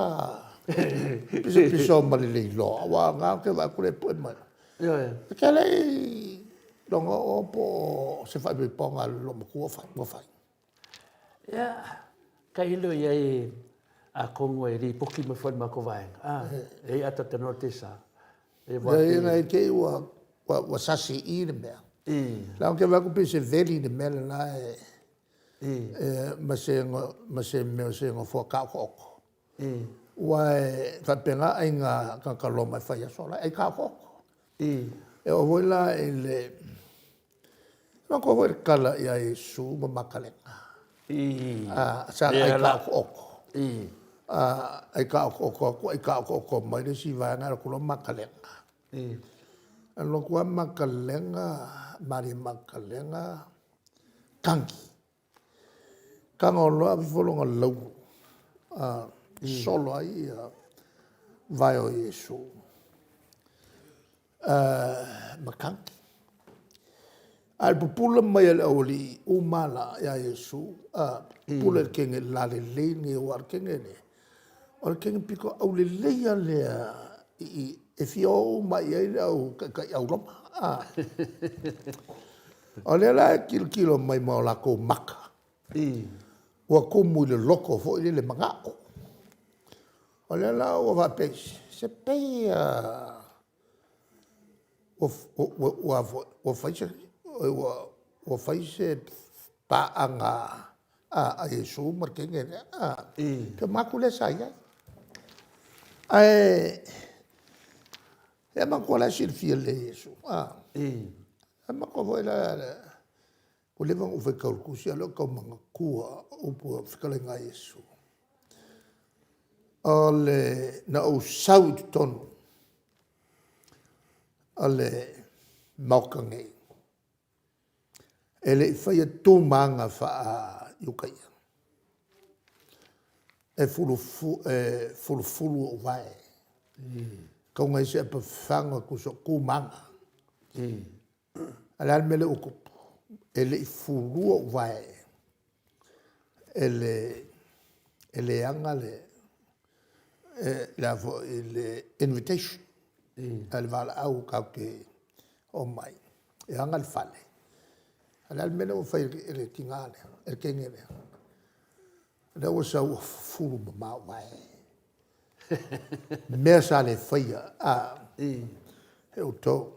pisopiso ma le leiloa, aua o lena ou te vaai atu o lea e pue mai. Ioe. E te le i logo oe po o se faaipoipoga a le loomatua ua fai? Ia, tailo i ai atonu e lipoti mai foi i le matou vaega, a, e i ai a talatalanoa i le tesa. Leai ne i te i ua sasi i i le mea. Leaga ou te vaai atu pei se veli le mea le la e ma se mea o se nofoa taotooto. Aua e faapena aiga tagata Roma e fai aso la, e ai taotooto. E oo foi la i le… Manatua foi le tala ia Iesu ma Matalena, sa ai taotooto. Ai taotooto atu ai taotooto mai le isi vaega alu atu loa matalega. Alu atu lava matalega, malie matalega, tagi. Tago loa ave ifo lona laulu solo ai ia vae o Iesu ma tagi. A o le pupula mai a le aualii uma lava la ia Iesu, pupula i le teine lalelei lenei aua o le teine lenei, o le teine pito aulelei lava lea e fia o uma lava i ai le au taitai Auroma. O lea la e tilotilo mai ma o latou maka, ua tumu i le loto foi lele manao. O lea la ua faapea isi, se pei a ua fai se paaga a Iesu ma le teine lea, o le manatu lea sa i ai. Ae manatua o la e silafia lelei e Iesu. E manatua foi la ua leva ona ou faitau i le tusi a o lea ou te tau manatua upu o le fetalaiga a Iesu. O le, na ou sau i totonu o le Maota nei, e le i faia tu ma aga faa-Iutaia, e fulufulu ou vae, tau ina i ai se apafaga tusa o tu ma aga. A o le a le mea lea ua tupu? E le i fulua ou vae e le ana le invitation a le valaau tatou te omai e aga le fale. A o le a le mea lea ua fai e le tina lea, e le teine lea? O lea ua sau ua fufulu mama ou vae, mea sa le faia e outou.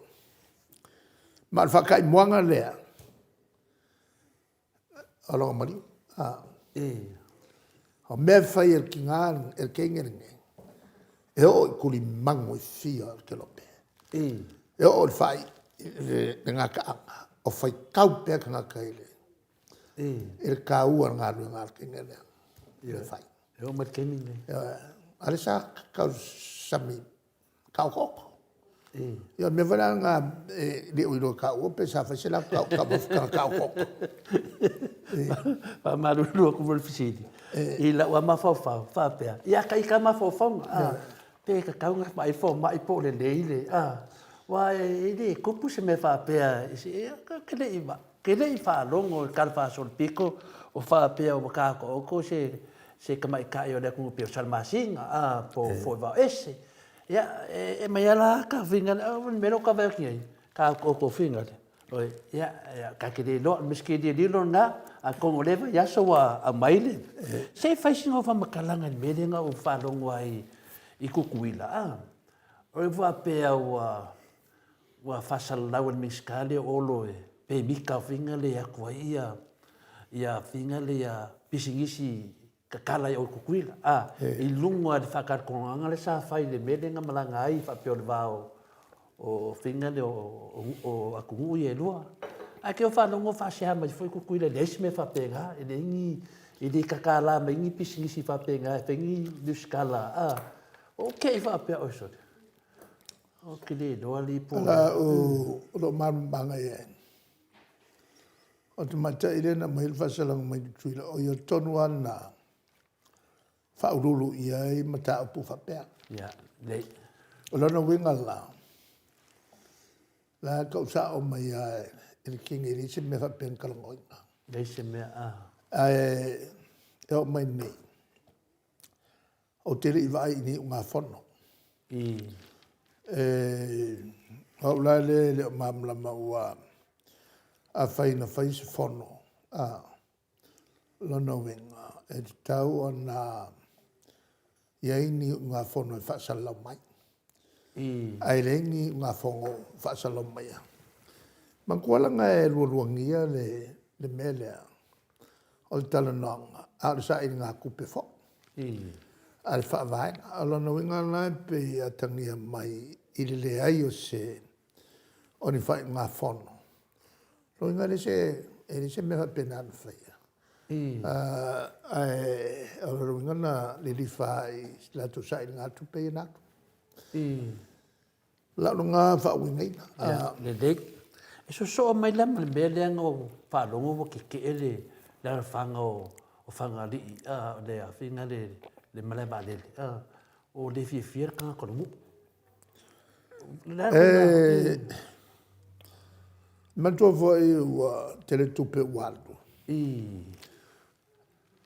Ma o le faataimuaga lea o lona maliu. O mea e fai e le tina e le teine lenei, e oo i tulimanu e fia o le Kelope. E oo i le faaiiina le gataaga o faitau pea tagata i le taua o le galuega a le teine lea e fai. E oo mai i le taimi lenei. Ioe, a o lea sa tausasami taotooto. Ia o le mea foi la lena e le o iloa e taua pe sa fai se latou taumafataga taotooto. Faamalulu atu foi i le fesili, i lou lava mafaufau faapea, ia ita lava mafaufauga, a, pe tatau ona vaai le fomai po o lelei le, a, aua e le tupu se mea faapea, ou te le i ou te le i faalogo i le talafaasolopito o faapea ua taotooto se tamaitai o le atunuu pei o Salamasina a, po o Foivao-ese. Ia, e aumai lava la ta finagalo, o le mea lea ou te vaai atu i ai, taotooto finagalo, oi, ia, ta te le iloa, o le mea lilo lena, atonu o lea vaiaso ua aumai le… Se i fai sina ou faamatalaga i le mea lea na ou faalogo ai i Tutuila, a, o le faapea ua faasalalau e le Minisita lea o Olo e pemita foi lea e atu ai ia ia pisinisi tatala i o i Tutuila, a, i luga o le faatalatalanoaga lea sa fai i le mea lea na malaga ai faapea o le va o faiga lea o atunuu ia e lua. Ae te i ua faalogo o faasea mai foi Tutuila e leai se mea faapena, e leai ni, e le tatala mai ni pisinisi faapena e fai ni lesitala, a. Ou te i faapea, oi sole, ou te le iloa alii po o le a. O lou malamalamaaga i ai, o le tamaitai lea na aumai ai le faasalaga mai Tutuila, o ia tonu lava lena na faauluulu i ai mataupu faapea. O lona uiga la, o la e tau sao mai lava e le teine e leai se mea faapea na talanoaina. Leai se mea, a. Ae e oo mai nei, ou te le i vaai i ni iugafono. O au la lea e le o malamalama aua afai na fai se fono, a, lona uiga e tatau ona i ai ni iugafono e faasalalau mai. Ae leai ni iugafono o faasalalau maia. Manatua leaga e lualuagia le mea lea o le talanoaga, a o le sailigatupe foi a le faavaega. O lona uiga la e pei e atagia mai i le leai o se o ni faaiugafono, lona uiga e leai se mea faapena na faia. Ae o le uiga na lilifa i latou sailigatupe ia na alu. Lau lena faauigaina. Ia, lelei. E sosoo mai la ma le mea lea na ou faalogo ua tetee le alafaga o Fagalii, le afiga le malae vaalele, ua le fiafia le tagata o le nuu. E manatua foi ua tele tupe ua alu,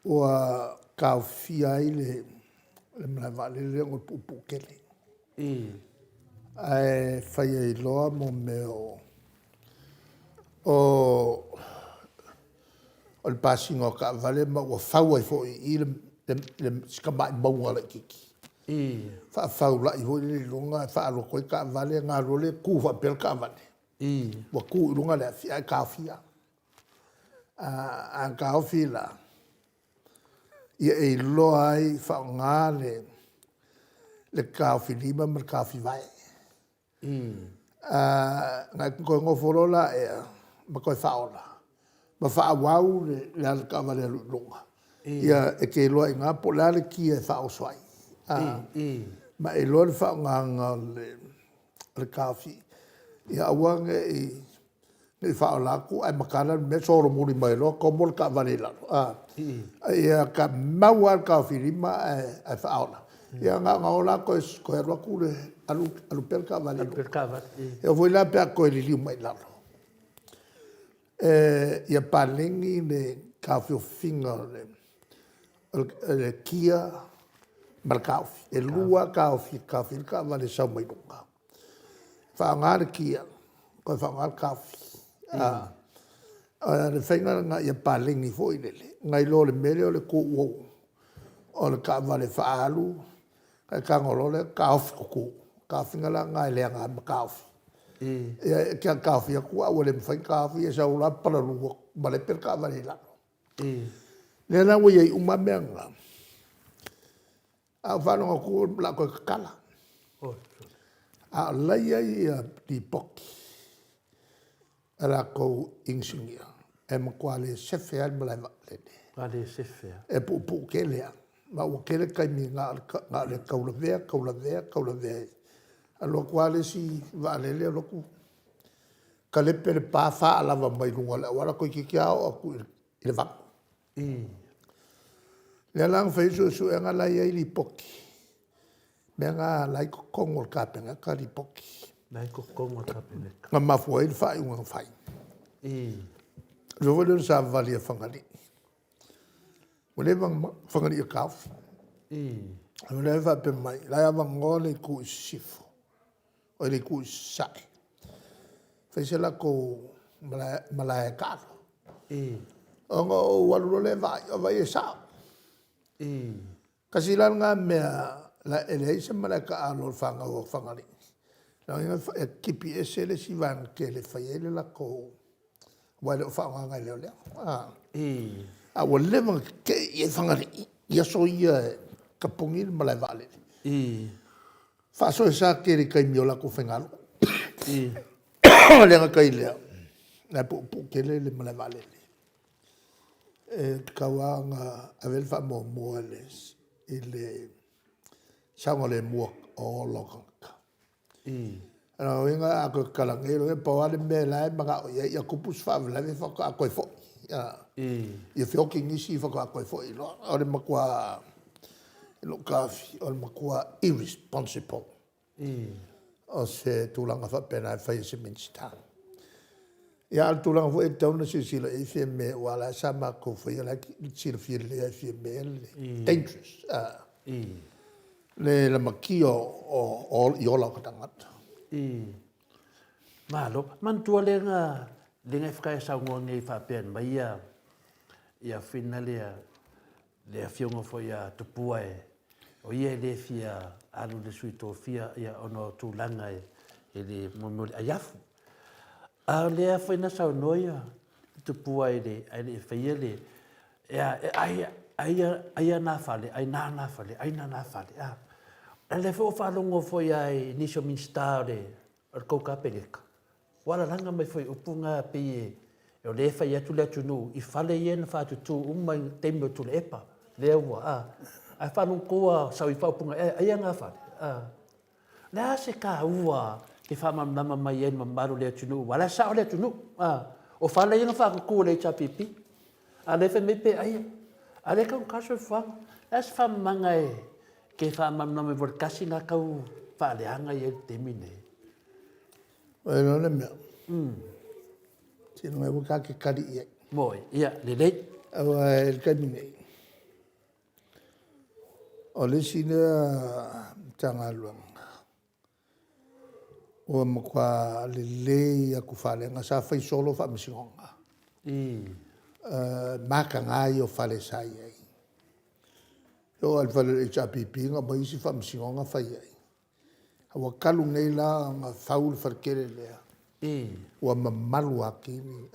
ua taofia ai le malae vaalele lea ona o le puupuu tele. Ae fai ai loa mo mea o le pasiga o taavale ma ua fau ai foi i i si tamai mauga laitiiti. Faafau-la'i foi lele i luga e faaalu atu ai taavale ona alu loa lea tu faapea le taavale, ua tu i luga le afi ae taofia. A taofi la, ia e iloa ai faaaoga le taofi lima ma le taofi vae. Ona e toe nofo loa lea ma toe faaola ma faaauau le taavale e alu i luga, ia e te iloa lava i ina po o le a le kia e faaoso ai, ma e iloa le faaaogaina o le taofi ia aua ne i faaola atu ae matala le mea solomuli mai loa tomo le taavale i lalo a. Ia mau lava i le taofilima ae faaola, ia na ona o la toe alu atu alu pea le taavale i luga. E oo foi la pe a toe liliu mai i lalo, ia paleni le taofiofiga o le kia ma le taofi. E 2 lava taofi e taofi ai le taavale e sau mai luga, faaaoga le kia toe faaaoga le taofi. O le faiga lena ia paleni foi lele nai lo le mea lea o le tu o le taavale e faaalu ona e tago loa lea taofi tutu. O le taofiga la lena e leaga ai ma taofi. Ia e te taofi atu ae ua le mafai ona taofi, ia e sau loa palalu malepe le taavale i lalo. Lea la ua i ai uma lava mea na, ae ou faalogo atu o le a toe tatala. A o la e i ai lipoti a latou inisinia e matua le sefe lava le malae vaalele. Matua le sefe lava. E puupuu tele lava, ma ua tele taimi na o le taulavea, taulavea, taulavea ai. Alu atu lava le isi vaalele alu atu talepe le pa faalava mai luga o le auala toeitiiti lava oo atu i le vanu. Lea la na fai ai suesuega la e i ai lipoti, mea na la e i totonu o le Kapeneta lipoti. La e i totonu o le Kapeneta. Na mafua ai le faaiuga na fai. O le mea foi lea o le savavali a Fagalii, ua leva ona Fagalii e taofi. O lea e faapea mai o la e avanoa le itu i sisifo, oi le itu i sasae, fai se latou malae taalo. Ona ou alu loa lea vaai, vaai e sao. Tasi la lena mea e leai se malae taalo a le fanau a Fagalii, lona uiga e tipi ese le isi vaega tele e fai ai le latou, aua e le o faaaogaina e leoleo. A ua leva ona tetee i ai Fagalii i aso ia e tapuni le malae vaalele. Faasoesa tele i taimi o latou faigalua. E le gata i lea, la e puupuu tele le malae vaalele, e tatau lava ona ave i ai le faamuamua i le saogalemu o ola o tagata. O lona uiga a toe tatala nei, lona uiga pau lava le mea la e manao i ai ia tupu se faalavelave faatoa toe foi, ia feoti nisi faatoa toe foi loa. O le matua, i lou taofi, o le matua irresponsible o se tulaga faapena e fai e se Minisita. Ia a o le tulaga foi e tatau ona silasila i ai Fiame aua o la e sa matou faia, o la e silafia lelei lava e Fiame le dangerous, le lamatia i ola o tagata. Malo. Manatua lea na lea na e saunoa nei faapea mai ia Fina lea le afioga foi ia Tupua e o ia e le fia alu i le sui tofia ia ona o tulaga e e le mo le aiafu. A o lea foi na saunoa ia Tupua e le ae le i faia le e a e ai ai ai ana fale ai na na fale ai na na fale a. A lea foi ua faalogo foi lava i nisi o Minisita o le tou Kapeneta, ua lalaga mai foi i upu na pei e O lea e fai atu le atunuu i fale ia na faatutu uma i taimi o Tuilaepa, lea ua, a, ae faalogo a sau i faaupuga ea, aia na fale, a. O le a se taua ke faamalamalama mai ai i le mamalu o le atunuu, aua o la e sao le atunuu, a. O fale ia na faatutu e le HRPP, a o lea e fai mai pe aia, a o lea e taugata le soifuaga. O le a se faamalamalamaga e ke faamalamalama mai le tasi lena tau faaleaga ia i le taimi lenei? Ua iloa le mea, seiloga e aua ta te tali i ai. Moi, ia, lelei. Aua i le taimi nei, o le isi lea Matagaluega ua matua lelei atu faaleaga. Sa fai solo faamasinoga, mataga ia o fale sa i ai. E oo lava i le fale o le HRPP na aumai isi faamasinoga fai ai. Ae ua talu nei la ona fau le faletele lea, ua mamalu atili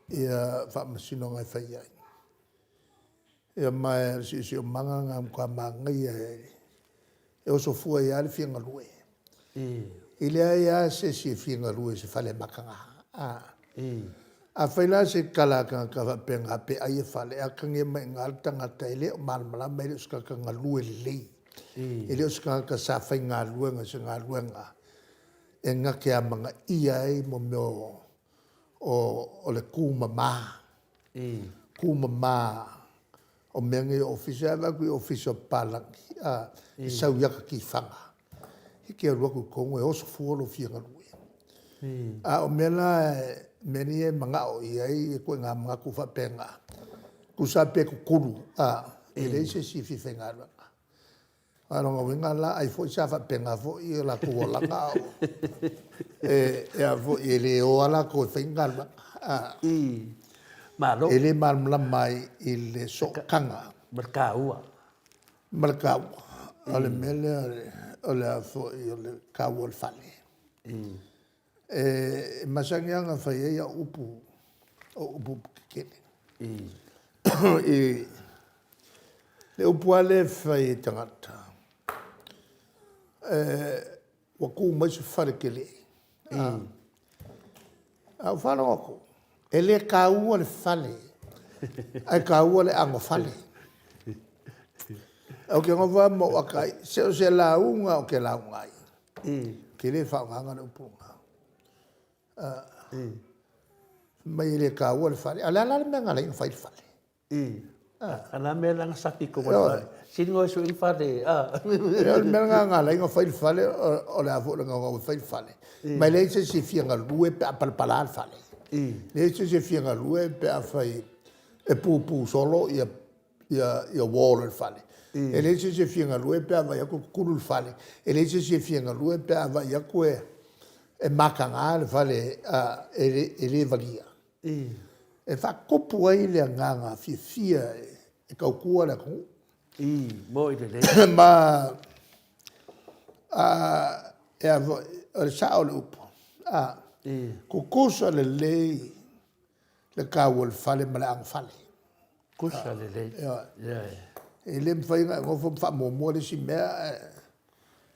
ia faamasinoga e fai ai. Ia ma o le siosiomaga lena e matua manaia e oso fua ai lava le fia galue. E leai lava se isi e fia galue i se fale mataga. Afai la se tala a tagata faapena pe ai le fale, e atagia mai i ina le tagata e le o malamalama, e le o se tagata galue lelei. E le o se tagata sa faigaluega i se galuega e na te amanaia ai mo mea o le tumama, tumama o mea nei o Ofisa. A vaai atu i Ofisa o papalagi a, e sau i ata tifaga, e te alu atu i totonu e oso fua lou fia galue. A o mea la mea ia e manao i ai ituaiga manatu faapena, tusa lava pe tutulu, e leai se isi e fia faigaluega. A o lona uiga la ai foi sa faapena foi o latou olaga a o e a foi e le o lava latou e fai ni galuega. Malo. E le malamalama ai i le sootaga ma le taua. Ma le taua. O le mea lea o le a foi o le taua o le fale. E masani lava ona fai ai au upu, o upu tetele. I le upu lava lea e fai e tagata, ua tu mai se fale tele. Ae ou faalogo atu, e le taua le fale, ae taua le anofale. Ou te nofo lava ma ou atai, so o se lauga lava ou te lauga ai, ou te le faaaogaina le upu lena. Fai mai e le taua le fale, a o le a la le mea na ala ai ona fai le fale? A o le a le mea la na sapi i totonu o le fale? Sili ona o e sue ni fale. O le mea lena na ala ai ona fai le fale, o le a foi le naunau e fai le fale, ma e leai se isi e fia galue pe a palapala le fale. E leai se isi e fia galue pe afai e pupu solo ia wall o le fale. E leai se isi e fia galue pe a vaai atu e tutulu le fale. E leai se isi e fia galue pe a vaai atu e mataga le fale, e le valia. E faatupu ai le agaga fiafia e tautua le atunuu. Moi lelei. Ma e a foi, o le sao o le upu, tutusa lelei le taua o le fale ma le anofale. Tutusa lelei. Ioe. E le mafai ona e nofo ma faamuamua le isi mea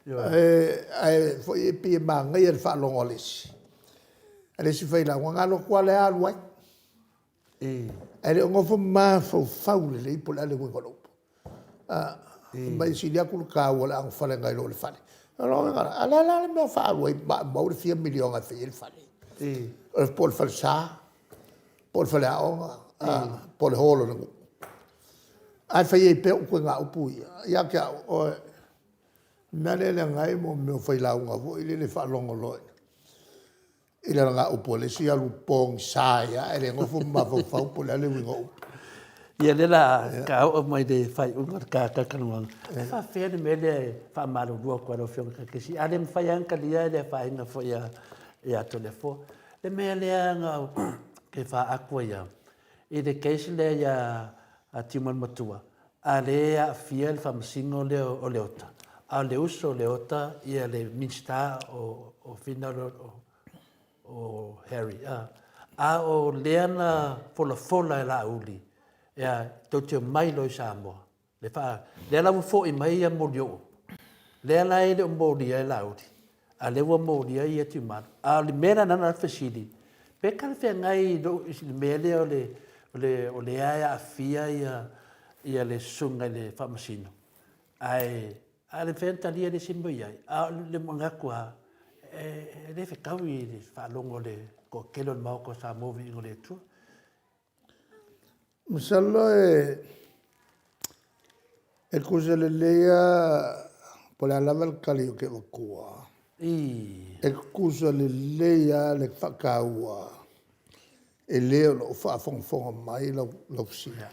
ae ae foi e pei e manaia i le faalogo a le isi, a le isi failauga, na alu atu lava lea alu ai. Ae le o nofo ma mafaufau lelei po o le a le uiga o le upu. Fai mai e sili atu le taua o le anofale nai lo le fale. O lona uiga la, a o le a la le mea e faaalu ai maumau le fia miliona e fai ai le fale? Po o le falesa, po o le faleaoga, po o le hall o le nuu. Ae fai ai pea ituaiga upu ia. Ia te au, o le mea lea e leaga ai mea o failauga foi lele e faalogo loa i lana upu a le isi alu pogisa ai lava ae le nofo ma mafaufau po o le a le uiga o upu. Ia lea o le a ta oo mai i le faaiuga o le ta talatalanoaga. E faapefea le mea lea e faamalulu atu ai i lau Afioga i le Kaikesi, a le mafai lava ona talia le afaina foi ia Toleafoa. Le mea lea na ke faatu ai lava, i le case lea ia Tiumalu-matua, a lea e aafia le faamasino lea o Leota, a o le uso o Leota ia le Minisita o Fina o Harry, a, a o lea na folafola e Laauli, ia, tou te omai loa i Samoa. Le faa, lea la ua foi mai ia Molioo, lea la e le o molia e Laauli, a lea ua molia ia Tiumalu. A o le mea la lena o le fesili, Pe talafeagai i lou, i le mea lea o le, o le, o lea e aafia ia, ia le susuga i le Faamasino, ae, a le mafai ona talia le isi mea o i ai, a o le manatu lava, e, e le fetaui i le faalogo a le toatele o le Maota o Samoa Viiga o le Atua. Masalo e, e tusa lelei lava po o le a lava le tali ou te avatua, e tutusa lelei lava le faataua e le o lo o faafogafoga mai lau fesili.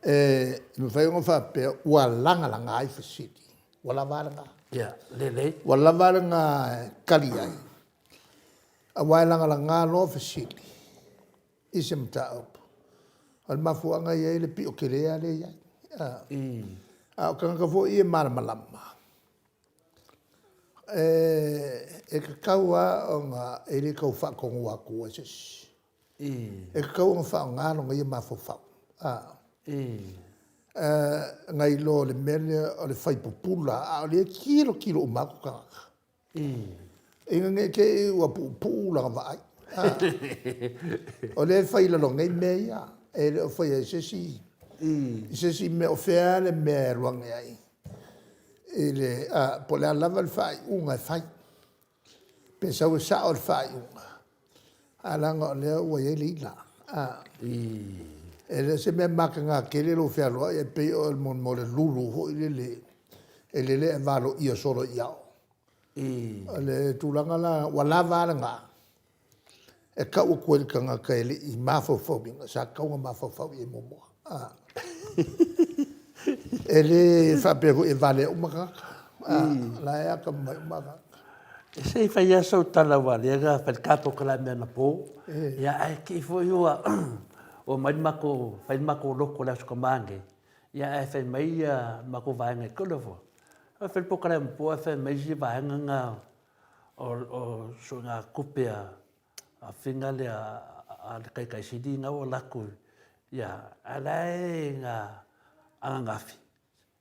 E mafai ona faapea ua lagalaga ai fesili, ua lava a lena. Ia, lelei. Ua lava a lena e tali ai, aua e lagalaga loa fesili i se mataupu, o le mafuaaga e i ai le pio tele lea e i ai. A o tagata foi ia e malamalama, e tatau lava ona, e le tau faatonuina atua e se isi. E tatau ona faaaoga lona ia mafaufau, nai lo le mea lea o le fai pupula, a o lea e tilotilo uma atu tagata. Ina ne i te i ua puupuu lana vaai, o lea e fai i lalo nei mea ia, e le o faia i se isi, i se isi mea. O fea lava le mea e alu ane ai, i le, po o le a lava le faaiuga e fai, pe sau e sao le faaiuga, ae leaga o lea ua i ai le ila. E le o se mea mataga tele lou fealuai ae pei o le mea o le lulu foi lele e lele ae valoia solo i ao. O le tulaga la, ua lava a lena e tau atu ai i le tagata e le i mafaufauina, sa tatau ona mafaufau i ai muamua. E le faapea foi e valea uma tagata, o la e atamamai uma lava tagata. Se i fai lava sau tala aua o lea na fai le ta polokalame anapo, ia ae te i foi ua omai le matou, fai le matou lotu i le Aso Tama nei, ia ae fai mai le matou vaega i Tolofoa, fai le polokalame anapo ae fai mai isi vaega na o suegatupe a Figa lea a le Taitaisili na ua alu atu, ia ae la e na ananafi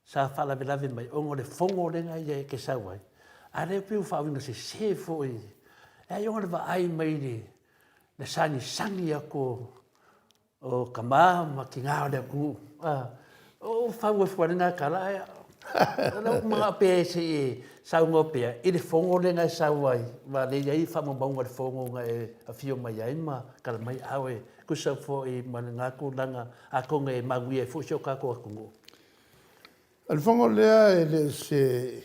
sa faalavelave mai ona o le fono lea na ia e te sau ai, a lea pei ua faauiga sese foi. E ai ona le vaai mai i le sagisagi atu o tama ma tina o le atunuu. O fau ai fua lena tala, ae o lea ua ou manao pea se i e saunoa pea i le fono lea na e sau ai, aua o lea e i ai faamaumauga o le fono na e afio mai ai ma tala mai au e tusa foi ma lena tulaga, atonu e manuia ai foi si o tatou atunuu. O le fono lea e le o se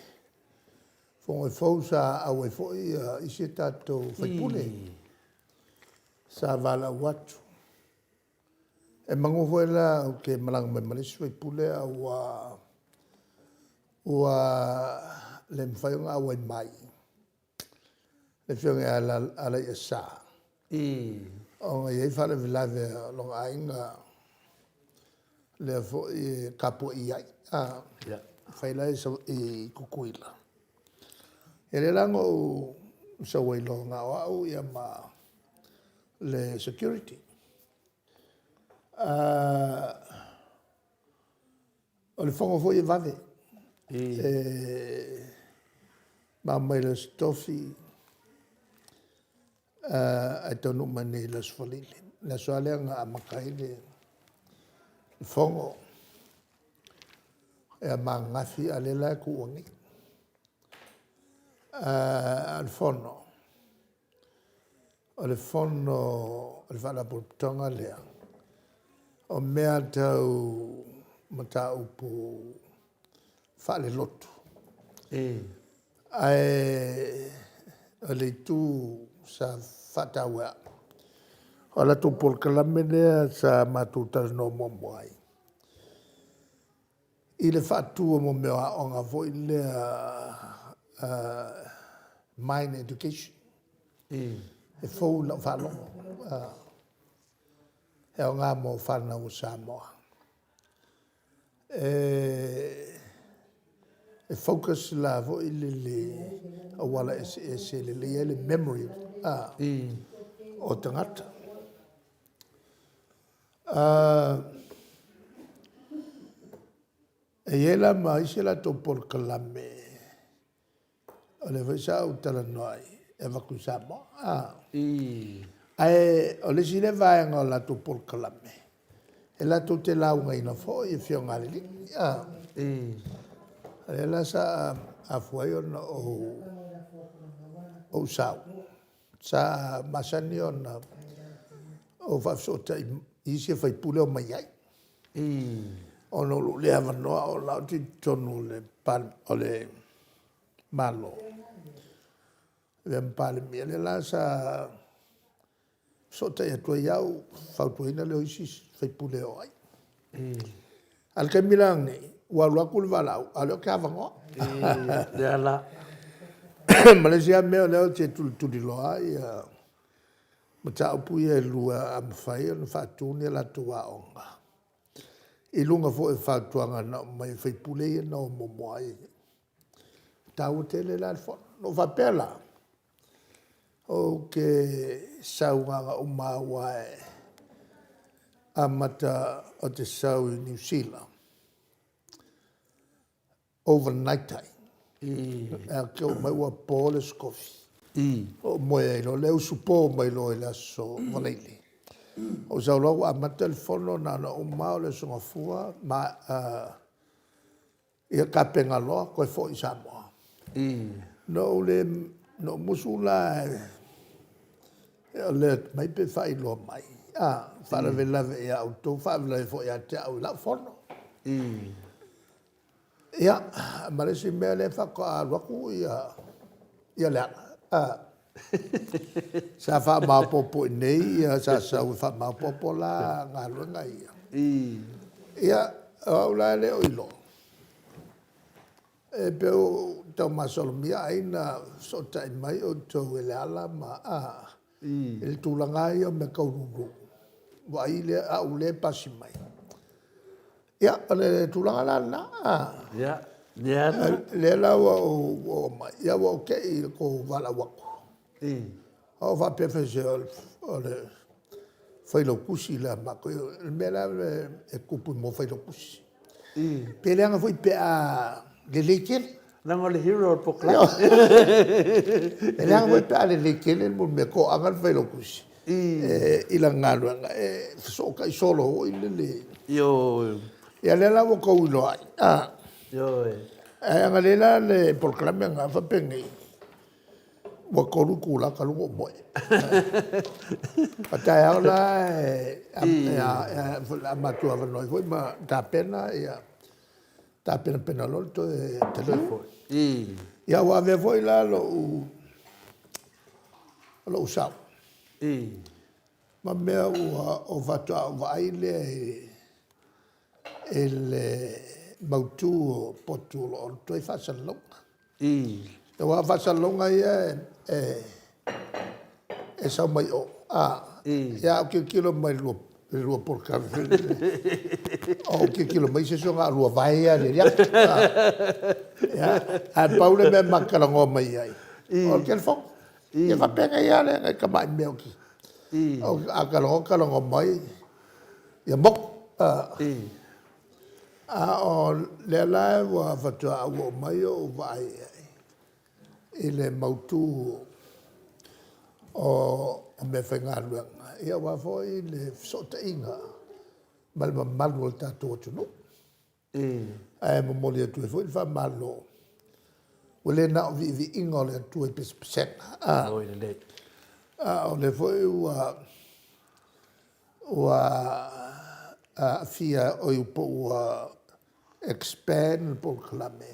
fono e fou, sa auai foi isi a tatou sui usufono sa valaau atu. E manu foi la ou te malaga mai ma le isi sui usufono a ua le mafai ona auai mai le Afioga ia Alaiasa ona e i ai faalavelave o lona aiga lea foi e tapuai ai, fai la i Tutuila. Ia lea la na ou sau ai loa na o au ma le security. O le fono foi e vave, e maua mai le Aso Tofi ae taunuu mai nei i le Aso Faraile. O le aso lava lea na amata ai le fono, ia ma ananafi, a o lea la e tuua nei. A o le fono, o le fono a le Faalapotopotoga lea, o mea tau mataupu faalelotu, ae o le itu sa faataua e au, o a latou polokalame lea sa matou talanoa muamua ai, i le faatu o mea o aoga foi lea Mine Education. E fou i lau faalogo, e aoga mo fanau a Samoa. E focus la foi lele i auala eseese e lelei ai le memory o tagata. E i ai la ma isi a latou polokalame o lea foi sa ou talanoa ai e avatu i Samoa. Ae o le isi lea vaega o latou polokalame, e latou te laugaina foi afioga a le alii. O lea la sa afua ai ona ou sau, sa masani ona ou faafesootai i isi sui usufono e omai ai, ona o lou le avanoa o la ou te i totonu o le Malo, avea ma Palemia, lea la sa fesootai atu ai au, fautuaina lea o isi sui usufono e o ai. A o le taimi la lenei, ua alu atu le valaau, a o lea ou te avanoa. Lea la. Ma le isi lava mea o lea ou te tulituliloa mataupu ia e lua, a mafai ona faatu ni a latou aoga i luga foi o fautuaga na aumai e sui usufono ia na o muamua ai. E taua tele la le fono. Na ou faapea la, ou te sau na ona uma lava aua e amata ou te sau i Niu Sila, overnight ai. Ou te oo mai ua po le Aso Tofi, ou moe ai loa lea usupo mai loa i le Aso Faraile, ou sau loa ua amata le fono, na ona uma lava o le Aso Gafua ia tapena loa toe foi i Samoa. Na ou le, na ou musu la e alert mai pe faailoa mai, faalavelave ia outou, faalavelave foi ia te au i lau fono. Ia, ma le isi mea lea faatoa alu atu Leala. Sa faamaopoopo i inei, sa sau e faamaopoopo la galuega ia. Ia, o au la e le o iloa, e pei ua ou tau masalomia ai na fesootai mai outou e Leala ma… a, i le tulaga lava ia o mea tau lulu, vaai lea, a o lea e pasi mai. Ia, o le tulaga la lena. Ia, lea Lea la ua ou oo mai, ia ua ou te i i le tou valaau atu. A ou faapea faisea o le Failautusi le a matou, o le mea la lea e tupu i mea o Failautusi, pe leaga foi pe a lelei tele. Leaga o le hero o le polokalame. E leaga foi pe a lelei tele le mea, toaga le Failautusi i lana galuega, e fesootai solo foi lele. Ioe. Ia lea la ua outou iloa ai, a? Ioe. Ae a na lelei la le polokalame lena faapenei, ua 3 itula talu ona ou moe. A taeao la o le a matou avanoa ai foi ma tapena tapenapena loa le toe taliu. Ia ua avea foi la lou sau ma mea ua ou faatoa ou vaai lea i le mautu o potu o lo o alu atu ai faasalalauga. Aua o faasalalauga ia e sau mai o, a ou tilotilo mai i le lua polokalame foi lele, ou tilotilo mai isi aso na o lua vae ia e aliali atu. Ia, ae pau le mea ma te talanoa mai ai, o le telefoni. Ia faapenei lava nai tamai mea, a talanoa talanoa mai ia motu. A o lea la faatoa ou oo mai ou vaai i ai i le mautu o meafaigaluega aua foi le fesootaiga ma le mamalu o le tatou atunuu. Ae momoli atu ai foi le faamalo, ua le na o viiviiga o le Atua i pesepesega, a o lea foi ua aafia oi po ua expand le polokalame,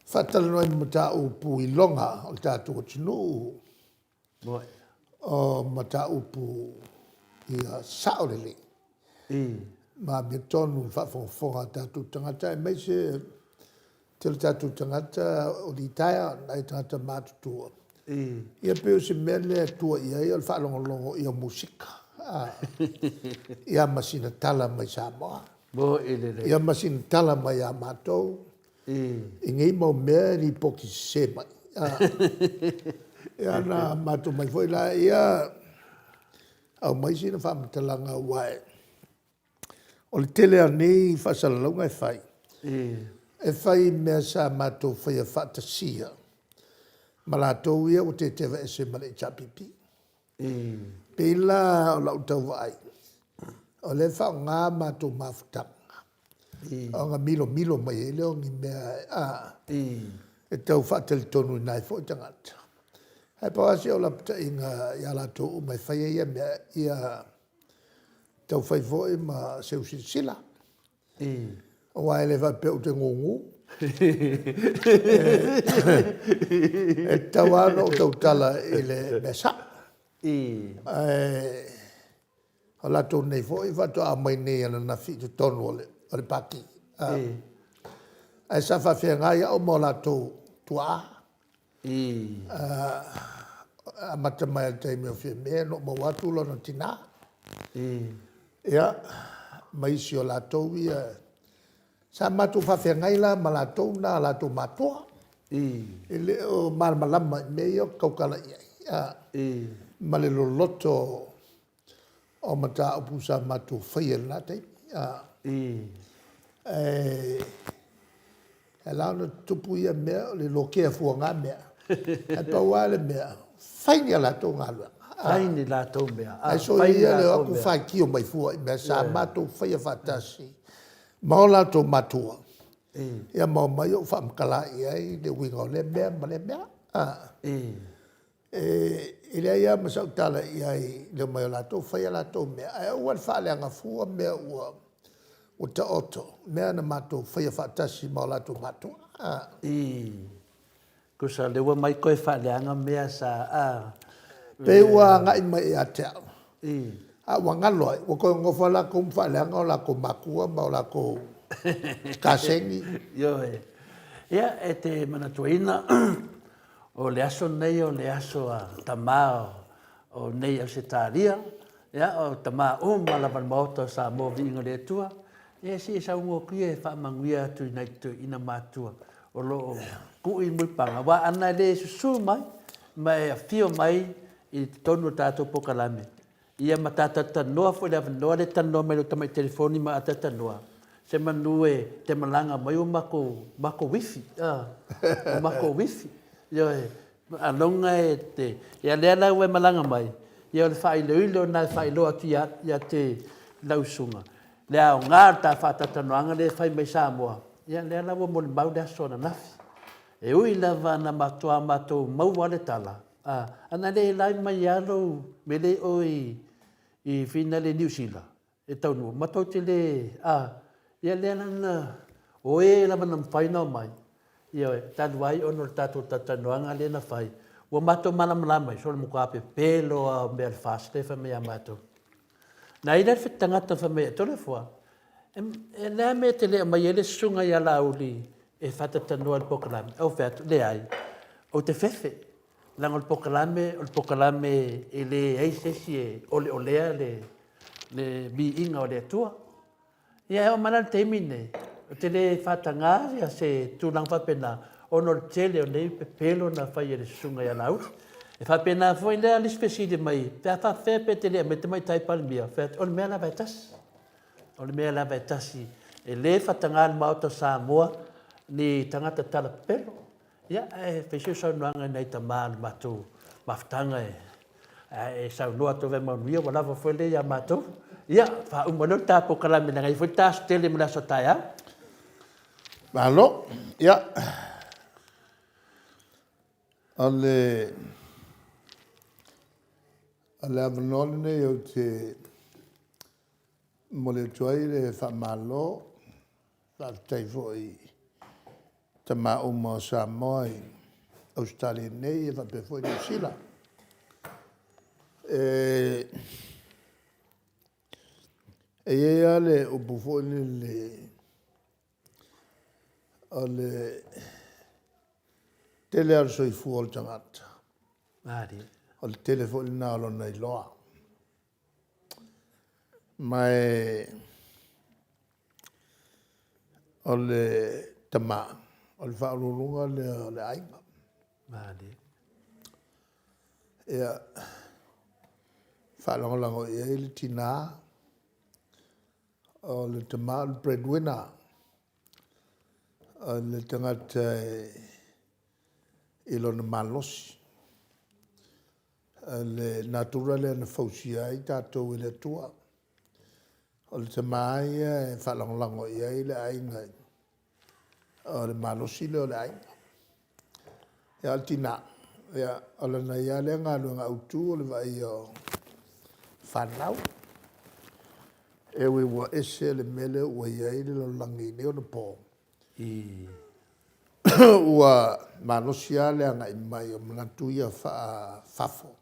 faatalanoa ai ma mataupu iloga o le tatou atunuu, o mataupu ia sao lelei ma amiotonu i le faafogafoga a tatou tagata aemaise le tele o tatou tagata o litaea, nai tagata matutua. Ia pei o se mea lea e tua i ai o le faalogologo ia musika, ia ma sina tala mai Samoa, ia ma sina tala mai ia matou i nei mau mea e lipoti sese mai. Ia ona matou omai foi lea aumai sina faamatalaga aua o le tele lava o nei faasalalauga e fai, e fai i mea sa matou faia faatasia ma latou ia ua tetevaese ma le HRPP. Pei la o lau tau vaai, o lea e faaaoga matou mafutaga ona milomilo mai ai lea o ni mea e tau faatalitonuina ai foi tagata. Ae pau lava si au lapataiga ia latou uma e faia ia mea, ia tau fai foi ma seu silasila. Aua e le faapea ou te gugu. E tatau lava ona ou tautala i le mea sao. Ae o latou nei foi faatoa omai nei ananafi i totonu o le Pati. Ae sa faafeagai au ma o latou tuaa. Amata mai lava i le taimi o Fiame na ou maua atu lona tina. Ia, ma isi o latou ia. Sa matou faafeagai la ma latou na, latou matua. E le o malamalama i mea ia ou te tautala i ai, ma le loloto o mataupu sa matou faia i lena taimi. Ae ala ona tutupu ia mea o le lokea fuaga mea, ae pau lava le mea, fai ni a latou galuega. Fai ni latou mea. Ae soia ia le o atu faitio mai fua i mea sa matou faia faatasi ma o latou matua, ia ma omai ou faamatala i ai le uiga o lea mea ma lea mea. E leai lava ma sau tala i ai i le omai o latou fai a latou mea, ae aua le faaleaga fua mea ua taoto, mea na matou faia faatasi ma o latou matua. Tusa o lea ua omai toe faaleaga mea sa, a. Pei ua agai mai ia te au, a ua galo ai, ua toe nonofo lava latou ma faaleaga o latou matua ma o latou kasegi. Ioe. Ia, e te manatuaina, o le aso lenei o le aso a tama o nei Ausetalia, ia, o tama uma lava o le Maota o Samoa, viiga i le Atua. Ia, se i saunoa atu ia e faamanuia atu i nai toeaiina matutua o lo o kui le mulipapaga, aua ana le susu mai ma e afio mai i totonu o le tatou polokalame, ia ma ta talatalanoa foi i le avanoa lea e talanoa mai i lou tamai telefoni ma talatalanoa, semanu e te malaga mai ua matou ifi, a, ua matou ifi. Ioe, ailoga e te, ia lea la ua e malaga mai, ia o le faailoilo lena e faailoa atu ia te lau susuga le aoga o le ta faatalatalanoaga lea e fai mai Samoa, ia lea la ua molimau le aso ananafi. E ui lava na matua matou maua le tala, a, ana le live mai lava lou mea lea i o i finale i Niu Sila, e taunuu, matou te le, a, ia lea la na, o e lava na mafai ona omai, ioe, talu ai ona o le tatou talatalanoaga lea na fai, ua matou malamalama ai, sole matua pepelo lava o mea a le FAST lea e fai mai ia matou. Na i ai la le tagata na fai mai ia Toleafoa, o le a le mea e te le aumaia ai le susuga ia Laauli e faatalatalanoa i le polokalame? Ou fai atu, leai, ou te fefe, leaga o le polokalame, o le polokalame e leai se isi e oleolea le viiga o le Atua. Ia e oo mai la i le taimi lenei, ou te le faataga se tulaga faapena ona o le tele o nei pepelo na fai e le susuga ia Laauli. E faapena foi lea le isi fesili mai, pe a faapefea pe te le aumaia le Tamaitai Palemia? Ou fai atu, o le mea lava e tasi. O le mea lava e tasi. E le faataga le Maota o Samoa ni tagata tala pepelo. Ia, ae fai sina saunoaga i nai tama o le matou mafutaga e saunoa atu e manuia, ua lava foi lea ia matou. Ia, faauma loa le ta polokalame leaga e i ai foi le ta aso tele mo le aso a taeao. Malo. Ia, o le avanoa lenei ou te momoli atu ai le faamalo, faafetai foi i tama uma o Samoa i Ausetalia nei faapea foi Niu Sila. E i ai lava le upu foi lele, o le tele lava o le soifua o le tagata, o le tele foi lena o lona iloa. Ma o le tama, o le faauluuluga lea o le aiga. Ia, faalagolago i ai le tina, o le tama o le breadwinner, o le tagata i lona malosi. Le natura lea na fausia ai tatou e le Atua. O le tama ia e faalagolago i ai le aiga, o le malosi lea o le aiga. Ia a o le tina, ia o lana ia lea galuega autu o le vaaia o fanau. E ui ua ese le mea lea ua i ai le lalolagi i nei ona po, ua malosi lava le agai mai o manatu ia faafafo.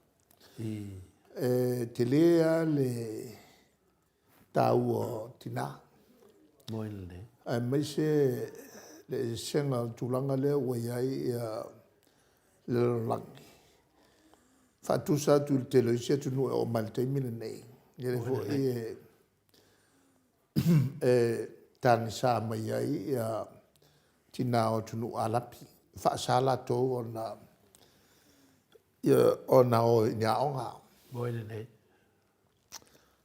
E tele lava le taua o tina, aemaise le eseesega o le tulaga lea ua i ai le lalolagi, faatusa atu i le tele o isi atunuu e oo mai lava i le taimi lenei, lele foi e tagisa mai ai tina o atunuu Arapi, e faasa latou ona o i ni aoga. E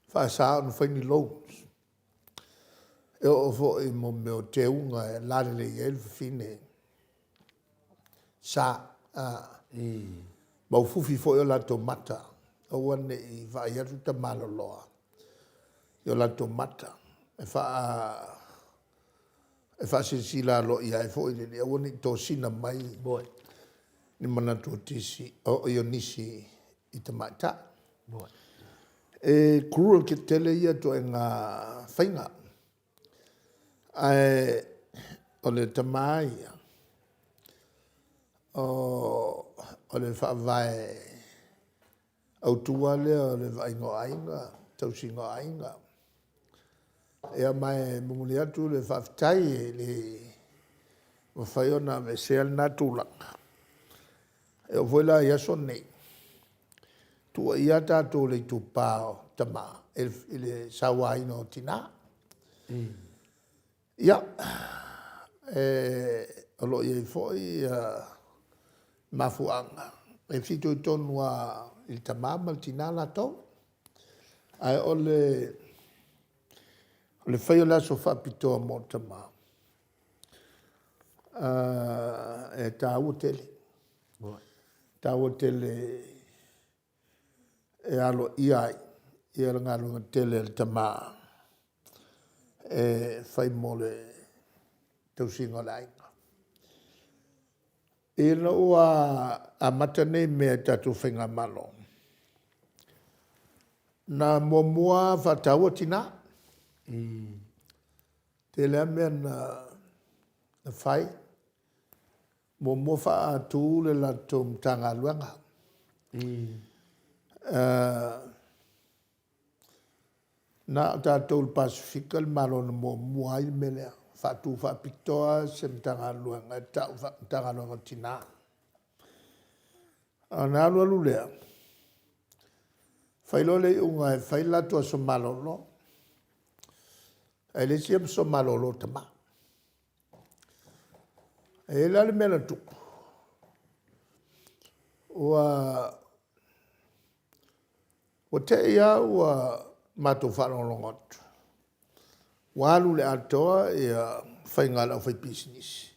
faasa ona fai ni loans. E oo foi i mea o teuga e lalelei ai le fafine, sa ma ufufi foi o latou mata, aua ne i vaai atu tama loloa i o latou mata, e faasilasila aloaia ai foi lele, aua ne i tosina mai ni manatu o nisi i tamaitai. E cruel tele ia ituaiga faiga, ae o le tama lava ia, o le faavae autu lava lea o le vaaiga o aiga, tausiga o aiga. Ia ma e momoli atu le faafetai, e le mafai ona aveesea lena tulaga. E oo foi la i aso nei, tuuaia lava tatou i le itupa o tama i le sauaina o tina. Ia, o lo o i ai foi mafuaaga e fitoitonu lava i le tama ma le tina latou. Ae o le faia o le aso faapitoa mo tama, e taua tele, e taua tele e aloaia ai le galuega tele a le tama e fai mo le tausiga o le aiga. Ina ua amata nei mea i le tatou Faigamalo, na muamua faataua tina. Tele lava mea na fai. Muamua faatu le latou Matagaluega. Na o tatou o le Pasefika le Malo na muamua ai le mea lea, faatu faapitoa se Matagaluega e tau o le Matagaluega o Tina. Ona alu alu lea, fai loa le iuga e fai le latou aso malolo, ae leai se aso malolo o tama. E i ai la le mea na tupu, ua te i lava ua matou faalogologo atu ua alu i le atoa faiga a le aufaipisinisi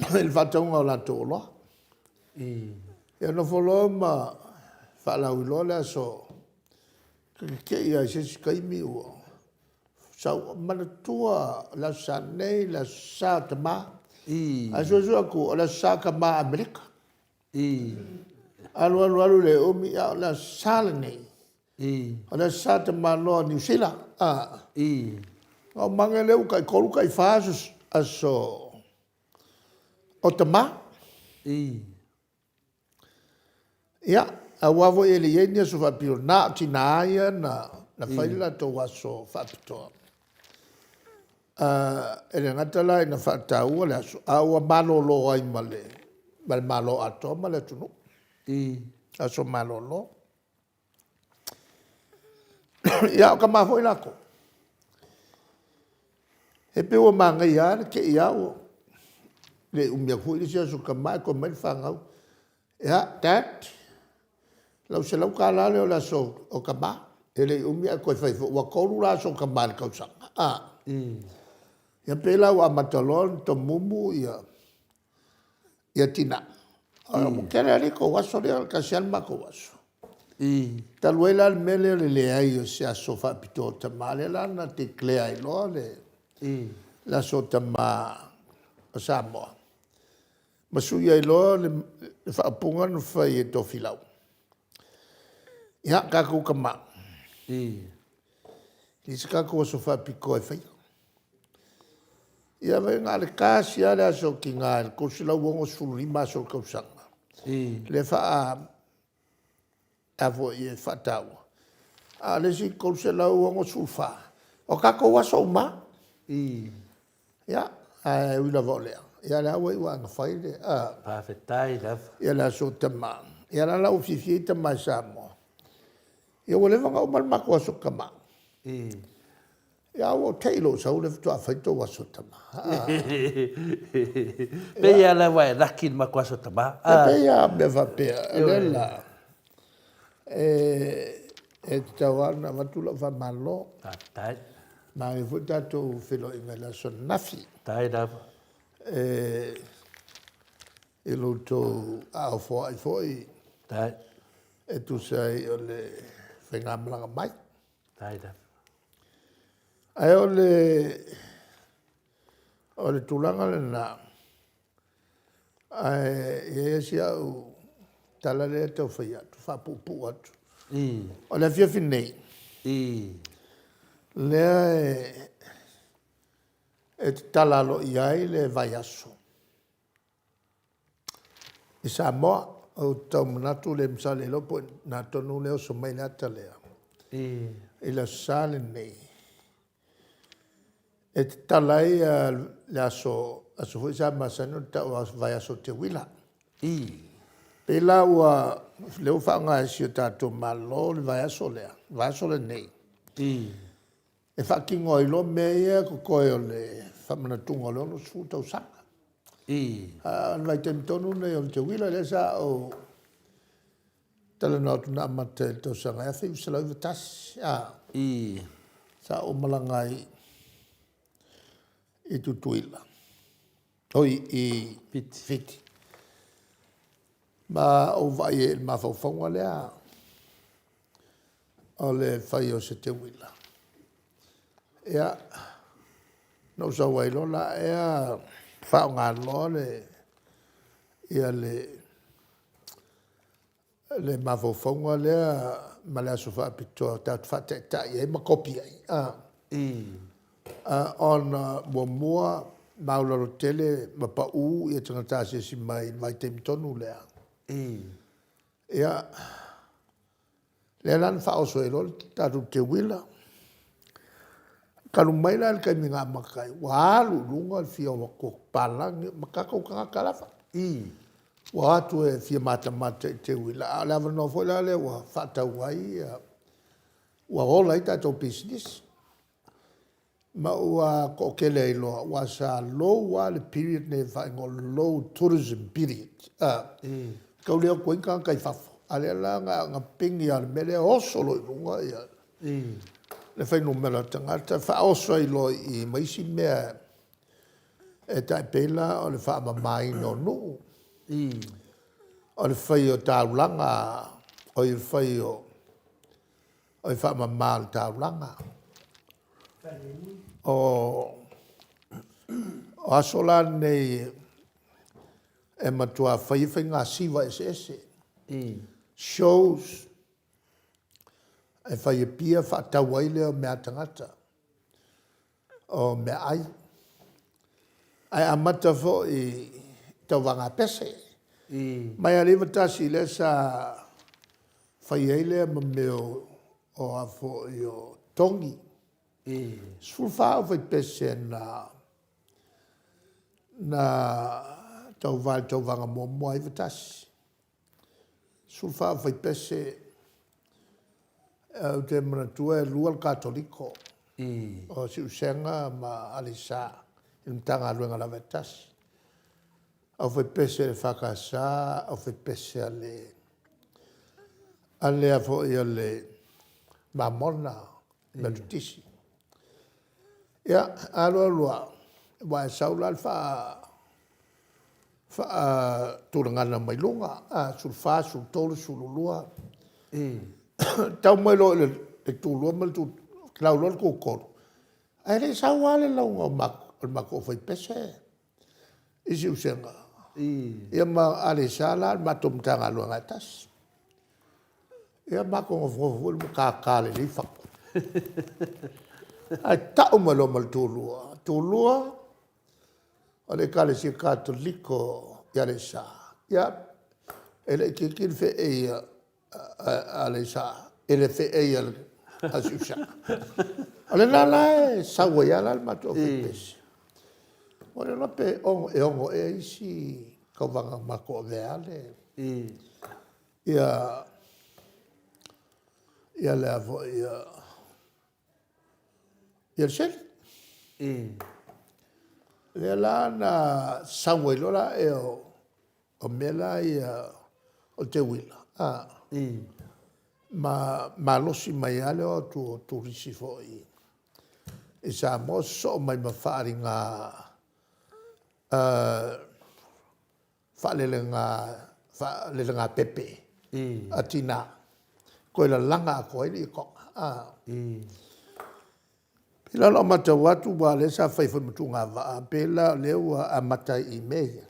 i le faatauga o latou oloa. Ia nofo loa ma faalauiloa le aso, ta te tei lava i se isi taimi ua sau, manatua o le Aso Sa nei le Aso Sa o Tama. Ae suesue atu o le Aso Sa Tama a Amerika. Alu alu alu le umi, a o le Aso Sa lenei o le Aso Sa Tamaloa Niu Sila. Ona ou mage lea ua tai-3 tai-4 aso o tama. Ia, aua foi e le i i ai ni aso faapito, na o tina ia na fai le latou aso faapitoa. E le gata la ina faataua le aso, a ua malolo ai ma le Malo atoa ma le atunuu, aso malolo. Ia, a o tama foi latou, e pei ua manaia lava le te i lava ua… le i umi atu foi le isi aso tama ae toe omai le fanau, ia dad, lau $100 lea o le aso o tama. E le i umi ae toe fai foi, ua tolu la aso o tama i le tausaga a. Ia pei la ua amata loa ona tomumu ia tina. Ua tele lava le tou aso lea, e tasi lava le matou aso. Talu ai la le mea lea o le leai o se aso faapitoa o tama, lea la na declare ai loa le aso o tama o Samoa ma sui ai loa le faaupuga na fai e Tofilau, ia tatou tama, e leai se tatou aso faapitoa e faia. Ia vaai na o le tasi lava le aso o tina i le 365 aso o le tausaga lea e faataua, a o le isi 364 o tatou aso uma lava. Ia, ae ui lava o lea, ia lea ua iu lava ina fai le Faafetai lava. Ia le aso o tama. Ia o lea la ua fiafia ai tama i Samoa, ia ua leva ona uma le matou aso tama. Ia ae ua ou tei loa ou sau o lea faatoa fai le tou aso tama. Pei lava la ua e laki i le matou aso tama. E pei lava o mea faapea, o lea la e tatau lava ona avatu lau faamalo. Faafetai. Manaia foi le tatou feiloaiga i le aso ananafi. Faafetai lava. I lo outou aao foai foi e tusa ai o le faigamalaga mai. Faafetai lava. Ae o le tulaga lena, ae i ai si au tala lea e tau fai atu, faapuupuu atu. O le afiafi nei, lea e tatala aloaia ai le vaiaso i Samoa. Ou te tau manatu le masalo le iloa po o i ina tonu lea e oso mai ai le ata lea i le Aso Sa lenei e tatala ai le aso, aso foi sa masani ona tau o le vaiaso o Teuila. Pei la ua lea ua faaaoga e si o tatou Malo le vaiaso lea, le vaiaso lenei e faatino ai loa mea ia e totoe o le faamanatuga o le 60 tausaga. A o le vaitaimi tonu lenei o le teuila lea sa ou talanoa atu na amata i le tausaga e 1991, sa ou malaga ai i Tutuila, oi i Fiti, ma ou vaai ai i le mafaufauga lea o le fai o se teuila. Ia, na ou sau ai loa la ea faaaoga loa le mafaufauga lea ma le aso faapitoa tatou te faataitai ai ma kopi ai, ona muamua maualalo tele ma pau tagata asiasi mai i le vaitaimi tonu lea. Ia, lea la na faaoso ai loa le tatou teuila. Talu mai la le taimi na amata ai, ua alu i luga le fia o atu o papalagi ma tatou tagata lava ua o atu e fia matamata i teuila, a o le avanoa foi la lea ua faatau ai, ua ola ai tatou pisinisi ma ua toatele ai loa aua sa low lava le period lenei e faaigoa o le low tourism period, tau le o atu ai ni tagata i fafo. A o lea la na pigi lava o le mea lea oso loa i luga le fuainumera o tagata, faaoso ai loa i i ma isi mea e tai pei la o le faamamaina o nuu, o le fai o taulaga, oi le fai o le faamama o le taulaga. O aso la nei e matua fai ai faiga siva eseese, shows e fai i Apia faatau ai lea o mea a tagata, o meaai. Ae amata foi i tauvaga pese. Mai lava le '91 lea sa fai ai lea ma mea o a foi o togi. E 14 aufaipese na tauva i le tauvaga muamua '91, 14 aufaipese. Ou te manatua e lua le Katoliko, o Siusega ma Aleisa i le Matagaluega lava e tasi. Aufaipese a le EFKS, aufaipese a le a foi a le Mamona Metotisi. Ia, alu alu lava, ua e sau la le faatulagana mai luga, 14, 13, 12. Tau mai loa i le tu lua ma le tu, lau loa le tu tolu, ae le i sau lava le lauga o le matou aufaipese i Siusega ia ma Aleisa la o le matou Matagaluega e tasi. Ia matou nofonofo foi lea ma tata lelei fatu, ae tau mai loa ma le tu lua, tu lua o le Ekalesia Katoliko i Aleisa. Ia, e le itiiti le fe'ei a Aleisa i le fe'ei a Siusega. O lena la e sau ai lava la le matou aufaipese. Ua le iloa pe 6 ea isi tauvaga na matou avea le ia ia le a foi ia le seli. Lea la na sau ai loa lea o mea la ia o teuila ma malosi mai lava le o atu o turisi foi i Samoa, sosoo mai ma faaaliga faalelega pepe a tina, toe lalaga atoa ai le ietoga. Pei la o lau matau atu aua o lea sa fai foi ma tuugavaa, pei la o lea ua amata ai i mea ia,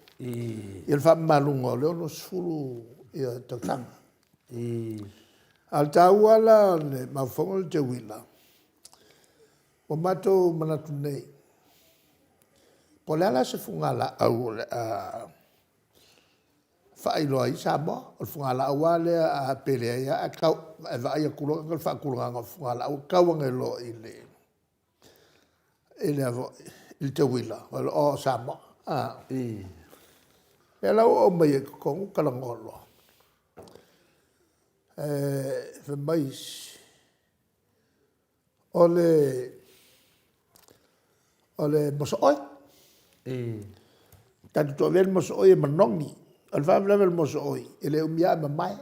ia le faamamaluga o le 60 tausaga. A o le taua la o le mafaufauga lea o le teuila, ua matou manatu nei, po o le a la se fugalaau o le a faailoa ai Samoa. O le fugalaau lava lea pe leai lava ae vaai atu loa i le faatulagaga o le fugalaau, e tau ane loa i le teuila, o Samoa. Lea la ua ou aumaia i totonu talanoa loa, ae fai mai isi, o le mosooi. Tatou te avea le mosooi e manogi. O le faalavelave o le mosooi, e le umi a ae mamae.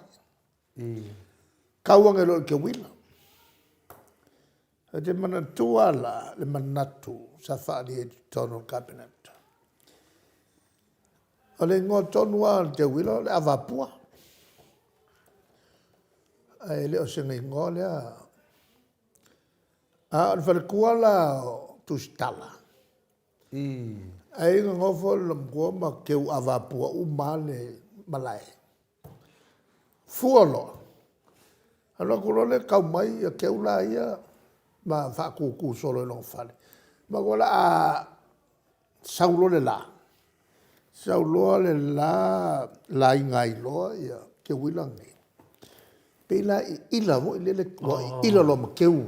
Tau ane loa i le teuila. Ou te manatua la le manatu sa faaalia i totonu o le Kapeneta, o le igoa tonu lava o le teuila o le avapua. Ae le o sina igoa lea. A o le faletua la o Tusitala, ai na nofo le loomatua ma teu avapua uma lava le malae. Fua loa, alu atu loa lea tau mai ia teu la ia ma faatutu solo i lona fale. Ma o le a sau loa le la, sau loa le la laina ai loa ia teuila nei, pei la e iila foi lele ua iila loa ma teu.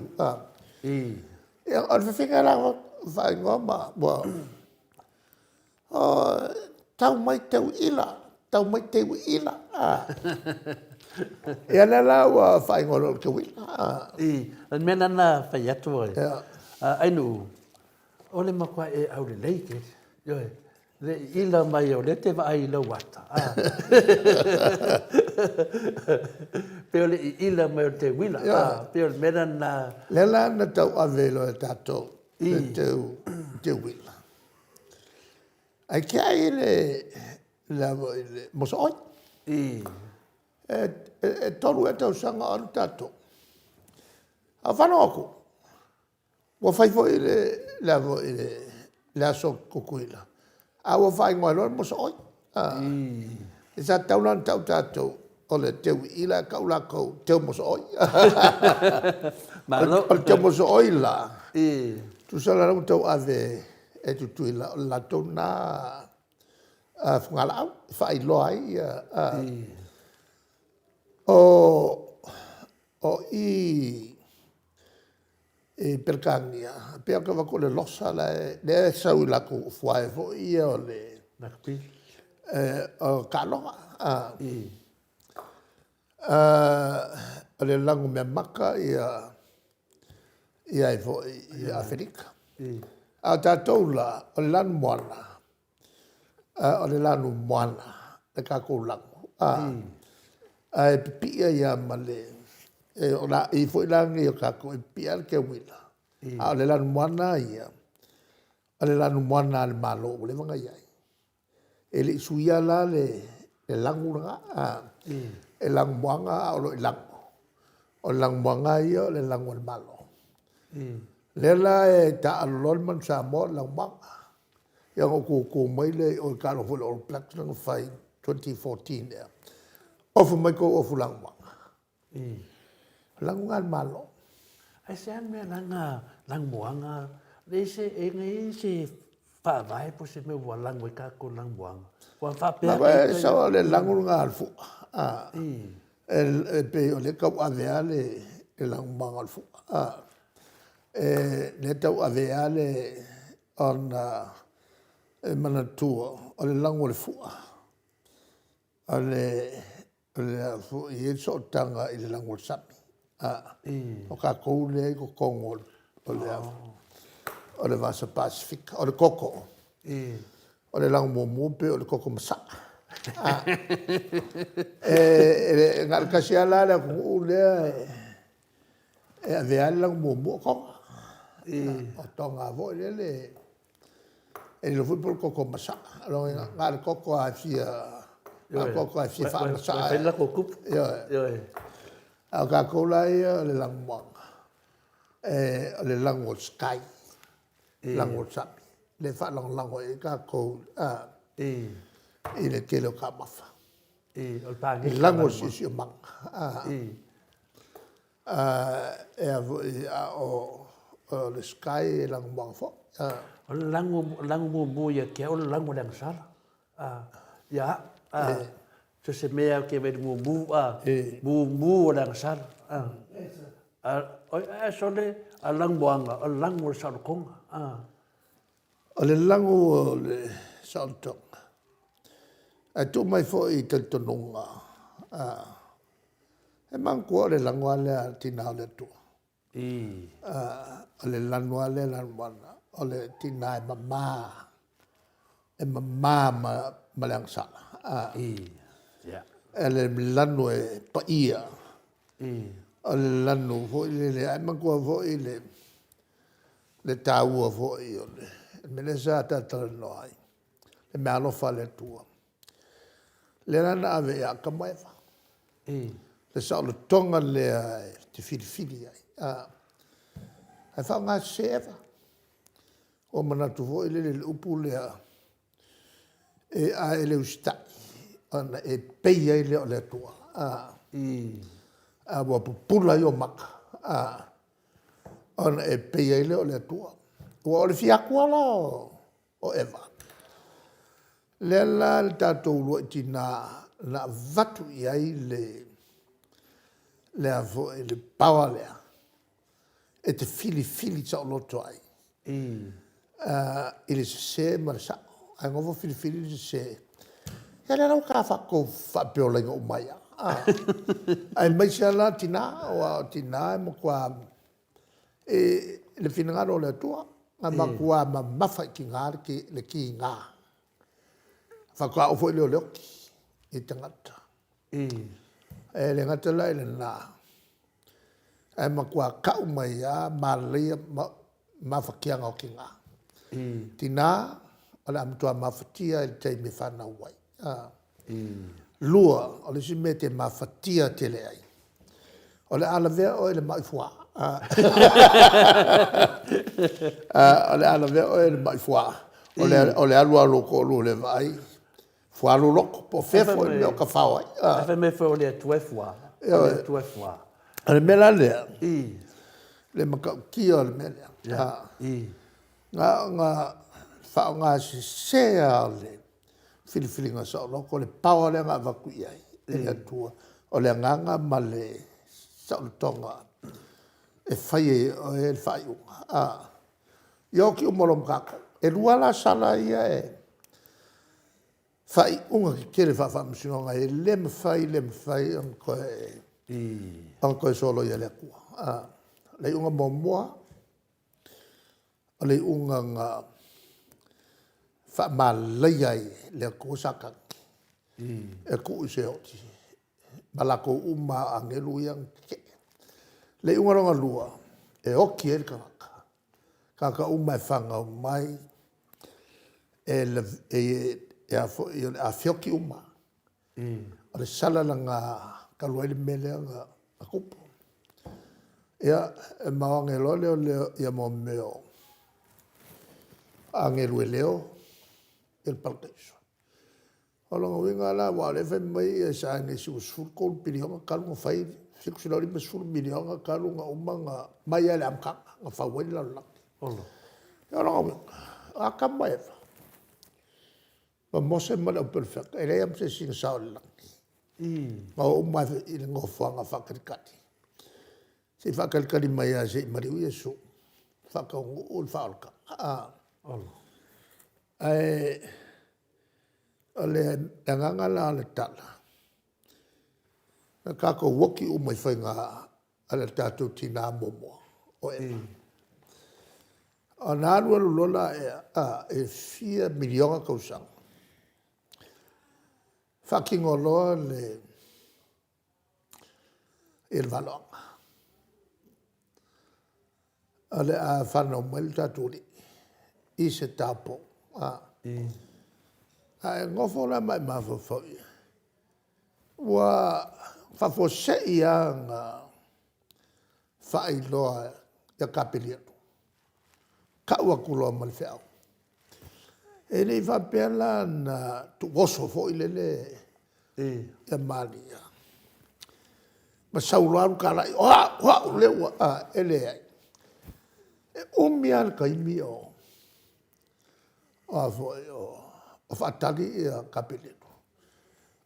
Ia o le fafine la na faaigoa ma ua, tau mai teu iila, tau mai teu iila. Ia lea la ua faaigoa loa o le teuila. O le mea lena na fai atu ai, Ainuu, o le matua e aulelei tele, ioe, le iila mai o lea e te vaai i lou ata, pei o le iila mai o le teuila, pei o le mea lena. Lea la na tauave loa e tatou le teuila, ae tiai le mosooi. E 3 ea tausaga o alu tatou, ae ou faalogo atu ua fai foi le aso Tutuila a ua faaigoa ai loa o le mosooi. Sa tatau la ona tau tatou o le teu iila ae tau latou teu mosooi. Malo. O le teu mosooi la, tusa la o lea ua tauave e Tutuila o le latou lena fugalaau e faailoa ai o i i Peretania, pei lava ona tau avatu o le Losa lea e sau i latou fuae foi ia o le Rugby. O taaloga. O le lanumeamata ia ai foi i Aferika. A o tatou la, o le lanumoana, o le lanumoana le tatou lanu, ae pipii ai lava ma le, o i foi la nei o tatou e pipii lava le teuila, a o le lanumoana ia, o le lanumoana a le Malo ua leva ona i ai. E le i suia la le lagu lena, e lanumoana a o lo o i lago. O le lanumoana ia o le lagu a le Malo. Lea la e taaalo loa le Manu Samoa o le lanumoana. Ia ona ou tutu mai lea i o i taaloga foi a le All Blacks lea na fai 2014 ea, ofu mai tou ofu lanumoana. O lagu na a le Malo. Aisea le mea e ala ai ona lanumoana, leai se, e leai se faavae po o se mea ua lagu ai tatou lanumoana? Aua faapea ita ia. Sau o le lagu lena a le fua. E pei o lea e tauave lava le lanumoana o le fua. Lea e tauave lava le, ona e manatua o le lagu o le fua, o le a foi, e i ai le sootaga i le lagu o le sami. O tatou lea e i totonu o le Vasa Pasefika. O le koko, o le lagu muamua pei o le koko masaa. E na o le tasi lava la le atunuu lea e avea lava le lagu muamua o Toga. O Toga foi lele, e le iloa foi po o le koko masaa. O lona uiga, na o le koko lava e fia, na o le koko lava e fia faamasaa. Ua fai le latou tupu. Ioe. A o tatou la ia o le lanumoana, o le lagu o le sky, lagu o le sami, lea e faalagolago i ai tatou i le tele o taumafa. O le paneta. Lagu o le siosiomaga. E a foi, a o le sky e lanumoana foi. O le lagu muamua ia te au o le lagu o le agasala. Ia au, so o se mea lava ou te vaai i le mumu, mumu o le agasala. Ae sole, a o le lanumoana, o le lagu o le saolotoga. O le lagu o le saolotoga, ae tuu mai foi i talitonuga, e manatua o le lanu lava lea a le Tina o le Atua. O le lanu lava lea lanumoana, o le tina e mama, e mama ma le agasala. O le lanu e paia, o le lanu foi lele, ae manatua foi le taua foi o le mea lea sa ta talanoa ai, le meaalofa a le Atua, lea la na ave ia Atamu ma Eva, le saolotoga lea e te filifili ai, ae faaaoga sese Eva. Ua manatu foi lele i le upu lea, a e le usitai ona e pei ai lea o le Atua. A ua pupula ai ou maka, ona e pei ai lea o le Atua. Aua o le fia atu lava la o Eva, lea la le tatou uluai tina na avatu i ai le a foi, le power lea e te filifili saoloto ai i le sese ma le sao. Ae nofo filifili le sese, ia lea la ua tatou faapeolaina uma ai lava. Aemaise lava la tina, aua o tina e matua, i le finagalo o le Atua, na matua mamafa i tina le kiga, faatoa oo foi lea o le oti i tagata. E le gata la i lena, ae matua tau mai lava malaia mafatiaga o tina. Tina, o le a matua mafatia lava i le taimi e fanau ai. Lua, o le isi mea e te mafatia tele ai, o le a lavea oe i le mai fuā. O le a lavea oe i le mai fuā, o le alu lava o lou toalua e le vaai, fuā lou loto, po o fea foi le mea o tafao ai. Ae fai mai foi o le Atua e fuā. O le Atua e fuā. O le mea la lea, le matautia o le mea lea, na ona faaaoga sese lava o le filifiliga saoloto, le power lea na avatu i ai e le Atua, o le agaga ma le saolotoga e fai ai e oe le faaiuga. Ia oti uma loa ma tatou. E lua la sala ia e faaiuga tetele faa-faamasinoga e le mafai, le mafai ona toe soloia e le Atua. O le iuga muamua, o le iuga na faamalaia ai e le Atua Satani e tuu i se oti ma latou uma lava o agelu ia na tetee. O le iuga lona lua, e oti ai le tagata, tagata uma e fanau mai e e a foi o le a feoki uma. O le sala laga talu ai le mea lea na tupu. Ia, e maoage loa lea o lea ia mo mea o agelu e leo ia le parataiso. O lona uiga la, aua o lea e fai mai ia saienisi ua 13 piliona talu ona fai, 750 miliona talu ona uma ona mai lava i le amataga na fau ai le lalolagi. O lona uiga, o Atamu ma Eva, ma Mose ma le Au Perofeta, e leai lava ma se isi na sao i le lagi. Na o uma lava i le nofoaga faatalitali, se i faatalitali mai lava se i maliu Iesu faataunuu le faaolataga. Ae o le agaga la o le tala, na tatou oti uma i faiga a le tatou tina muamua o Eva. Ona alu alu loa lea e fia miliona tausaga, faatino loa le valoaga, o le a fanau mai lo tatou Alii i se taopo. A e nofo la ma e mafaufau i ai, ua faafuasei lava ona faailoa ia Kapelielu, tau atu loa ma le feau. E le i faapea la na tuuoso foi lele ia Maria ma sau loa alu talai, o au, o au lea ua… E leai. E umi lava le taimi o faatali ia Kapelielu,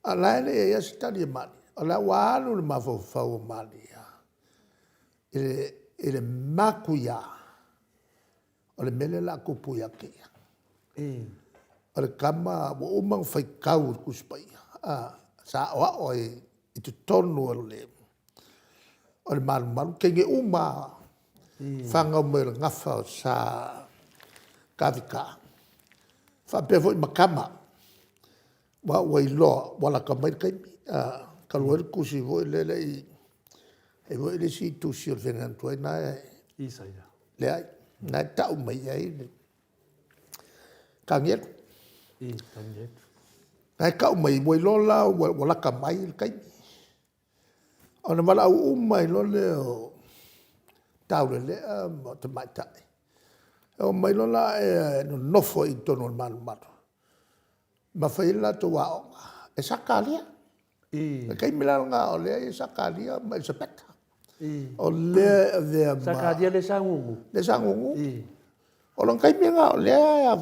a o la e le i i ai lava se tali a Maria. O la ua alu le mafaufau o Maria i le matuia o le mea lea o le a tupu ia te ia. O le tama ua uma ona faitau i le Tusi Paia, sa aoao ai i totonu o le malumalu, teine uma lava fanau mai o le gafa o Sa Tavita, faapea foi ma tama, aua ua iloa ua lata mai le taimi. Talu ai le tusi foi lele i, e i ai foi le isi tusi o le feagaiga tuai lena e, leai, na e tau mai ai le Tanielu. Na e tau mai ai, ua iloa la ua lata mai le taimi. Ona valaau uma ai loa lea o taulelea ma tamaitai, omai loa la e nonofo i totonu o le malumalu ma fai ai le latou aoga e Sakaria. O le taimi la lena o lea e i ai Sakaria ma Elisapeta. O lea e avea ma Sakaria lea sa gugu? Lea sa gugu. O lona taimi lena o lea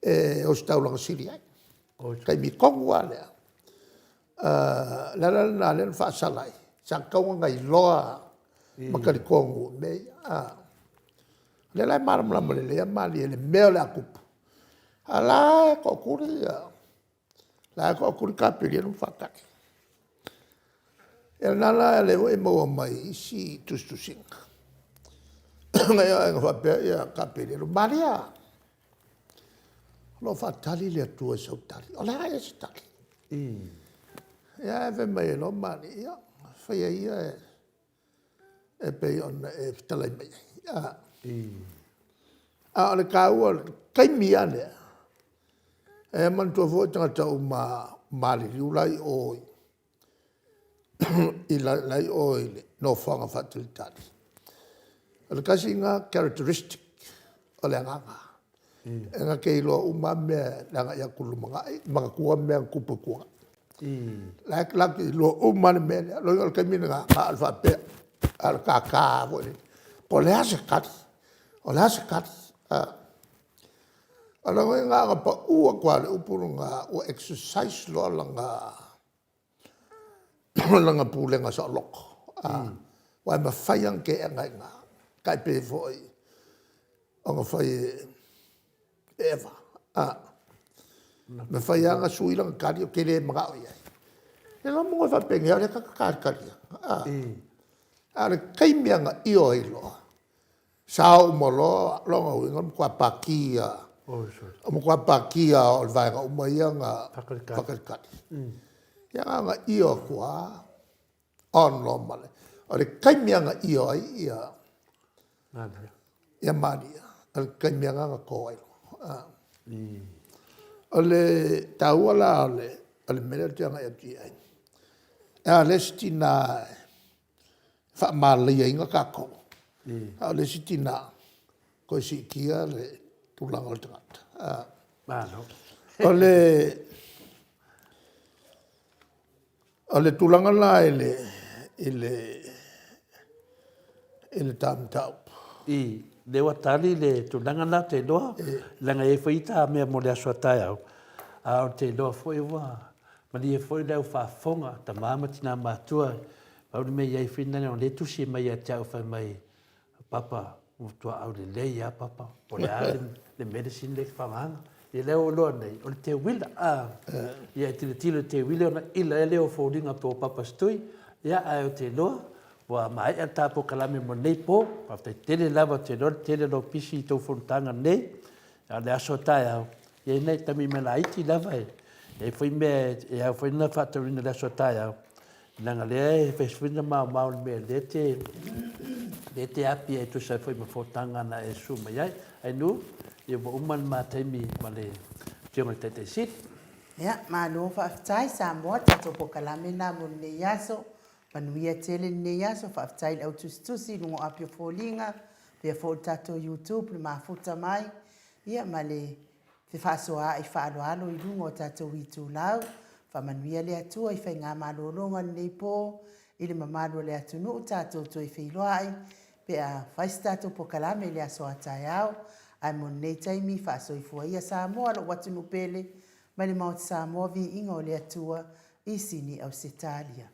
e ositaulaga sili ai. O le taimi tonu lava lea. O le ala lena lea na faasala ai, sa tatau ona iloa ma talitonu i mea ia. O lea la e malamalama lelei lava Maria i le mea o le a tupu, a o la e tootuli ia, la e tootuli Kapelielu ma faatali. Ia lena la lea foi e maua mai isi tusitusiga, na ona faapea ia Kapelielu, Maria, o lo o faatali le Atua i sau tali. O le a ea se tali? Ia ae fai mai ai loa Maria, ia faia ia e pei ona e fetalai mai ai. A o le taua o le taimi lava lea, e manatua foi tagata uma maliliu la e i o i le nofoaga faatalitali, o le tasi lena characteristic o le agaga, e na te iloa uma lava mea i le agai atu i le lumanai, manatua mea na tupu i le tuanai. O la latou te iloa uma lava le mea lea. O lona uiga o le taimi lena, na o le faapea, na o le tata foi lele, po o le a se tali, o le a se tali? O lona uiga na ona pau atu lava o le upu lena ua exercise loa lana pulega saoloto, aua e mafai lava ona teena i ina, tai pei foi ona fai e Eva. E mafai lava ona sui lana tali ou te le manao i ai. Le iloa mo e faapenei o lea ta te talitali atu. A o le taimi lava na io ai loa, sao uma loa, o lona uiga ua matua paki lava, o le matua paki lava o le vaega uma ia na faatalitali. Ia na ona io atu lava on loa ma le, o le taimi lava na io ai ia Maria, o le taimi lava lena na to ai loa. O le taua la o le mea lea ou te agai atu i ai, a o le isi tina e faamaliaina tatou, a o le isi tina e toe siitia le tulaga o le tagata. Malo. O le tulaga la i le ta mataupu. I, lea ua tali le tulaga lena ou te iloa, leaga e i ai foi ita mea mo le aso a taeao, ae ou te iloa foi ua malie foi le au faafofoga, tama ma tina matutua, pau le mea e i ai foi lea o lea e tusi mai ia te au fai mai, Papa, ua matua aulelei lava Papa, po o le a le medicine lea e te faaaogaina. Ia lea ua iloa nei, o le teuila. Ia e tilotilo i le teuila ona ila ai lea o foliga po o Papa Setui. Ia ae ou te iloa ua maea le ta polokalame mo lenei po. Faafetai tele lava, ou te iloa le tele o lou pisi i tou fonotaga nei. A o le aso a taeao, e i ai nai taimi mea laiti lava e i ai foi mea e ao foi ona faatauina i le aso a taeao, leaga lea e fai foi sina maomao o le mea lea te lea te api ai e tusa ai foi ma fonotaga na e susu mai ai. Ainu, ia ua uma le ma taimi ma le Afioga i le Taitai Sili. Ia, malo faafetai Samoa, tatou polokalame lena mo lenei aso. Manuia tele lenei aso, faafetai i le au tusitusi i luga o api o foliga, faapea foi le tatou YouTube le mafuta mai, ia ma le fefaasoaai faaaloalo i luga o tatou itulau. Faamanuia le Atua i faigamalologa o lenei po i le mamalu o le atunuu tatou toe feiloai pe a fai se tatou polokalame i le aso a taeao. Ae mo lenei taimi, faasoifua ia Samoa lou atunuu pele, mai le Maota Samoa, viiga o le Atua i Sini Ausetalia.